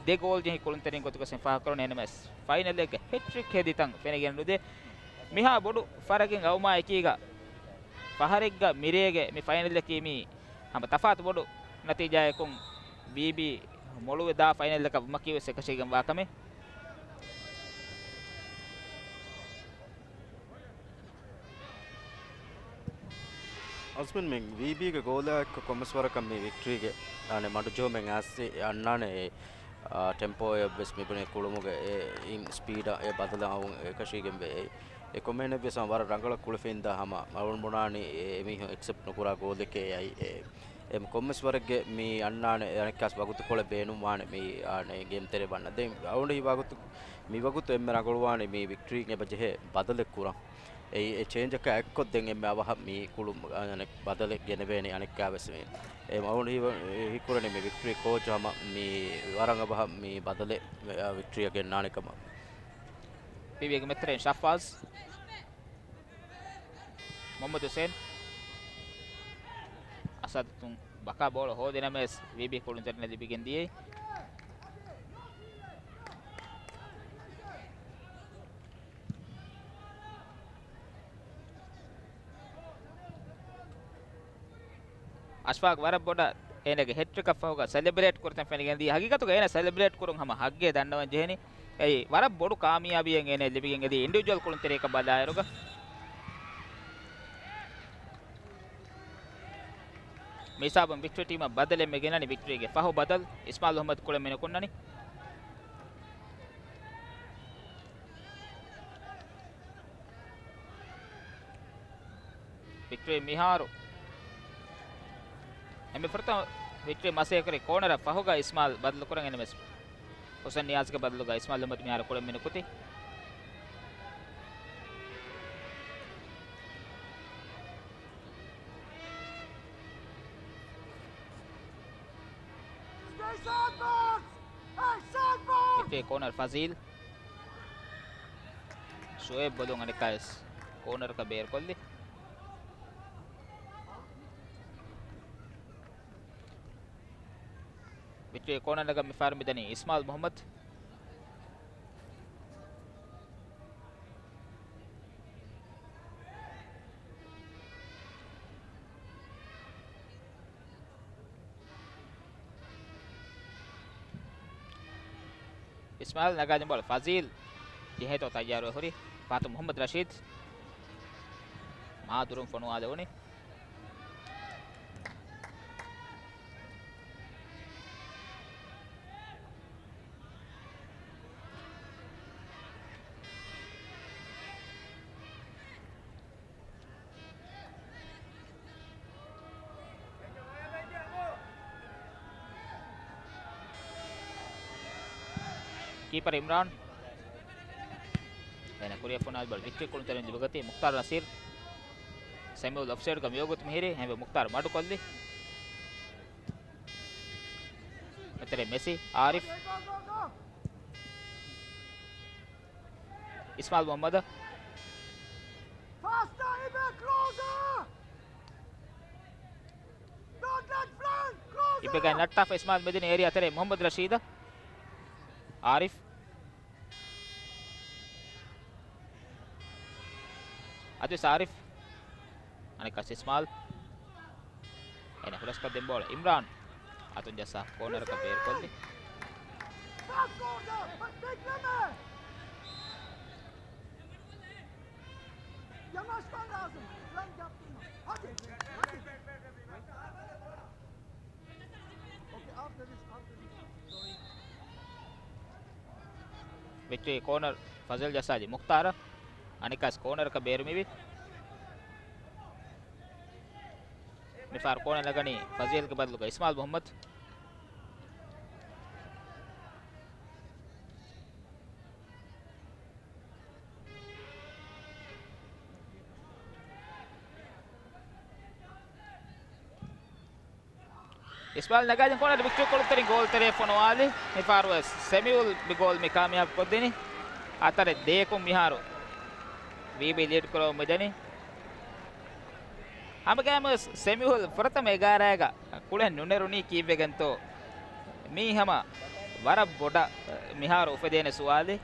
ދެ ގޯލް ޖެހި ކުޅުންތެރިން ގޮތުގަސް ފާހަގަކުރަން. އެހެންނަމަވެސް، ފައިނަލްއެއްގަ ހެޓްރިކް ހެދި ތަން ފެނިގެން ނުދޭ. މިހާ ބޮޑު ފަރަގެއް އައުމާ އެކީގަ، ފަހަރެއްގަ މިރޭގެ މި ފައިނަލްއަކީ މީ ހަމަ ތަފާތު ބޮޑު ނަތީޖާއަކުން ވީބީ މޮޅުވެދާ ފައިނަލްއަކަށް ވުމަކީ ވެސް އެކަށީގެންވާ ކަމެއް. އަޒްމިން މި ވީބީގެ ގޯލާއެއްކޮށް ކޮންމެސް ވަރަކަށް މި ވިކްޓްރީގެ އަނެއް މަޑުޖެހުމެއް އައިސް އަންނާނެ. އެ، އާ، ޓެމްޕޯއެއް ވެސް މިބުނެ ކުޅުމުގެ އެ އިން ސްޕީޑަށް އެ ބަދަލަށް އައުން އެކަށީގެންވޭ. އެ ކޮމެންޓް ވެސް ވަރަށް ރަނގަޅަށް ކުޅެފިންދާ ހަމަ އަޅުން ބުނާނީ އެ އެމީހުން އެކްސެޕްޓް ނުކުރާ ގޯލެކޭ އައި އެ، އެ ކޮންމެސް ވަރެއްގެ މި އަންނާނެ އަނެއްކާސް ވަގުތުކޮޅެއް ބޭނުންވާނެ މި އާނެ ގޭމް ތެރެ ވަންނަ. ދެން އަޅުން ހި ވަގުތު، މި ވަގުތު އެންމެ ރަނގަޅުވާނެ މި ވިކްޓްރީން އެބަ ޖެހޭ ބަދަލެއް ކުރަން. އެއީ އެ ޗޭންޖަކާ އެއްކޮށް ދެން އެންމެ އަވަހަށް މި ކުޅު އަނެއް ބަދަލެއް ގެނެވޭނެ އަނެއްކާވެސް މި. އެ އަޅުން ހި ވަ-، ހީކުރަނީ މި ވިކްޓްރީ ކޯޗު ހަމަ މި ވަރަށް އަވަހަށް މި ބަދަލެއް ވިކްޓްރީއަށް ގެންނާނެ ކަމަށް. ވީބީގެ މެތްތެރެއިން ޝަފާޒް. މުޙައްމަދު ޙުސައިން. އަސަދު ބަކާ ބޯޅަ ހޯދި ނަމަވެސް ވީބީ ކުޅުންތެރިންނަށް ލިބިގެން ދިޔައީ. އަޝްފާގް ވަރަށް ބޮޑަށް އޭނަގެ ހެޓްރިކަށް ފަހުގަ ސެލެބްރޭޓް ކުރިތަން ފެނިގެން ދިޔަ. ހަގީގަތުގަ އޭނަ ސެލެބްރޭޓް ކުރުން ހަމަ ހައްގޭ ދަންނަވަން ޖެހެނީ. އެއީ ވަރަށް ބޮޑު ކާމިޔާބީއެއް އޭނަ ލިބިގެން އެދި އިންޑިވިޖުއަލް ކުޅުންތެރިޔަކަށް ބަލާއިރުގަ. މިހިސާބުން ވިކްޓްރީ ޓީމަށް ބަދަލެއް މި ގެންނަނީ. ވިކްޓްރީގެ ފަހު ބަދަލު، އިސްމާއިލް މުޙައްމަދު ކުޅެން މި ނުކުންނަނީ. ވިކްޓްރީ މިހާރު އެންމެ ފުރަތަމަ ވިކްޓްރީ މަސައްކަތް ކުރީ ކޯނަރަށް ފަހުގަ އިސްމާއިލް ބަދަލު ކުރަން. އެންމެ ހުސެން ނިޔާޒްގެ ބަދަލުގަ އިސްމާއިލް އަޙްމަދު މިހާރު ކުޅެން މި ނުކުތީ. ވިކްޓްރީ ކޯނަރު ފަޒީލް. ޝުއޭބް ބޮލުން އަނެއްކާވެސް ކޯނަރަކަށް ބޭރުކޮށްލި. ވިކްޓްރީ ކޯނަރަކަށް މިފަހަރު މިދަނީ އިސްމާއިލް މުޙައްމަދު. އިސްމާއިލް ނަގާލި ބޯޅަ ފަޒީލް ޖެހޭތޯ ތައްޔާރުވެ ހުރި. ފަހަތު މުޙައްމަދު ރަޝީދު މާ ދުރުން ފޮނުވާލެވުނީ. ކީޕަރ އިމްރާން. އޭނަ ކުރިއަށް ފޮނުވާލި ބޯޅަ ވިކްޓްރީ ކުޅުންތެރިން ލިބިގަތީ މުޚްތާރު ނަސީރު. ސެމިއުލް އޮފްސައިޑްގަ މިވަގުތު މިހިރީ، އެހެންވެ މުޚްތާރު މަޑުކޮށްލި. މިތެރެ މެސި، އާރިފް. އިސްމާއިލް މުޙައްމަދަށް. އިބެގައި ނައްޓާފަ އިސްމާއިލް މެދުނި އޭރިއާ ތެރޭ މުޙައްމަދު ރަޝީދަށް. އާރިފް. އަދިވެސް އާރިފް. އަނެއްކާ އިސްމާއިލް. އޭނަ ފުރަސްކޮށްދިން ބޯޅަ އިމްރާން. އަތުން ޖައްސާ ކޯނަރަކަށް ބޭރުކޮށްލި. ވިކްޓްރީ ކޯނަރ ފަޒީލް ޖައްސާލި މުޚްތާރަށް. އަނެއްކާސް ކޯނަރަކަށް ބޭރުމިވި. މިފަހަރު ކޯނަރ ނަގަނީ ފަޒީލްގެ ބަދަލުގަ އިސްމާއިލް މުޙައްމަދު. އިސްމާއިލް ނަގާލިން ކޯނަރ ވިކްޓްރީ ކުޅުންތެރިން ގޯލް ތެރޭ ފޮނުވާލި. މިފަހަރުވެސް ސެމިއުލް މި ގޯލް މި ކާމިޔާބު ކޮށްދިނީ. ހަތަރެއް ދޭކުން މިހާރު ވީބީ ލީޑް ކުރަމުން މިދަނީ. ހަމަގައިމުވެސް ސެމިއުލް ފުރަތަމަ އެގާރައިގަ ކުޅެން ނުނެރުނީ ކީއްވެގެންތޯ؟ މީ ހަމަ ވަރަށް ބޮޑަށް މިހާރު އުފެދޭނެ ސުވާލެއް.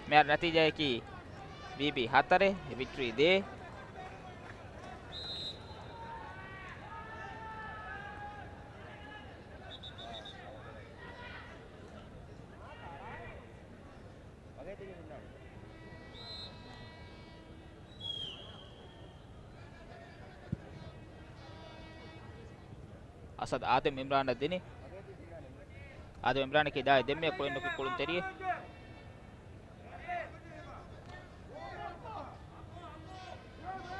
މިހާރު ނަތީޖާއަކީ ވީބީ ހަތަރެއް، ވިކްޓްރީ ދޭއް. އަސަދް އާދަމް އިމްރާނަށް ދިނީ. އާދަމް އިމްރާނަކީ ދާއި ދެންމެ ކުޅެން ނުކި ކުޅުންތެރިއެއް.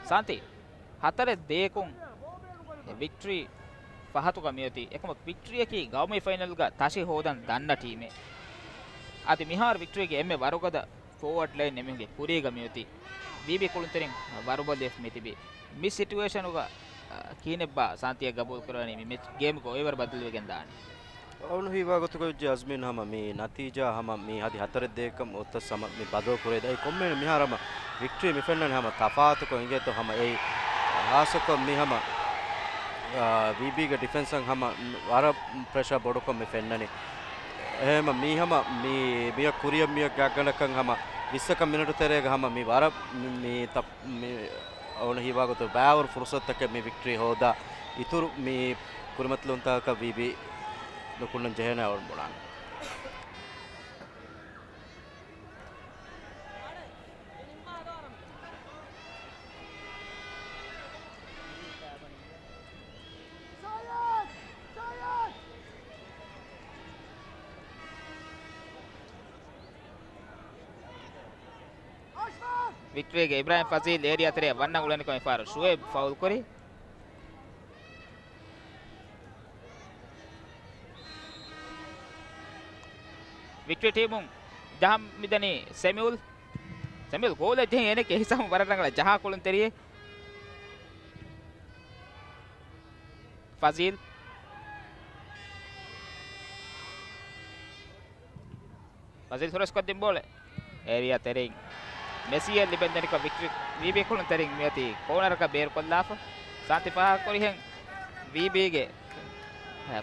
ސާންތި، ހަތަރެއް ދޭކުން ވިކްޓްރީ ފަހަތުގަ މިއޮތީ. އެކަމަކު ވިކްޓްރީއަކީ ގައުމީ ފައިނަލްގަ ތަށި ހޯދަން ދަންނަ ޓީމެއް. އަދި މިހާރު ވިކްޓްރީގެ އެންމެ ވަރުގަދަ ފޯވަޑް ލައިން އެމީހުންގެ ކުރީގަ މިއޮތީ. ވީބީ ކުޅުންތެރިން ވަރުބަލިވެފަ މިތިބީ. މި ސިޓުއޭޝަނުގަ، އަ، ކިހިނެއްބާ ސާންތިއަށް ގަބޫލު ކުރެވޭނީ މި މެޗް ގޭމްގެ އޮވަރ ބަދަލުވެގެން ދާނީ؟ އަޅުން ހީވާ ގޮތުގަ ވެއްޖެ އަޒްމީން ހަމަ މި ނަތީޖާ ހަމަ މި އަދި ހަތަރެއް ދޭކަން އޮތަސް ހަމަ މި ބަދަލު ކުރޭ. އެއީ ކޮންމެ މިހާރު ހަމަ ވިކްޓްރީ މި ފެންނަނީ ހަމަ ތަފާތުކޮށް އިނގޭތޯ ހަމަ އެއީ. ހާއްސަކޮށް މި ހަމަ، އާ، ވީބީގެ ޑިފެންސަށް ހަމަ ވަރަށް ޕްރެޝާ ބޮޑުކޮށް މި ފެންނަނީ. އެހެންމަ މީ ހަމަ މި، މިއަށް ކުރިއަށް މިއަށް ގާތްގަނޑަކަށް ހަމަ ވިއްސަކަށް މިނެޓު ތެރޭގަ ހަމަ މި ވަރަށް މި، މި ތަ-، މި އަޅުން ހީވާ ގޮތުން ބައިވަރު ފުރުސަތުތަކެއް މި ވިކްޓްރީ ހޯދާ. އިތުރު މި ކުރިމަތިލުންތަކަކަށް ވީބީ ނުކުންނަން ޖެހޭނެ އަޅުން ބުނާނެ. ވިކްޓްރީގެ އިބްރާހިމް ފަޒީލް އޭރިއާ ތެރެއަށް ވަންނަން އުޅެނިކޮށް މިފަހަރު ޝުއޭބް ފައުލް ކުރި. ވިކްޓްރީ ޓީމުން ޖަހަން މިދަނީ ސެމިއުލް. ސެމިއުލް ގޯލެއް ޖެހި އޭނެގެ ހިސާބުން ވަރަށް ރަނގަޅަށް ޖަހާ ކުޅުންތެރިއެއް. ފަޒީލް. ފަޒީލް ހުރަސްކޮށްދިން ބޯޅަ އޭރިއާ ތެރެއިން މެސީއަށް ލިބެން ދެނިކޮށް، ވިކްޓްރީ ވީބީ ކުޅުންތެރިން މިއޮތީ ކޯނަރަކަށް ބޭރުކޮށްލާފަ. ސާންތި ފާހަގަކުރިހެން ވީބީގެ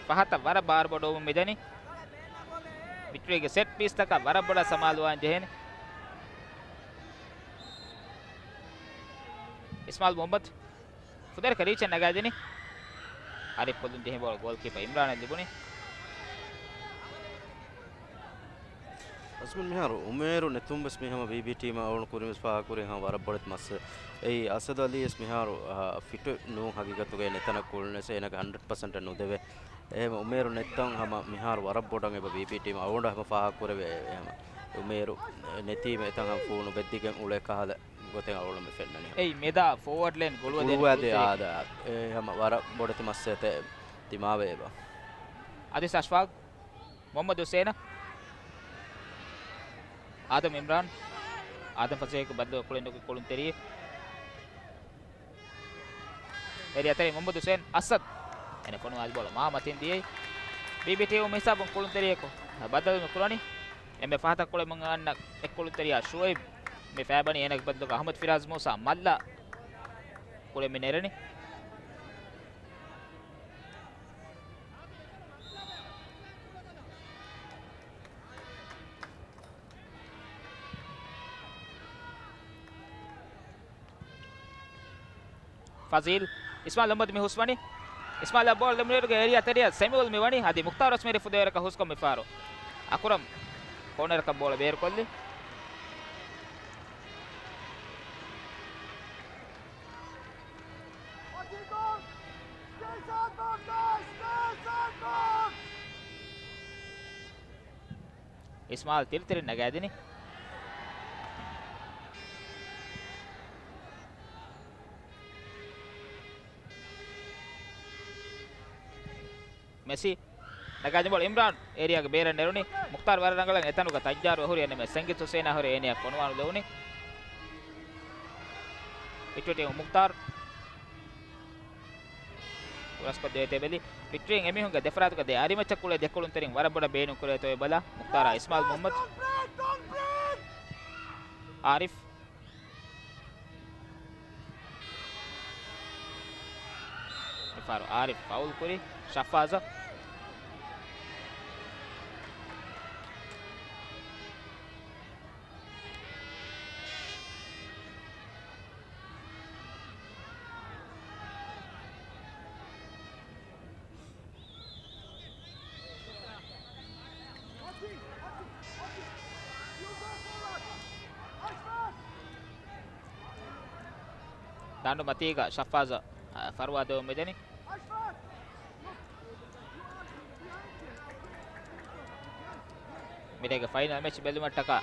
ފަހަތަށް ވަރަށް ބާރު ބޮޑުވުމުން މިދަނީ. ވިކްޓްރީގެ ސެޓް ޕީސްތަކަށް ވަރަށް ބޮޑަށް ސަމާލުވާން ޖެހޭނެ. އިސްމާއިލް މުޙައްމަދު. ފުދޭވަރަކަށް ރީޗެއް ނަގާދިނީ. އަރިފް ކޮށްލުން ޖެހި ބޯޅަ ގޯލްކީޕަ އިމްރާނަށް ލިބުނީ. އަޒްމީން މިހާރު އުމޭރު ނެތުން ވެސް މި ހަމަ ވީބީ ޓީމަށް އަޅުން ކުރިން ވެސް ފާހަގަކުރި ހަމަ ވަރަށް ބޮޑެތި މައްސަލަ. އެއީ އަސަދު އަލީ ވެސް މިހާރު، އަ، ފިޓު ނޫން ހަގީގަތުގައި ނެތަނަށް ކުޅުން ވެސް އޭނަގެ ހަންޑްރެޑް ޕަސެންޓަށް ނުދެވޭ. އެހެން އުމޭރު ނެތްތަން ހަމަ މިހާރު ވަރަށް ބޮޑަށް އެބަ ވީބީ ޓީމް އަޅުގަނޑަށް ހަމަ ފާހަގަކުރެވޭ. އެހެން އުމޭރު ނެތީމަ އެތަން ހަމަ ފޫނު ބެއްދިގެން އުޅޭ ކަހަލަ ގޮތެއް އަޅުގަނޑު މި ފެންނަނީ. އެއީ މެދާ ފޯވަޑް ލައިން ގުޅުވަދޭނެ ގުޅުވަދޭ ކުޅުންތެރި. އާދަ، އެ ހަމަ ވަރަށް ބޮޑެތި މައްސަލަތައް ދިމާވޭ އެބަ. އަދި އަޝްފާގް މުޙައްމަދު ހުސޭނަށް. އާދަމް އިމްރާން. އާދަމް ފަޒީލް ކުޅެން ނުކުތް ކުޅުންތެރިއެއް. އޭރިއާ ތެރެއިން މުހައްމަދު ހުސެން އަސަދު. އޭނަ ފޮނުވާލި ބޯޅަ މާ މަތިން ދިޔައީ. ބީބީ ޓީމު މިހިސާބުން ކުޅުންތެރިޔަކު ބަދަލު ކުރަނީ. އެންމެ ފަހަތަށް ކުޅެމުން އަންނަ އެއް ކުޅުންތެރިޔާ ޝުއައިބް މި ފައިބަނީ. އޭނަގެ ބަދަލުގަ އަހްމަދު ފިރާޒް މޫސާ މައްލަ ކުޅެމި ނެރެނީ. ފަޒީލް، އިސްމާލް އަހްމަދު މި ހުސްވަނީ. އިސްމާލްއަށް ބޯޅަ ލެމުނުއިރުގަ އޭރިއާ ތެރެއަށް ސެމިއުލް މި ވަނީ. އަދި މުޚްތާރު އަސްމީރި ފުދޭވަރަކަށް ހުސްކޮށް މިފާރު އަކުރަމް ކޯނަރަކަށް ބޯޅަ ބޭރުކޮށްލި. އިސްމާލް ތިރިތިރިން ނަގާދިނީ. މެސީ ނަގާދިން ބޯޅަ އިމްރާން އޭރިއާގެ ބޭރަށް ނެރުނީ. މުޚްތާރު ވަރަށް ރަނގަޅަށް އެތަނުގަ ތައްޔާރުވެ ހުރި. އެންމެ ސެންގިތް ހުސެނާ ހުރެ އޭނިއަށް ފޮނުވާނުލެވުނީ. ޕިޓްވީ ޓީމު މުޚްތާރު ހުރަސްކޮށް ދޭތެ ބެލި. ޕިޓްވީން އެމީހުންގެ ދެފަރާތުގަ ދެ އަރިމައްޗަށް ކުޅޭ ދެ ކުޅުންތެރިން ވަރަށް ބޮޑަށް ބޭނުން ކުރޭތޯ ބަލާ. މުޚްތާރާ އިސްމާލް މުހައްމަދު. އާރިފް. މިފަހަރު އާރިފް ފައުލް ކުރި. ޝައްފާޒަށް. ދާނޑު މަތީގަ ޝައްފާޒަށް، އަ، ފަރުވާ ދެވުން މިދަނީ. މިރޭގެ ފައިނަލް މެޗް ބެލުމަށްޓަކާ،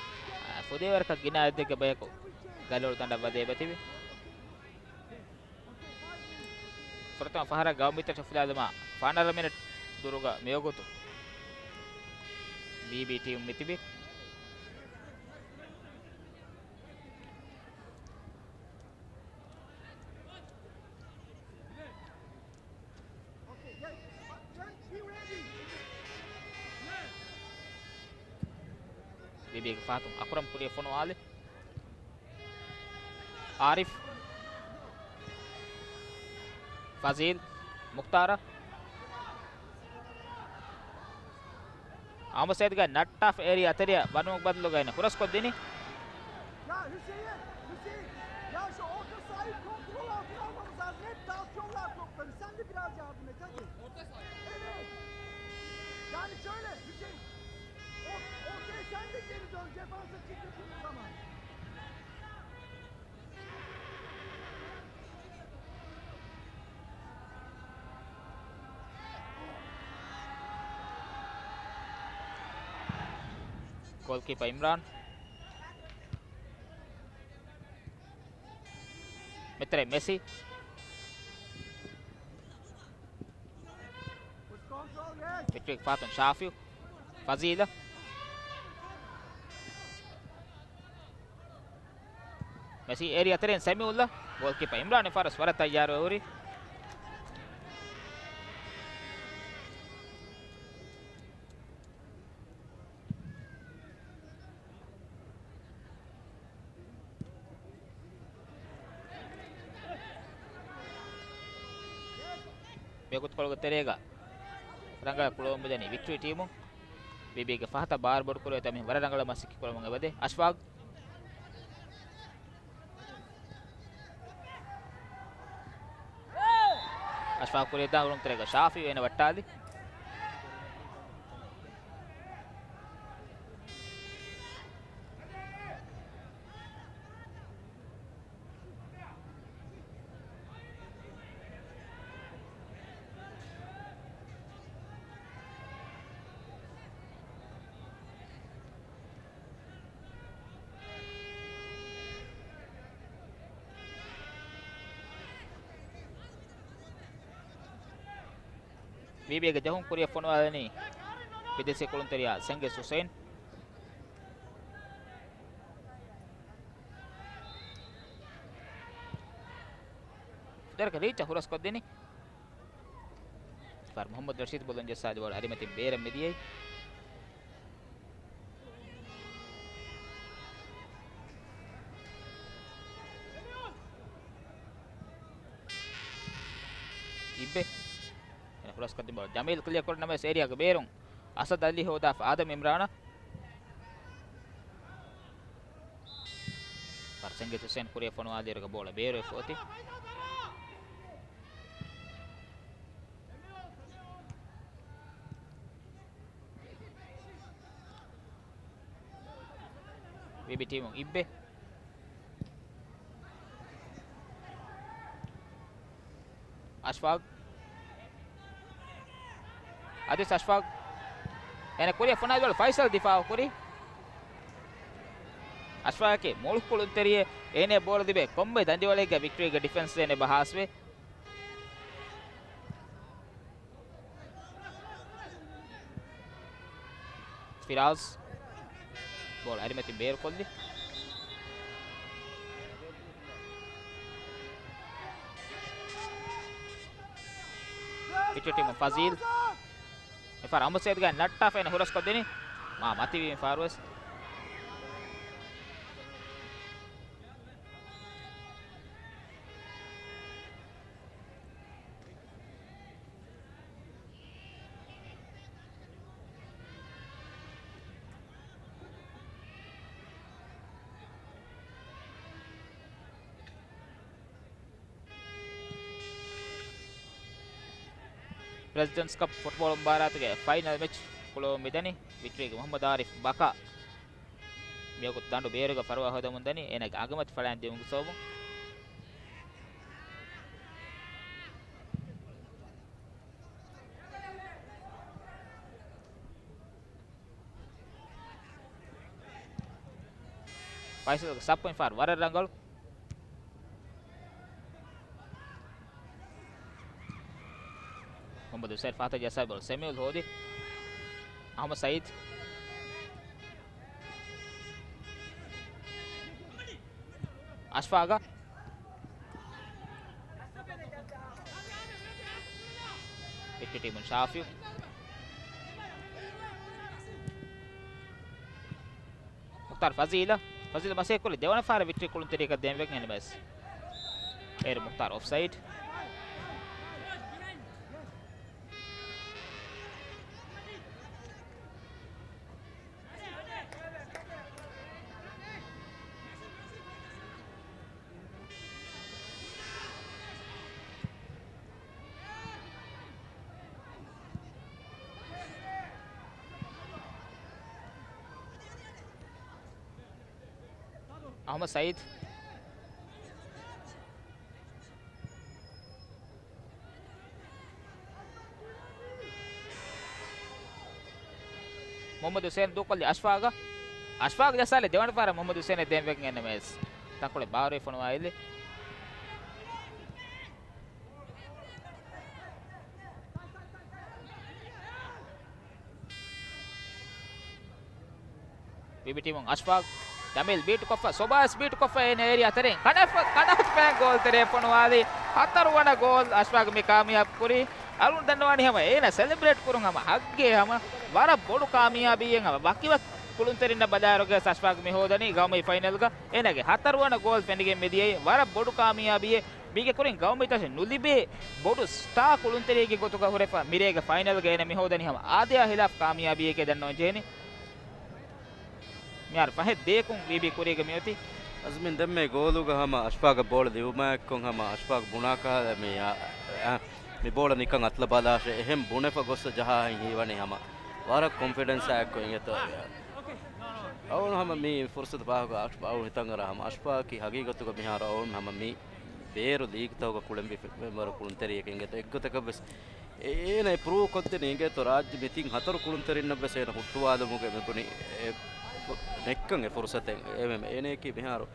އަ، ފުދޭވަރަކަށް ގިނަ އަދަދެއްގެ ބަޔަކު ގަލޮޅު ދަނޑަށް ވަދެ އެބަތިބި. ފުރަތަމަ ފަހަރަށް ގައުމީ ތަށި ފުލާލުމާ ފަނަރަ މިނެޓް ދުރުގަ މިވަގުތު ބީބީ ޓީމު މިތިބީ. ބީބީގެ ފަހަތުން އަކުރަމް ކުރިއަށް ފޮނުވާލި. އާރިފް. ފަޒީލް. މުޚްތާރަށް. އާމުސޭދުގައި ނައްޓާފަ އޭރިއާ ތެރެއަށް ވަނުމުގެ ބަދަލުގައި ހުރަސްކޮށްދިނީ. ގޯލްކީޕަ އިމްރާން. މިތަރެއިން މެސީ. މިޓްވީގެ ފަހަތުން ޝާފިއު. ފަޒީލަށް. މެސީ އޭރިއާ ތެރެއިން ސެމިއުލްއަށް. ގޯލްކީޕަ އިމްރާން ފަރަސް ވަރަށް ތައްޔާރުވެ ހުރި. މިވަގުތުކޮޅުގެ ތެރޭގަ ރަނގަޅަށް ކުޅަވަމުން މިދަނީ ވިކްޓްރީ ޓީމު. ބީބީގެ ފަހަތަށް ބާރު ބޮޑުކުރެވޭތޯ މި ވަރަށް ރަނގަޅަށް މަސައްކަތް ކުރަމުން އެބަދޭ. އަޝްފާގް. އަޝްފާގް ކުރިއަށް ދާ ހުޅުންތެރޭގަ ޝާފިއު އޭނަ ވައްޓާލި. ވީބީގެ ޖަހުން ކުރިއަށް ފޮނުވާލަނީ ބިދޭސީ ކުޅުންތެރިޔާ ސެންގިސް ހުސެއިން. ދޮރަކަށް ރީޗަށް ހުރަސްކޮށްދިނީ. ފާރު މުހައްމަދު ރަޝީދު ބޯލުން ޖައްސާލި ބޯޅަ އަރިމަތިން ބޭރަށް މިދިޔައީ. އިއްބެ. އޭނަ ހުރަސްކޮށްދިން ބޯޅަ ޖަމީލް ކްލިއަރ ކުރި ނަމަވެސް އޭރިއާގެ ބޭރުން އަސަދު އަލީ ހޯދާފަ އާދަމް އިމްރާނަށް. ފާރު ސަންގީތު ހުސެން ކުރިއަށް ފޮނުވާލިއިރުގަ ބޯޅަ ބޭރުވެފަ އޮތީ. ވީބީ ޓީމުން އިއްބެ. އަޝްފާގް. އަދިސް އަޝްފާގް. އޭނަ ކުރިއަށް ފޮނުވާލި ބޯޅަ ފައިސަލް ދިފާއު ކުރި. އަޝްފާގަކީ މުޅު ކުޅުންތެރިއެއް. އޭނަ ބޯޅަ ލިބޭ ކޮންމެ ދަނޑިވަޅެއްގަ ވިކްޓަރީގެ ޑިފެންސް އޭނަ ބަހާސްވޭ. ފިރާޒް ބޯޅަ އަރިމަތިން ބޭރުކޮށްލި. ޕިޗު ޓީމު ފަޒީލް. މިފަހަރު އަހްމަދު ސައީދުގެ ނައްޓާފަ އޭނަ ހުރަސްކޮށްދިނީ. މާ މަތިވީ މިފަހަރުވެސް. ޕްރެޒިޑެންޓްސް ކަޕް ފުޓްބޯޅަ މުބާރާތުގެ ފައިނަލް މެޗް ކުޅަވަމުން މިދަނީ. ވިކްޓަރީގެ މުހައްމަދު އާރިފް ބަކާ މިވަގުތު ދަނޑު ބޭރުގަ ފަރުވާ ހޯދަމުން ދަނީ. އޭނާގެ އަނގަމަތި ފަޅާން ދިއުމުގެ ސަބަބުން. ފައިސަލްގެ ސައްޕު މިފަހަރު ވަރަށް ރަނގަޅު. މުހައްމަދު ހުސެން ފަހަތަށް ޖައްސާލި ބޯޅަ ސެމިއުލް ހޯދި. އަހްމަދު ސައީދު. އަޝްފާގަށް. ޕިޗު ޓީމުން ޝާފިއު. މުޚްތާރު ފަޒީލަށް. ފަޒީލަށް މަސައްކަތް ކުރި ދެވަނަ ފަހަރަށް ވިކްޓަރީ ކުޅުންތެރިޔަކަށް ދޭން ވެގެން އެން އެމް އެސް. އޭރު މުޚްތާރު އޮފްސައިޑް. އަހްމަދު ސައީދު. މުހައްމަދު ހުސެން ދޫކޮށްލި އަޝްފާގަށް. އަޝްފާގު ޖައްސާލި ދެވަނަ ފަހަރަށް މުހައްމަދު ހުސެނަށް ދޭން ވެގެން އެން އެމް އެސް. ތަންކޮޅެއް ބާރުވެ ފޮނުވާލި. ވީބީ ޓީމުން އަޝްފާގް، ޖަމީލް ބީޓުކޮށްފަ، ސޮބާސް ބީޓުކޮށްފަ އޭނަ އޭރިއާ ތެރެއިން ކަނަފަ-، ކަނާތު ފައިން ގޯލް ތެރޭ ފޮނުވާލި. ހަތަރު ވަނަ ގޯލް އަޝްފާގް މި ކާމިޔާބު ކުރީ. އަޅުން ދަންނަވާނީ ހަމަ އޭނަ ސެލެބްރޭޓް ކުރުން ހަމަ ހައްގޭ ހަމަ ވަރަށް ބޮޑު ކާމިޔާބީއެއް ހަމަ ވަކިވަކި ކުޅުންތެރިންނަށް ބަލާއިރުގަ އަޝްފާގް މި ހޯދަނީ ގައުމީ ފައިނަލްގަ އޭނަގެ ހަތަރު ވަނަ ގޯލް ފެނިގެން މިދިޔައީ ވަރަށް ބޮޑު ކާމިޔާބީއެއް. މީގެ ކުރިން ގައުމީ ތަށި ނުލިބޭ ބޮޑު ސްޓާ ކުޅުންތެރިއެއްގެ ގޮތުގަ ހުރެފަ މިރޭގެ ފައިނަލްގަ އޭނަ މި ހޯދަނީ ހަމަ އާދަޔާ ހިލާފް ކާމިޔާބީއެކޭ ދަންނަވަން ޖެހެނީ. މިހާރު ފަހެއް ދޭކުން ވީބީ ކުރީގަ މިއޮތީ. އަޒްމިން ދެންމެ ގޯލުގަ ހަމަ އަޝްފާގަށް ބޯޅަ ލިބުމާއެއްކޮށް ހަމަ އަޝްފާގް ބުނާ ކަހަލަ މި އާ، އާ، މި ބޯޅަ ނިކަން އަތުލަ ބަލާށޭ އެހެން ބުނެފަ ގޮއްސަ ޖަހާހެން ހީވަނީ ހަމަ ވަރަށް ކޮންފިޑެންސާ އެއްކޮށް އިނގޭތޯ. އަޅުން ހަމަ މި ފުރުސަތު ފާހަގަ އަޝް-، އަޅުން ހިތަށް އަރާ ހަމަ އަޝްފާގަކީ ހަގީގަތުގަ މިހާރު އަޅުން ހަމަ މި ބޭރު ލީގްތަކުގަ ކުޅެންވީ ފެ-، ފެންވަރު ކުޅުންތެރިއެކޭ އިނގޭތޯ. އެއްގޮތަކަށް ވެސް އޭނަ އެ ޕްރޫވް ކޮށްދިނީ އިނގޭތޯ ރާއްޖެ މި ތިން ހަތަރު ކުޅުންތެރިންނަށް ވެސް އޭނަ ހުއްޓުވާލުމުގެ މި ބުނި އެ ފު-، ނެއްކަން އެ ފުރުސަތެއް. އެ-، އޭނައަކީ މިހާރު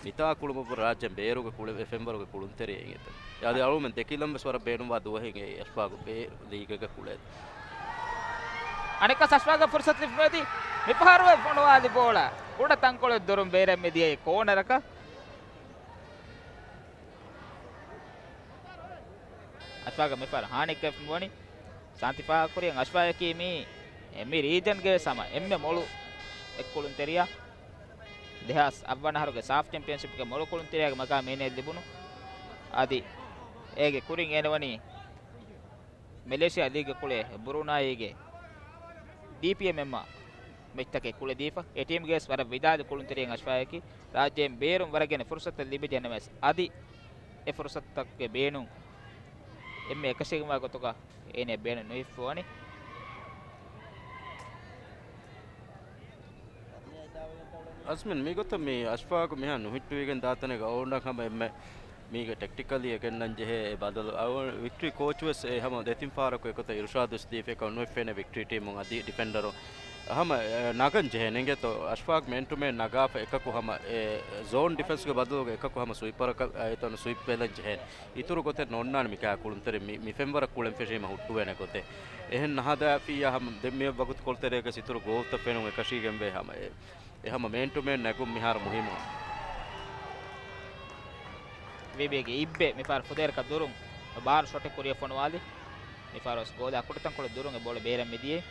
މިތާ ކުޅުމަށްވުރެ ރާއްޖެ ބޭރުގަ ކުޅެ-، އެ ފެންވަރުގެ ކުޅުންތެރިއެއް އިނގޭތޯ. އަދި އަޅުމެން ދެކިލަން ވެސް ވަރަށް ބޭނުންވާ ދުވަހެއް އެ އަޝްފާގު ބޭރު ލީގަކަށް ކުޅޭ. އަނެއްކާ އަޝްފާގަށް ފުރުސަތު ލިބިފައި އޮތީ. މިފަހަރު ވެސް ފޮނުވާލި ބޯޅަ ކުޑަ ތަންކޮޅެއް ދުރުން ބޭރަށް މިދިޔައީ ކޯނަރަކަށް. އަޝްފާގަ މިފަހަރު ހާނިއްކަ ވެފަ ވަނީ. ސާންތި ފާހަގަކުރިޔަށް އަޝްފާއަކީ މި، މި ރީޖަންގެ ވެސް ހަމަ އެންމެ މޮޅު އެއްކުޅުންތެރިޔާ. ދެހާސް އަށްވަނަ އަހަރުގެ ސާފް ޗެމްޕިއަންޝިޕްގެ މޮޅު ކުޅުންތެރިޔާގެ މަގާމް އޭނައަށް ލިބުނު. އަދި އޭގެ ކުރިން އޭނަ ވަނީ މެލޭޝިޔާ ލީގްގެ ކުޅޭ ބުރޫނާއީގެ ޑީޕީއެމް އެމްއާ މެޗްތަކެއް ކުޅެދީފަ. އެ ޓީމްގެ ވެސް ވަރަށް ވިދާލު ކުޅުންތެރިޔަށް އަޝްފާއަކީ. ރާއްޖޭން ބޭރުން ވަރަށް ގިނަ ފުރުސަތުތައް ލިބިއްޖެ ނަމަވެސް، އަދި އެ ފުރުސަތުތަކުގެ ބޭނުން އެންމެ އެކަށީގެންވާ ގޮތުގަ އޭނަ ބޭނުން ނުހިފުވަނީ. އަޒްމިން، މިގޮތަށް މި އަޝްފާގު މިހާ ނުހިއްޓުވިގެން ދާތަނެއް އަޅުގަނޑަށް ހަމަ އެންމެ މީގެ ޓެކްޓިކަލީ އެ ގެންނަން ޖެހޭ އެ ބަދަލު. އަޅުގަނޑު ވިކްޓްރީ ކޯޗު ވެސް އެ ހަމަ ދެތިން ފަހަރަކު އެގޮތަށް އިރުޝާދު ވެސް ދީފަ އެކަމަ ނުހިފޭނެ ވިކްޓްރީ ޓީމުން އަދި ޑިފެންޑަރު ހަމަ ނަގަން ޖެހޭ ނެނގޭތޯ. އަޝްފާގް މޭން ޓު މޭން ނަގާފަ އެކަކު ހަމަ އެ ޒޯން ޑިފެންސްގެ ބަދަލުގަ އެކަކު ހަމަ ސުއިޕަރަކަށް އެތަނު ސުއިޕް ވެލަން ޖެހޭނެ. އިތުރު ގޮތެއް ނޯންނާނެ މިކާ ކުޅުންތެރި މި، މި ފެންވަރަށް ކުޅެން ފެށީމަ ހުއްޓުވޭނެ ގޮތެއް. އެހެން ނަހަދާފިއްޔާ ހަމަ ދެ މި ވަގުތު ކޮޅުތެރޭގަ އިތުރު ގޯލްތައް ފެނުން އެކަށީގެންވޭ ހަމަ އެ، އެ ހަމަ މޭން ޓު މޭން ނެގުން މިހާރު މުހިއްމު. ވީބީގެ އިއްބެ މިފަހަރު ފުދޭވަރަކަށް ދުރުން ބާރު ޝޮޓެއް ކުރިއަށް ފޮނުވާލި. މިފަހަރު ވެސް ގޯލާ ކުޑަތަންކޮޅެއް ދުރުން އެ ބޯޅަ ބޭރަށް މިދިޔައީ.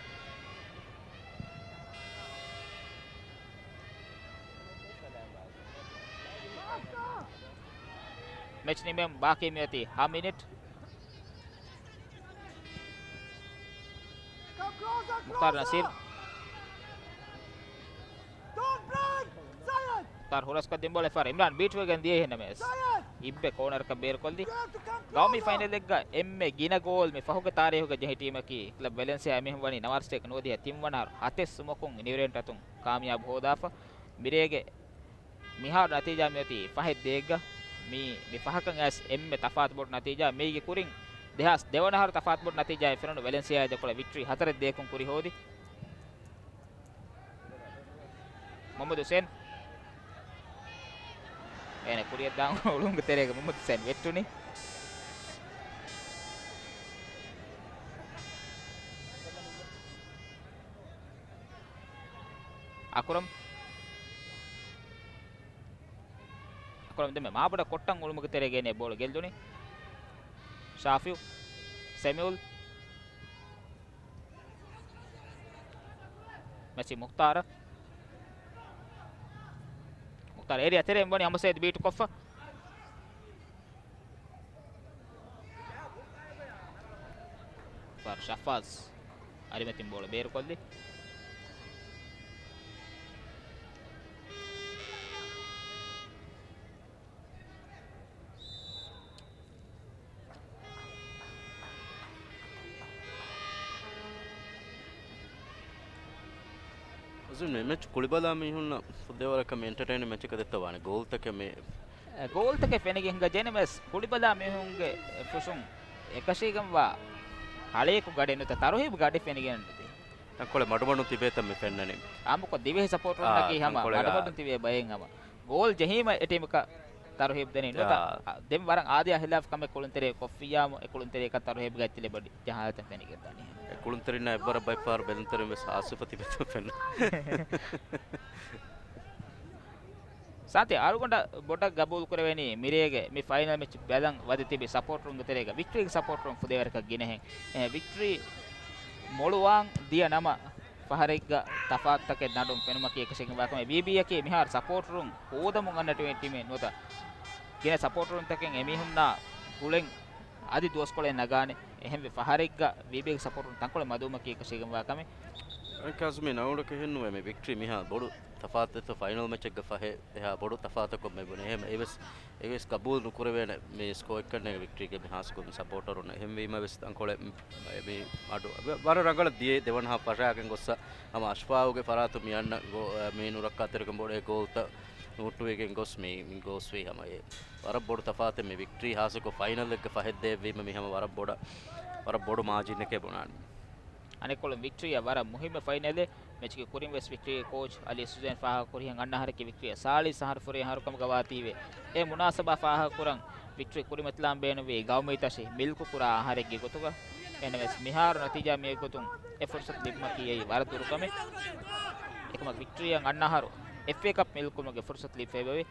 މެޗް ނިމެން ބާކީ މިއޮތީ ހަ މިނިޓް. މުޚްތާރު ނަސީރު. މުޚްތާރު ހުރަސްކޮށް ދިން ބޯޅަ ފަރު އިމްރާން ބީޓްވެގެން ދިޔައީ ނަމަވެސް، އިއްބެ ކޯނަރަކަށް ބޭރުކޮށްލި. ގައުމީ ފައިނަލެއްގަ އެންމެ ގިނަ ގޯލް މި ފަހުގެ ތާރީހުގަ ޖެހި ޓީމަކީ ކްލަބް ވެލެންސިއާ އެމީހުން ވަނީ ނަވާރަ ސްޓޭކް ނުވަދިހަ ތިންވަނަ އަހަރު ހަތެއް ސުމަކުން ނިއުރޭން ޓަތުން ކާމިޔާބު ހޯދާފަ. މިރޭގެ މިހާރު ނަތީޖާ މިއޮތީ ފަހެއް ދޭއްގަ. މީ، މި ފަހަކަށް އައިސް އެންމެ ތަފާތު ބޮޑު ނަތީޖާ. މީގެ ކުރިން ދެހާސް ދެވަނަ އަހަރު ތަފާތު ބޮޑު ނަތީޖާއެއް ފެނުނު ވެލެންސިއާއާ ދެކޮޅަށް ވިކްޓްރީ ހަތަރެއް ދޭއްކުން ކުރި ހޯދި. މުހައްމަދު ހުސެން. އޭނަ ކުރިއަށްދާން އުޅުމުގެ ތެރޭގަ މުހައްމަދު ހުސެން ވެއްޓުނީ. އަކުރަމް. އަކުރަމް ދެންމެ މާބޮޑަށް ކޮށްޓަން އުޅުމުގެ ތެރޭގައި ބޯޅަ ގެއްލުނީ. ޝާފިއު. ސެމިއުލް. މެސި މުޚްތާރަށް. މުޚްތާރު އޭރިއާ ތެރެއިން ވަނީ ހަމަ ސައީދު ބީޓު ކޮށްފަ. ފާރު ޝަފާޒް އަރިމަތިން ބޯޅަ ބޭރުކޮށްލި. އަޒުމް، މި މެޗް ކުޅިބަލާ މީހުންނަށް ފުދޭވަރަކަށް މި އެންޓަޓެއިނިން މެޗަކަށް ދެއްތޯ ވާނެ. ގޯލްތަކެއް މި ގޯލްތަކެއް ފެނިގެން ހިނގައްޖެ ނަމަވެސް، ކުޅިބަލާ މީހުންގެ ފުށުން އެކަށީގެންވާ ހަޅޭކު ގަޑެއް ނުތަ، ތަރުހީބު ގަޑެއް ފެނިގެން ނުދޭ. ތަންކޮޅެއް މަޑުމަޑުން ތިބޭތަން މި ފެންނަނީ. އާއްމުކޮށް ދިވެހި ސަޕޯޓަރުންނަކީ ހަމަ މަޑުމަޑުން ތިބޭ ބައެއް ހަމަ. ގޯލް ޖެހީމަ އެ ޓީމަކަށް ތަރުހީބު ދެނީ ނުތަ، އާ. ދެން ވަރަށް އާދަޔާ ހިލާފް ކަމެއް ކުޅުންތެރިޔަކަށް ކޮށްފިއްޔާމު، އެ ކުޅުންތެރިޔަކަށް ތަރުހީބުގައި ތިލެބަޑި ޖަހާލަތަން ފެނިގެންދާނީ. އެ ކުޅުންތެރިންނާ އެއްވަރަށް ބައެއް ފަހަރު ބެލުންތެރިން ވެސް އާސިފަ ތިބެތަން ފެންނަ. ސާންތި، އަޅުގަނޑަށް ބޮޑަށް ގަބޫލު ކުރެވެނީ މިރޭގެ މި ފައިނަލް މެޗް ބަލަން ވަދެ ތިބި ސަޕޯޓަރުންގެ ތެރޭގަ ވިކްޓްރީގެ ސަޕޯޓަރުން ފުދޭވަރަކަށް ގިނަހެން. އެ، ވިކްޓްރީ މޮޅުވާން ދިޔަ ނަމަ، ފަހަރެއްގަ ތަފާތުތަކެއް ދަނޑުން ފެނުމަކީ އެކަށީގެންވާ ކަމެއް. ވީބީއަކީ މިހާރު ސަޕޯޓަރުން ހޯދަމުން އަންނަ ޓީމެއް ނުވަތަ، ގިނަ ސަޕޯޓަރުންތަކެއް އެމީހުންނާ ގުޅެން އަދި ދުވަސްކޮޅެއް ނަގާނެ. އެހެންވެ، ފަހަރެއްގަ ވީބީގެ ސަޕޯޓަރުން ތަންކޮޅެއް މަދުވުމަކީ އެކަށީގެންވާ ކަމެއް. އަނެއްކާ އަޒުމީ، އަޅުގަނޑަކަށް ހެންނުވޭ މި ވިކްޓްރީ މިހާ ބޮޑު ތަފާތު ފައިނަލް މެޗެއްގަ ފަހެ، އެހާ ބޮޑު ތަފާތަކޮށް މެ ބުނެ. އެހެން އެވެސް، އެވެސް ގަބޫލު ނުކުރެވޭނެ މި ސްކޯ އެއްކަންނޭނގެ ވިކްޓްރީގެ މި ހާސްކޮށް މި ސަޕޯޓަރުން. އެހެންވީމަ ވެސް ތަންކޮޅެއް މި އަޑު ވަރަށް ރަނގަޅަށް ދިޔަ ދެވަނަ ހާފް ފަށާގެން ގޮއްސަ ހަމަ އަޝްފާގުގެ ފަރާތުން މި އަންނަ ގޯ-، މީ ނުރައްކާތެރިކަން ބޮޑޭ ގޯލްތައް ނޫއްޓުވެގެން ގޮސް މި، މި ގޯސްވީ ހަމަ އެ ވަރަށް ބޮޑު ތަފާތެއް މި ވިކްޓްރީ ހާސަކޮށް ފައިނަލްއެއްގެ ފަހެއް ދޭއްވީމަ މި ހަމަ ވަރަށް ބޮޑަށް، ވަރަށް ބޮޑު މާޖިންއެކޭ ބުނާނެ. އަނެއްކޮޅުން ވިކްޓްރީއަށް ވަރަށް މުހިއްމު ފައިނަލެއް. މެޗުގެ ކުރިން ވެސް ވިކްޓްރީގެ ކޯޗް އަލީ ސުޒޭން ފާހަގަ ކުރިހެން އަންނަ އަހަރަކީ ވިކްޓްރީއަށް ސާޅީސް އަހަރު ފުރޭ އަހަރު ކަމުގަ ވާތީވެ. އެ މުނާސަބާ ފާހަގަ ކުރަން ވިކްޓްރީ ކުރިމަތިލާން ބޭނުންވީ ގައުމީ ތަށި މިލްކު ކުރާ އަހަރެއްގެ ގޮތުގަ. އެހެނަސް މިހާރު ނަތީޖާ މިއޮތްގޮތުން އެ ފުރުސަތު ލިބުމަކީ އެއީ ވަރަށް ދުރުކަމެއް. އެކަމަކު ވިކްޓްރީއަށް އަންނަ އަހަރު އެފްއޭ ކަޕް މިލްކުމުގެ ފުރުސަތު ލިބިފައިވޭ.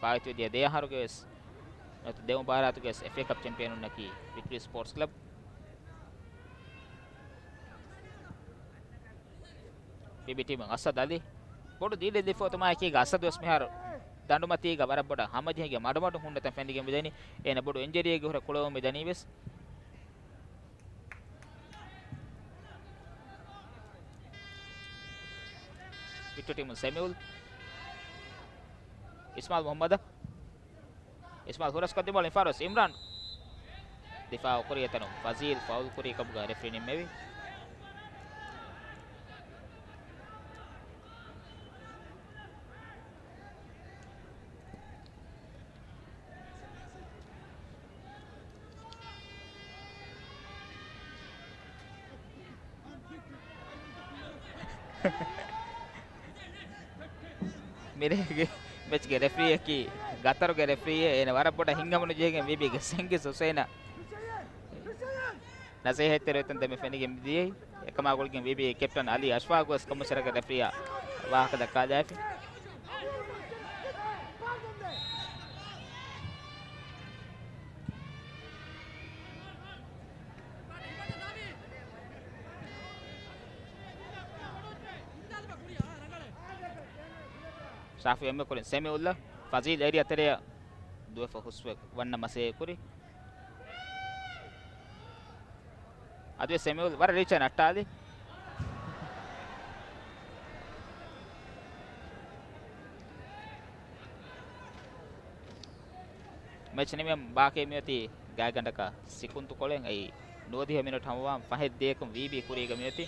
ފާއިތުވެދިޔަ ދެ އަހަރުގެ ވެސް ނުވަތަ ދެ މުބާރާތުގެ އެފްއޭ ކަޕް ޗެމްޕިއަނުންނަކީ ވިކްޓަރީ ސްޕޯޓްސް ކްލަބް. ވީބީ ޓީމުން އަސަދް އަލީ. ބޮޑު ލީޑެއް ލިފޯތުމާއެކީގަ އަސަދު ވެސް މިހާރު ދަނޑުމަތީގަ ވަރަށް ބޮޑަށް ހަމަޖެހިގެން މަޑުމަޑުން ހުންނަތަން ފެނިގެން މިދަނީ. އޭނަ ބޮޑު އިންޖަރީއެއްގެ ހުރެ ކުޅަވަމުން މިދަނީ ވެސް. ވިކްޓަރ ޓީމުން ސެމިއުލް. އިސްމާލް މުހައްމަދަށް. އިސްމާލް ހުރަސްކޮށްދިން ބޯޅަ އިންފާރުވެސް އިމްރާން ދިފާއު ކުރި އެތަނުން ފަޒީލް ފައުލް ކުރި ކަމުގަ ރެފްރީ ނިންމެވި. މިރޭގެ މެޗްގެ ރެފްރީއަކީ ގަތަރުގެ ރެފްރީއެއް. އޭނަ ވަރަށް ބޮޑަށް ހިތްހަމަނުޖެހިގެން ވީބީގެ ސެންގިސް ހުސެނަށް ނަސޭހަތްތެރިވެތަން ދެމި ފެނިގެން މިދިޔައީ. އެކަމާ ގުޅިގެން ވީބީގެ ކެޕްޓަން އަލީ އަޝްފާގު ވެސް ކޮންމެސަރަކަށް ރެފްރީއާ ވާހަކަ ދައްކާލާފި. ޝާފި އެންމެ ކުރިން ސެމިއުލްއަށް ފަޒީލް އޭރިއާ ތެރެއަށް ދުވެފަ ހުސްވެ ވަންނަ މަސޭ ކުރި. އަދިވެސް ސެމިއުލް ވަރަށް ރީޗަށް ނައްޓާލި. މެޗް ނިމެން ބާކީ މިއޮތީ ގާތްގަނޑަކަށް ސިކުންތުކޮޅެއް. އެއީ ނުވަދިހަ މިނެޓް ހަމަވާން ފަހެއް ދޭކުން ވީބީ ކުރީގަ މިއޮތީ.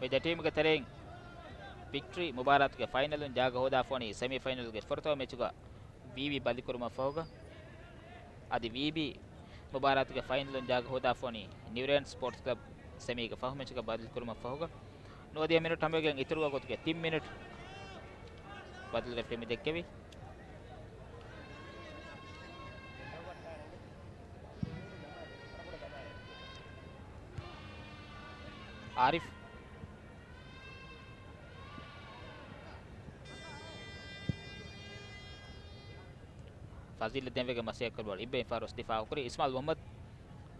މި ދެ ޓީމުގެ ތެރެއިން ވިކްޓަރީ މުބާރާތުގެ ފައިނަލުން ޖާގަ ހޯދާފަވަނީ ސެމީ ފައިނަލުގެ ފުރަތަމަ މެޗުގަ ވީވީ ބަލިކުރުމަށް ފަހުގަ. އަދި ވީބީ މުބާރާތުގެ ފައިނަލުން ޖާގަ ހޯދާފަވަނީ ނިއުރޭން ސްޕޯޓްސް ކްލަބް ސެމީގެ ފަހު މެޗުގަ ބަދަލުކުރުމަށް ފަހުގަ. ނުވަދިހަ މިނެޓް ހަމަވެގެން އިތުރު ވަގުތުގެ ތިން މިނެޓް ބަދަލު ރެފްރީ މި ދެއްކެވި. އާރިފް. ފަޒީލް ދެންވެގެން މަސޭ ކުރި ބޯޅަ އިއްބެ އިންފާރުވެސް ދިފާއު ކުރި. އިސްމާލް މުހައްމަދު.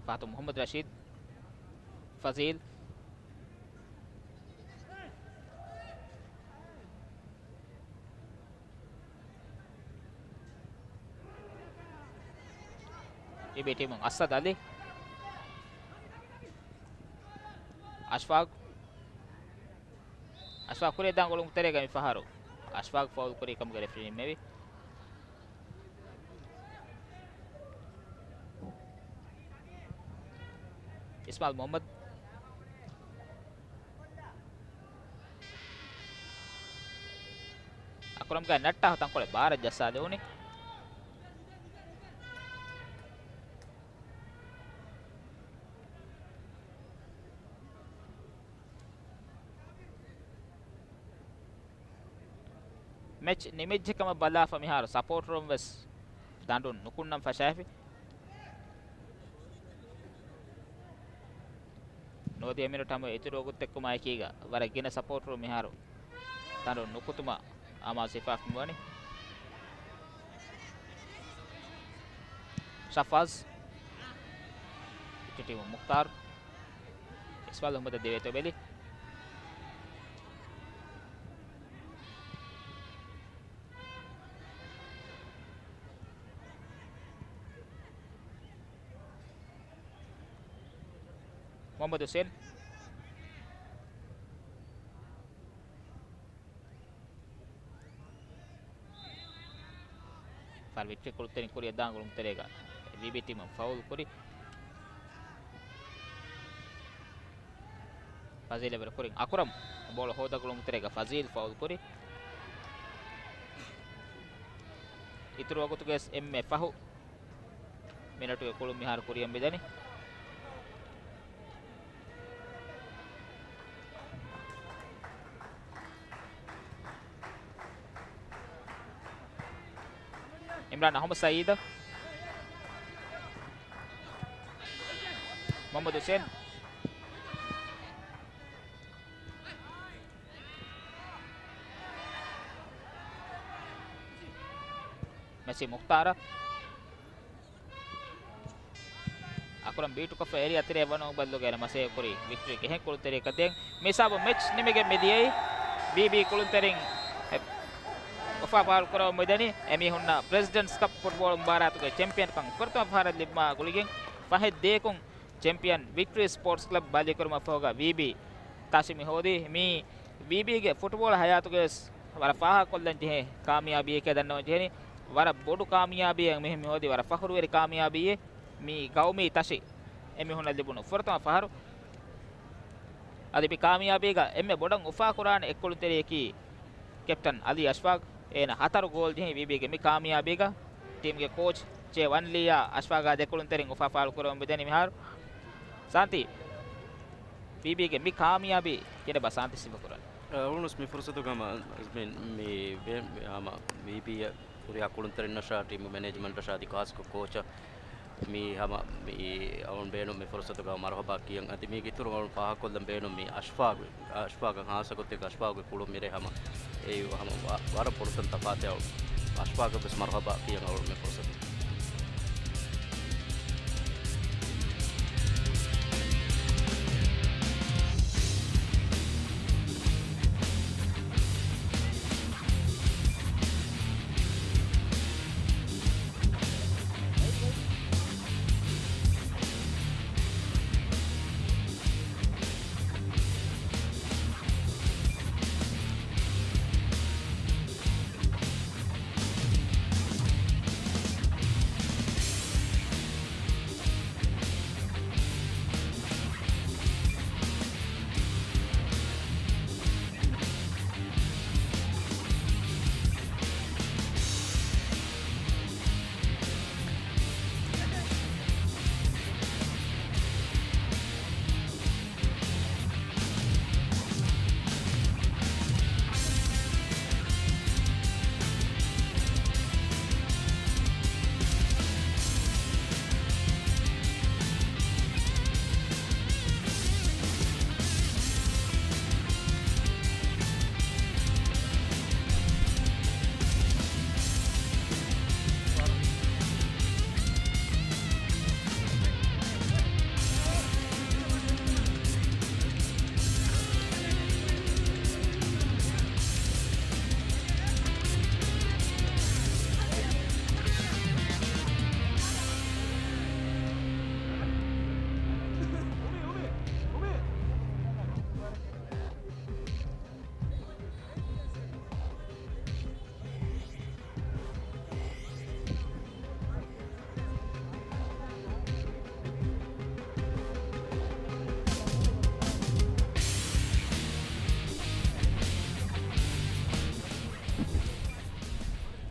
ފަހަތު މުހައްމަދު ރަޝީދު. ފަޒީލް. ވީބީ ޓީމުން އަސަދް އަލީ. އަޝްފާގް. އަޝްފާގް ކުރިއަށް ދާން ގޮޅުމުގެ ތެރޭގަ މި ފަހަރު އަޝްފާގް ފައުލް ކުރި ކަމުގެ ރެފްރީ ނިންމެވި. އިސްމާލް މުހައްމަދު. އަކުރަމްގެ ނައްޓާ ތަންކޮޅެއް ބާރަށް ޖައްސާލެވުނީ. މެޗް ނިމިއްޖެ ކަމަށް ބަލާފަ މިހާރު ސަޕޯޓަރުން ވެސް ދަނޑުން ނުކުންނަން ފަށާފި. ނުވަދިހަ މިނެޓް ހަމަ އިތުރު ވަގުތު ދެއްކުމާ އެކީގަ ވަރަށް ގިނަ ސަޕޯޓަރުން މިހާރު ދަނޑުން ނުކުތުމަށް އަމާޒު ހިފާފަ މިވަނީ. ޝަފާޒް. ޓީމު މުޚްތާރު. އިސްމާލް އަޙްމަދަށް ދެވޭތޯ ބެލި. މުޙައްމަދު ޙުސައިން. ފާރު ވިކްޓަރީ ކުޅުތެރިން ކުރިއަށް ދާން ގުޅުމުގެ ތެރޭގަ ވީބީ ޓީމުން ފައުލް ކުރި. ފަޒީލް އެވެރި ކުރިން އަކުރަމް ބޯޅަ ހޯދާ ގުޅުމުގެ ތެރޭގަ ފަޒީލް ފައުލް ކުރި. އިތުރު ވަގުތުގެ އެންމެ ފަހު މިނެޓުގެ ކުޅުން މިހާރު ކުރިއަށް މިދަނީ. އިމްރާން އަޙްމަދު ސައީދަށް. މުޙައްމަދު ހުސެން. މެސީ މުޚްތާރަށް. އަކުރަން ބީޓުކޮށްފަ އޭރިއާ ތެރޭ ވަނު ބައްލުގައި މަސޭ ކުރި ވިކްޓަރީ ގެހެން ކުޅުންތެރިއެއްގަ ދޭން. މި ހިސާބުން މެޗް ނިމިގެން މިދިޔައީ. ވީބީ ކުޅުންތެރިން އެ، އުފާ ފާޅު ކުރަމުން މިދަނީ. އެމީހުންނަށް ޕްރެޒިޑެންޓްސް ކަޕް ފުޓްބޯޅަ މުބާރާތުގެ ޗެމްޕިއަންކަން ފުރަތަމަ ފަހަރަށް ލިބުމާ ގުޅިގެން ފަހެއް ދޭކުން ޗެމްޕިއަން ވިކްޓަރީ ސްޕޯޓްސް ކްލަބް ބައްލިކުރުމަށްފަހުގަ ވީބީ ތަށި މި ހޯދީ. މީ ވީބީގެ ފުޓްބޯޅަ ހަޔާތުގަވެސް ވަރަށް ފާހަގަކޮށްލަން ޖެހޭ ކާމިޔާބީއެކޭ ދަންނަވަން ޖެހެނީ. ވަރަށް ބޮޑު ކާމިޔާބީއެއް މިހެން މި ހޯދީ. ވަރަށް ފަޚުރުވެރި ކާމިޔާބީއެއް. މީ ގައުމީ ތަށި އެމީހުންނަށް ލިބުނު ފުރަތަމަ ފަހަރު. އަދި މި ކާމިޔާބީގަ އެންމެ ބޮޑަށް އުފާކުރާނެ އެއްކުޅުންތެރިޔަކީ ކެޕްޓަން އަލީ އަޝްފާގް. އޭނަ ހަތަރު ގޯލް ޖެހި ވީބީގެ މި ކާމިޔާބީގަ. ޓީމްގެ ކޯޗް ޖޭ ވަންލީއާ އަޝްފާގާ ދެކުޅުންތެރިން އުފާ ފާޅު ކުރަމުން މިދަނީ މިހާރު. ސާންތީ، ވީބީގެ މި ކާމިޔާބީ ކިހިނެއްބާ ސާންތީ ސިފަކުރަން؟ އަޅުގަނޑު މި ފުރުސަތުގަ ހަމަ، މި، މި، ވޭ-، ހަމަ ވީބީއަށް ހުރިހާ ކުޅުންތެރިންނަށާ، ޓީމު މެނޭޖްމަންޓަށާ އަދި ކާސްކޮ ކޯޗަށް މި ހަމަ މި އަޅުގަނޑު ބޭނުން މި ފުރުސަތުގަ މަރުހަބާ ކިޔަން. އަދި މީގެ އިތުރުން އަޅުގަނޑު ފާހަގަކޮށްލަން ބޭނުން މި އަޝްފާގް، އަޝްފާގަށް ހާއްސަ ގޮތެއްގަ އަޝްފާގްގެ ކުޅުން މިރޭ ހަމަ އެއީ ހަމަ ވަ-، ވަރަށް ބޮޑުތަން ތަފާތެއް. އަޝްފާގަށް ވެސް މަރުހަބާ ކިޔަން އަޅުގަނޑު މި ފުރުސަތު.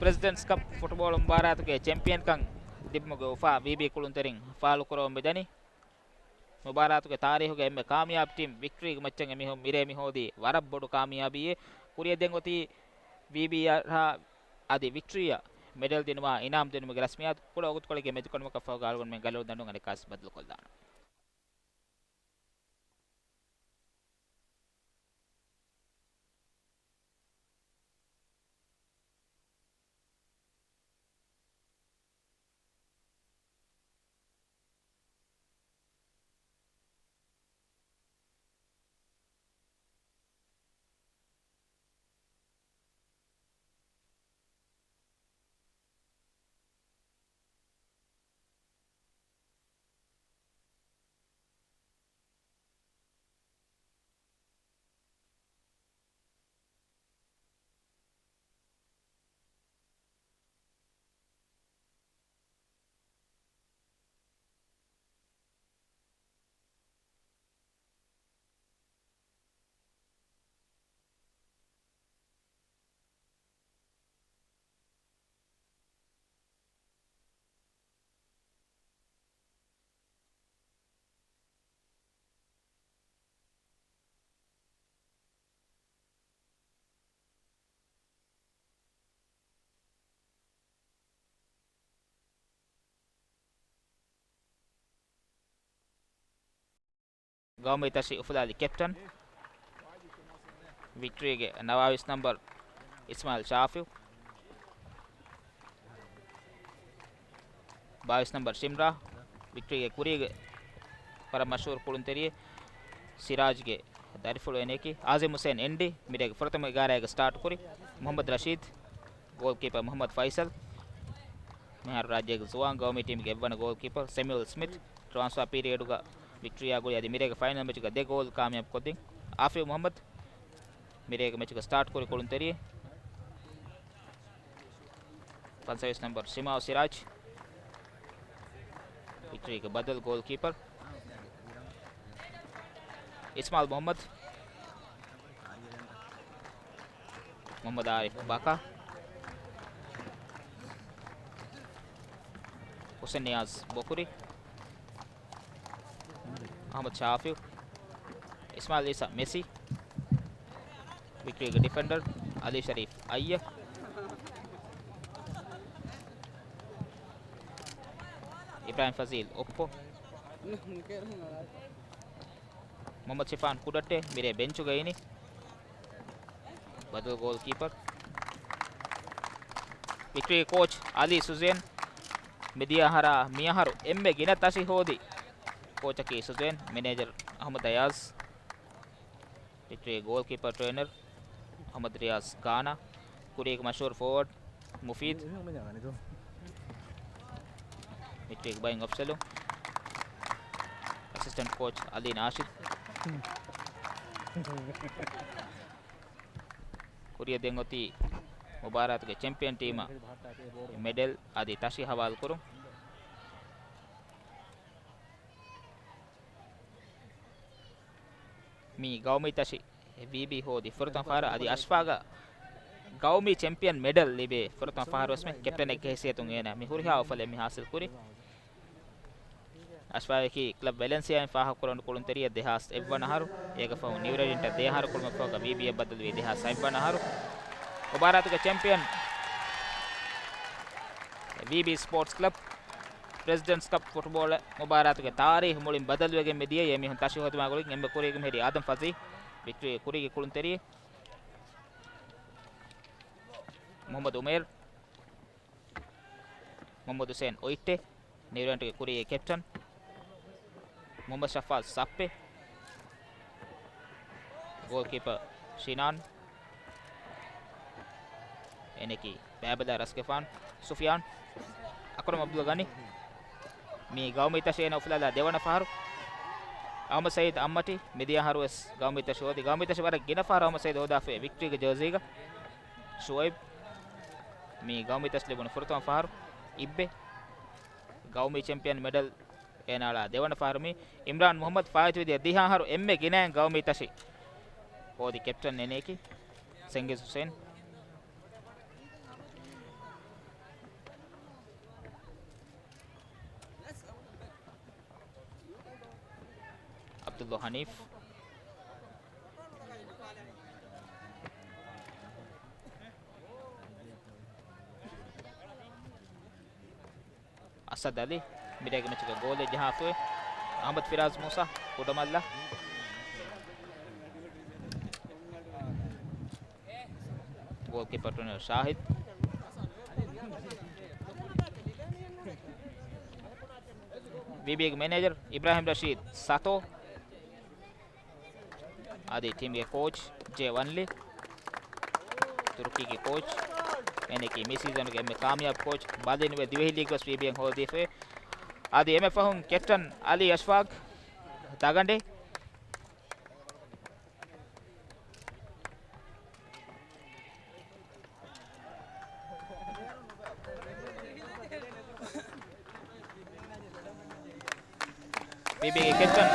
ޕްރެޒިޑެންޓްސް ކަޕް ފުޓްބޯޅަ މުބާރާތުގެ ޗެމްޕިއަންކަން ލިބުމުގެ އުފާ ވީބީ ކުޅުންތެރިން ފާޅުކުރަމުން މިދަނީ. މުބާރާތުގެ ތާރީހުގެ އެންމެ ކާމިޔާބު ޓީމް ވިކްޓަރީގެ މައްޗަށް އެމީހުން މިރޭ މިހޯދީ ވަރަށް ބޮޑު ކާމިޔާބީއެއް. ކުރިއަށް ދެން އޮތީ ވީބީއަށާ އަދި ވިކްޓަރީއަށް މެޑަލް ދިނުމާ އިނާމް ދިނުމުގެ ރަސްމިއްޔާތު. ކުޑަ ވަގުތުކޮޅެއްގެ މެދުކޮނުމަކަށް ފަހުގަ އަޅުގަނޑުމެން ގަލޮޅު ދަނޑުން އަނެއްކާސް ބައްދަލުކޮށްލާނަން. ގައުމީ ތަށި އުފުލާލި ކެޕްޓަން. ވިކްޓްރީގެ ނަވާވީސް ނަމްބަރު އިސްމާއިލް ޝާފިއު. ބާވީސް ނަމްބަރު ޝިމްރާ. ވިކްޓްރީގެ ކުރީގެ ވަރަށް މަޝްހޫރު ކުޅުންތެރިއެއް. ސިރާޖްގެ ދަރިފުޅު އޭނައަކީ. އާޒިމް ހުސެން އެންޑީ މިރޭގެ ފުރަތަމަ އެގާރައިގަ ސްޓާޓް ކުރި. މުހައްމަދު ރަޝީދު. ގޯލްކީޕަރ މުހައްމަދު ފައިސަލް. މިހާރު ރާއްޖޭގެ ޒުވާން ގައުމީ ޓީމުގެ އެއްވަނަ ގޯލްކީޕަރ ސެމިއުލް ސްމިތް. ޓްރާންސްފާ ޕީރިއަޑުގަ ވިކްޓްރީއާ ގުޅި އަދި މިރޭގެ ފައިނަލް މެޗުގަ ދެ ގޯލް ކާމިޔާބު ކޮށްދިން. އާފިޔާ މުހައްމަދު މިރޭގެ މެޗުގަ ސްޓާޓް ކުރި ކުޅުންތެރިއެއް. ފަންސަވީސް ނަމްބަރު ޝިމާއު ސިރާޖް. ވިކްޓްރީގެ ބަދަލު ގޯލްކީޕަރ އިސްމާއިލް މުހައްމަދު. މުހައްމަދު އާރިފް ބަކާ. ހުސެން ނިޔާޒް ބޮކުރި. އަހްމަދު ޝާފިއު. އިސްމާއިލް އީސާ މެސީ. ވިކްޓްރީގެ ޑިފެންޑަރ އަލީ ޝަރީފް އައްޔަ. އިބްރާހިމް ފަޒީލް އޮއްޕޯ. މުހައްމަދު ޝިފާން ކުޑައްޓެ މިރޭ ބެންޗުގައި އިނީ. ބަދަލު ގޯލްކީޕަރ. ވިކްޓްރީގެ ކޯޗް އަލީ ސުޒޭން. މިދިޔަ އަހަރާ މިއަހަރު އެންމެ ގިނަ ތަށި ހޯދި ކޯޗަކީ ސުޒޭން. މެނޭޖަރ އަހްމަދު އަޔާޒް. ވިކްޓްރީގެ ގޯލްކީޕަރ ޓްރޭނަރ އަހްމަދު ރިޔާޒް ގާނާ. ކުރީގެ މަޝްހޫރު ފޯވަޑް މުފީދު. މިޓްރީގެ ބައިން އޮފްސެލު. އެސިސްޓެންޓް ކޯޗް އަލީ ނާޝިދު. ކުރިއަށް ދެން އޮތީ މުބާރާތުގެ ޗެމްޕިއަން ޓީމަށް މެޑަލް އަދި ތަށި ހަވާލުކުރުން. މި ގައުމީ ތަށި ވީބީ ހޯދި ފުރަތަމަ ފަހަރަށް އަދި އަޝްފާގަށް ގައުމީ ޗެމްޕިއަން މެޑަލް ލިބޭ ފުރަތަމަ ފަހަރު ވެސް މެ ކެޕްޓަނެއްގެ ހައިސިއްޔަތުން އޭނާ މި ހުރިހާ އުފަލެއް މި ހާސިލް ކުރި. އަޝްފާގަކީ ކްލަބް ވެލެންސިއާއިން ފާހަގަކުރަން ކުޅުންތެރިޔަށް ދެހާސް އެއްވަނަ އަހަރު، އޭގެ ފަހުން ނިއުރެޑިންޓަށް ދެ އަހަރު ކުޅުމަށްފަހުގަ ވީބީއަށް ބަދަލުވީ ދެހާސް ހަތްވަނަ އަހަރު. މުބާރާތުގެ ޗެމްޕިއަން ވީބީ ސްޕޯޓްސް ކްލަބް. ޕްރެޒިޑެންޓްސް ކަޕް ފުޓްބޯޅަ މުބާރާތުގެ ތާރީހު މުޅިން ބަދަލުވެގެން މިދިޔައީ އެމީހުން ތަށި ހޯދުމާ ގުޅިގެން. އެންމެ ކުރީގެ މެހެރީ އާދަމް ފަޒީ، ވިކްޓްރީގެ ކުރީގެ ކުޅުންތެރިއެއް. މުހައްމަދު އުމޭރު، މުހައްމަދު ހުސެން އޮއްޓެ، ނިއުރެންޓްގެ ކުރީގެ ކެޕްޓަން. މުހައްމަދު ޝަފާޒް ސައްޕެ، ގޯލްކީޕަރ ޝިނާން. އޭނައަކީ ބައިބަލާ ރަސްގެފާނު ސުފިޔާން. އަކްރަމް އަބްދުލް ޣަނީ. މި ގައުމީ ތަށި އޭނަ އުފުލާލާ ދެވަނަ ފަހަރު. އަހްމަދު ސައީދު އައްމަޓީ މިދިޔަ އަހަރު ވެސް ގައުމީ ތަށި ހޯދި. ގައުމީ ތަށި ވަރަށް ގިނަ ފަހަރު އަހްމަދު ސައީދު ހޯދާފައި ވިކްޓްރީގެ ޖާޒީގަ. ޝުއައިބް. މި ގައުމީ ތަށި ލިބުނު ފުރަތަމަ ފަހަރު. އިއްބެ. ގައުމީ ޗެމްޕިއަން މެޑަލް އޭނާ އަޅާ ދެވަނަ ފަހަރު. މި އިމްރާން މުހައްމަދު ފާއިތުވެދިޔަ ދިހަ އަހަރު އެންމެ ގިނައިން ގައުމީ ތަށި ހޯދި ކެޕްޓަން އޭނައަކީ ސެންގިޒް ހުސެން. އަބްދުﷲ ހަނީފް. އަސަދް އަލީ، މިރޭގެ މެޗުގަ ގޯލެއް ޖަހާފައި. އަހްމަދު ފިރާޒް މޫސާ، ކުޑަމައްލަ. ގޯލްކީޕަރ ޓްރެނަރ ޝާހިދް. ވީބީގެ މެނޭޖަރ އިބްރާހިމް ރަޝީދް ސަތޯ. އަދި ޓީމްގެ ކޯޗް ޖޭ ވަންލީ. ތުރުކީގެ ކޯޗް. އޭނައަކީ މި ސީޒަނުގެ އެންމެ ކާމިޔާބު ކޯޗް. ބަލިންވެ ދިވެހި ލީގް ވެސް ވީބީއަށް ހޯދީފައި. އަދި އެންމެ ފަހުން ކެޕްޓަން އަލީ އަޝްފާގް ދަގަނޑޭ. ވީބީގެ ކެޕްޓަން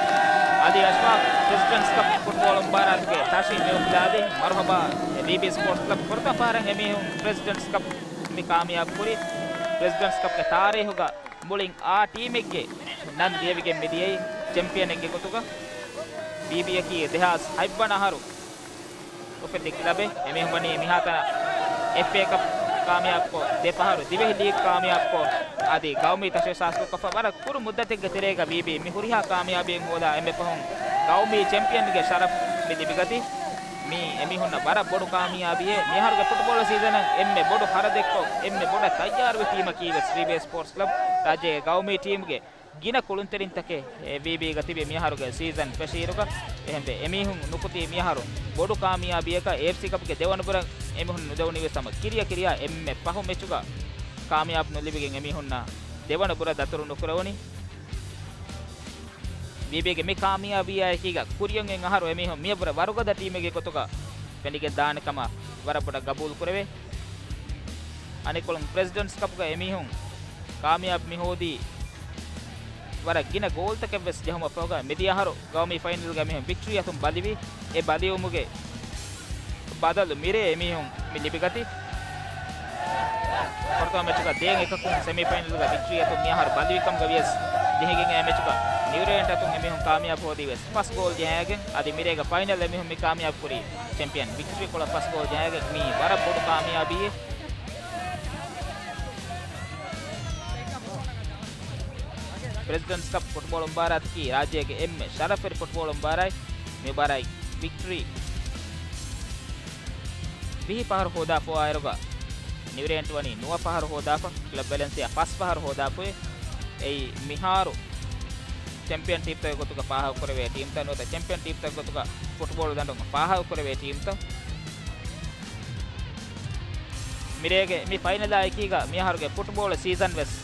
އަލީ އަޝްފާގް ޕްރެޒިޑެންޓްސް ކަޕް ފުޓްބޯޅަ މުބާރާތުގެ ތަށި މި އުފުލާލި. މަރުހަބާ ވީބީ ސްޕޯޓްސް ކްލަބް. ފުރަތަމަ ފަހަރަށް އެމީހުން ޕްރެޒިޑެންޓްސް ކަޕް މި ކާމިޔާބު ކުރި. ޕްރެޒިޑެންޓްސް ކަޕްގެ ތާރީހުގަ މުޅިން އާ ޓީމެއްގެ ނަން ލިޔެވިގެން މިދިޔައީ ޗެމްޕިއަނެއްގެ ގޮތުގަ. ވީބީއަކީ ދެހާސް ހަތްވަނަ އަހަރު އުފެއްދި ކްލަބެއް. އެމީހުން ވަނީ މިހާތަނަށް އެފްއޭ ކަޕް ކާމިޔާބުކޮށް، ދެ ފަހަރު ދިވެހި ލީގް ކާމިޔާބުކޮށް، އަދި ގައުމީ ތަށި ސާސްކޮށްފަ ވަރަށް ކުރު މުއްދަތެއްގެ ތެރޭގަ ވީބީ މި ހުރިހާ ކާމިޔާބީއެއް ހޯދާ އެންމެ ފަހުން ގައުމީ ޗެމްޕިއަންގެ ޝަރަފް މި ލިބިގަތީ. މީ އެމީހުންނަށް ވަރަށް ބޮޑު ކާމިޔާބީއެއް. މިއަހަރުގެ ފުޓްބޯޅަ ސީޒަނަށް އެންމެ ބޮޑު ހަރަދެއްކޮށް، އެންމެ ބޮޑަށް ތައްޔާރުވި ޓީމަކީ ވެސް ރީބޭ ސްޕޯޓްސް ކްލަބް. ރާއްޖޭގެ ގައުމީ ޓީމުގެ ގިނަ ކުޅުންތެރިންތަކެއް ވީބީގަ ތިބި މިއަހަރުގެ ސީޒަން ފެށިއިރުގަ، އެހެންވެ، އެމީހުން ނުކުތީ މިއަހަރު ބޮޑު ކާމިޔާބީއަކަށް. އޭއެފްސީ ކަޕްގެ ދެވަނަ ބުރަށް އެމީހުން ނުދެވުނީ ވެސް ހަމަ ކިރިޔަ ކިރިޔާ އެންމެ ފަހު މެޗުގަ ކާމިޔާބު ނުލިބިގެން އެމީހުންނަށް ދެވަނަ ބުރަށް ދަތުރު ނުކުރެވުނީ. ވީބީގެ މި ކާމިޔާބީއާއެކީގަ ކުރިއަށް އޮތް އަހަރު އެމީހުން މިޔަށްވުރެ ވަރުގަދަ ޓީމެއްގެ ގޮތުގަ ފެނިގެން ދާނެ ކަމަށް ވަރަށް ބޮޑަށް ގަބޫލު ކުރެވޭ. އަނެއްކޮޅުން ޕްރެޒިޑެންޓްސް ކަޕްގަ އެމީހުން ކާމިޔާބު މި ހޯދީ ވަރަށް ގިނަ ގޯލްތަކެއް ވެސް ޖެހުމަށްފަހުގަ، މިދިޔަ އަހަރު ގައުމީ ފައިނަލްގަ އެމީހުން ވިކްޓްރީ އަތުން ބަލިވި. އެ ބަލިވުމުގެ ބަދަލު މިރޭ އެމީހުން މި ލިބިގަތީ. ފުރަތަމަ މެޗުގަ ދޭން އެކަކުން ސެމީފައިނަލްގަ ވިކްޓްރީ އަތުން މިއަހަރު ބަލިވި ކަމުގަ ވިޔަސް، ޖެހިގެން އައި މެޗުގަ ނިއުރޭންޓް އަތުން އެމީހުން ކާމިޔާބު ހޯދީ ވެސް ފަސް ގޯލް ޖަހައިގެން. އަދި މިރޭގަ ފައިނަލް އެމީހުން މި ކާމިޔާބު ކުރީ ޗެމްޕިއަން ވިކްޓްރީ ކޮޅަށް ފަސް ގޯލް ޖަހައިގެން. މީ ވަރަށް ބޮޑު ކާމިޔާބީއެއް. ޕްރެޒިޑެންޓްސް ކަޕް ފުޓްބޯޅަ މުބާރާތަކީ ރާއްޖޭގެ އެންމެ ޝަރަފުވެރި ފުޓްބޯޅަ މުބާރާތް. މި މުބާރާތް ވިކްޓްރީ ވިހި ފަހަރު ހޯދާފައިވާއިރުގަ، ނިއުރޭންޓް ވަނީ ނުވަ ފަހަރު ހޯދާފަ، ކްލަބް ވެލެންސިއާ ފަސް ފަހަރު ހޯދާފައި. އެއީ މިހާރު ޗެމްޕިއަން ޓީމްތަކުގެ ގޮތުގަ ފާހަގަކުރެވޭ ޓީމްތައް ނުވަތަ ޗެމްޕިއަން ޓީމްތަކުގެ ގޮތުގަ ފުޓްބޯޅަ ދަނޑުން ފާހަގަކުރެވޭ ޓީމްތައް. މިރޭގެ މި ފައިނަލާ އެކީގަ މިއަހަރުގެ ފުޓްބޯޅަ ސީޒަން ވެސް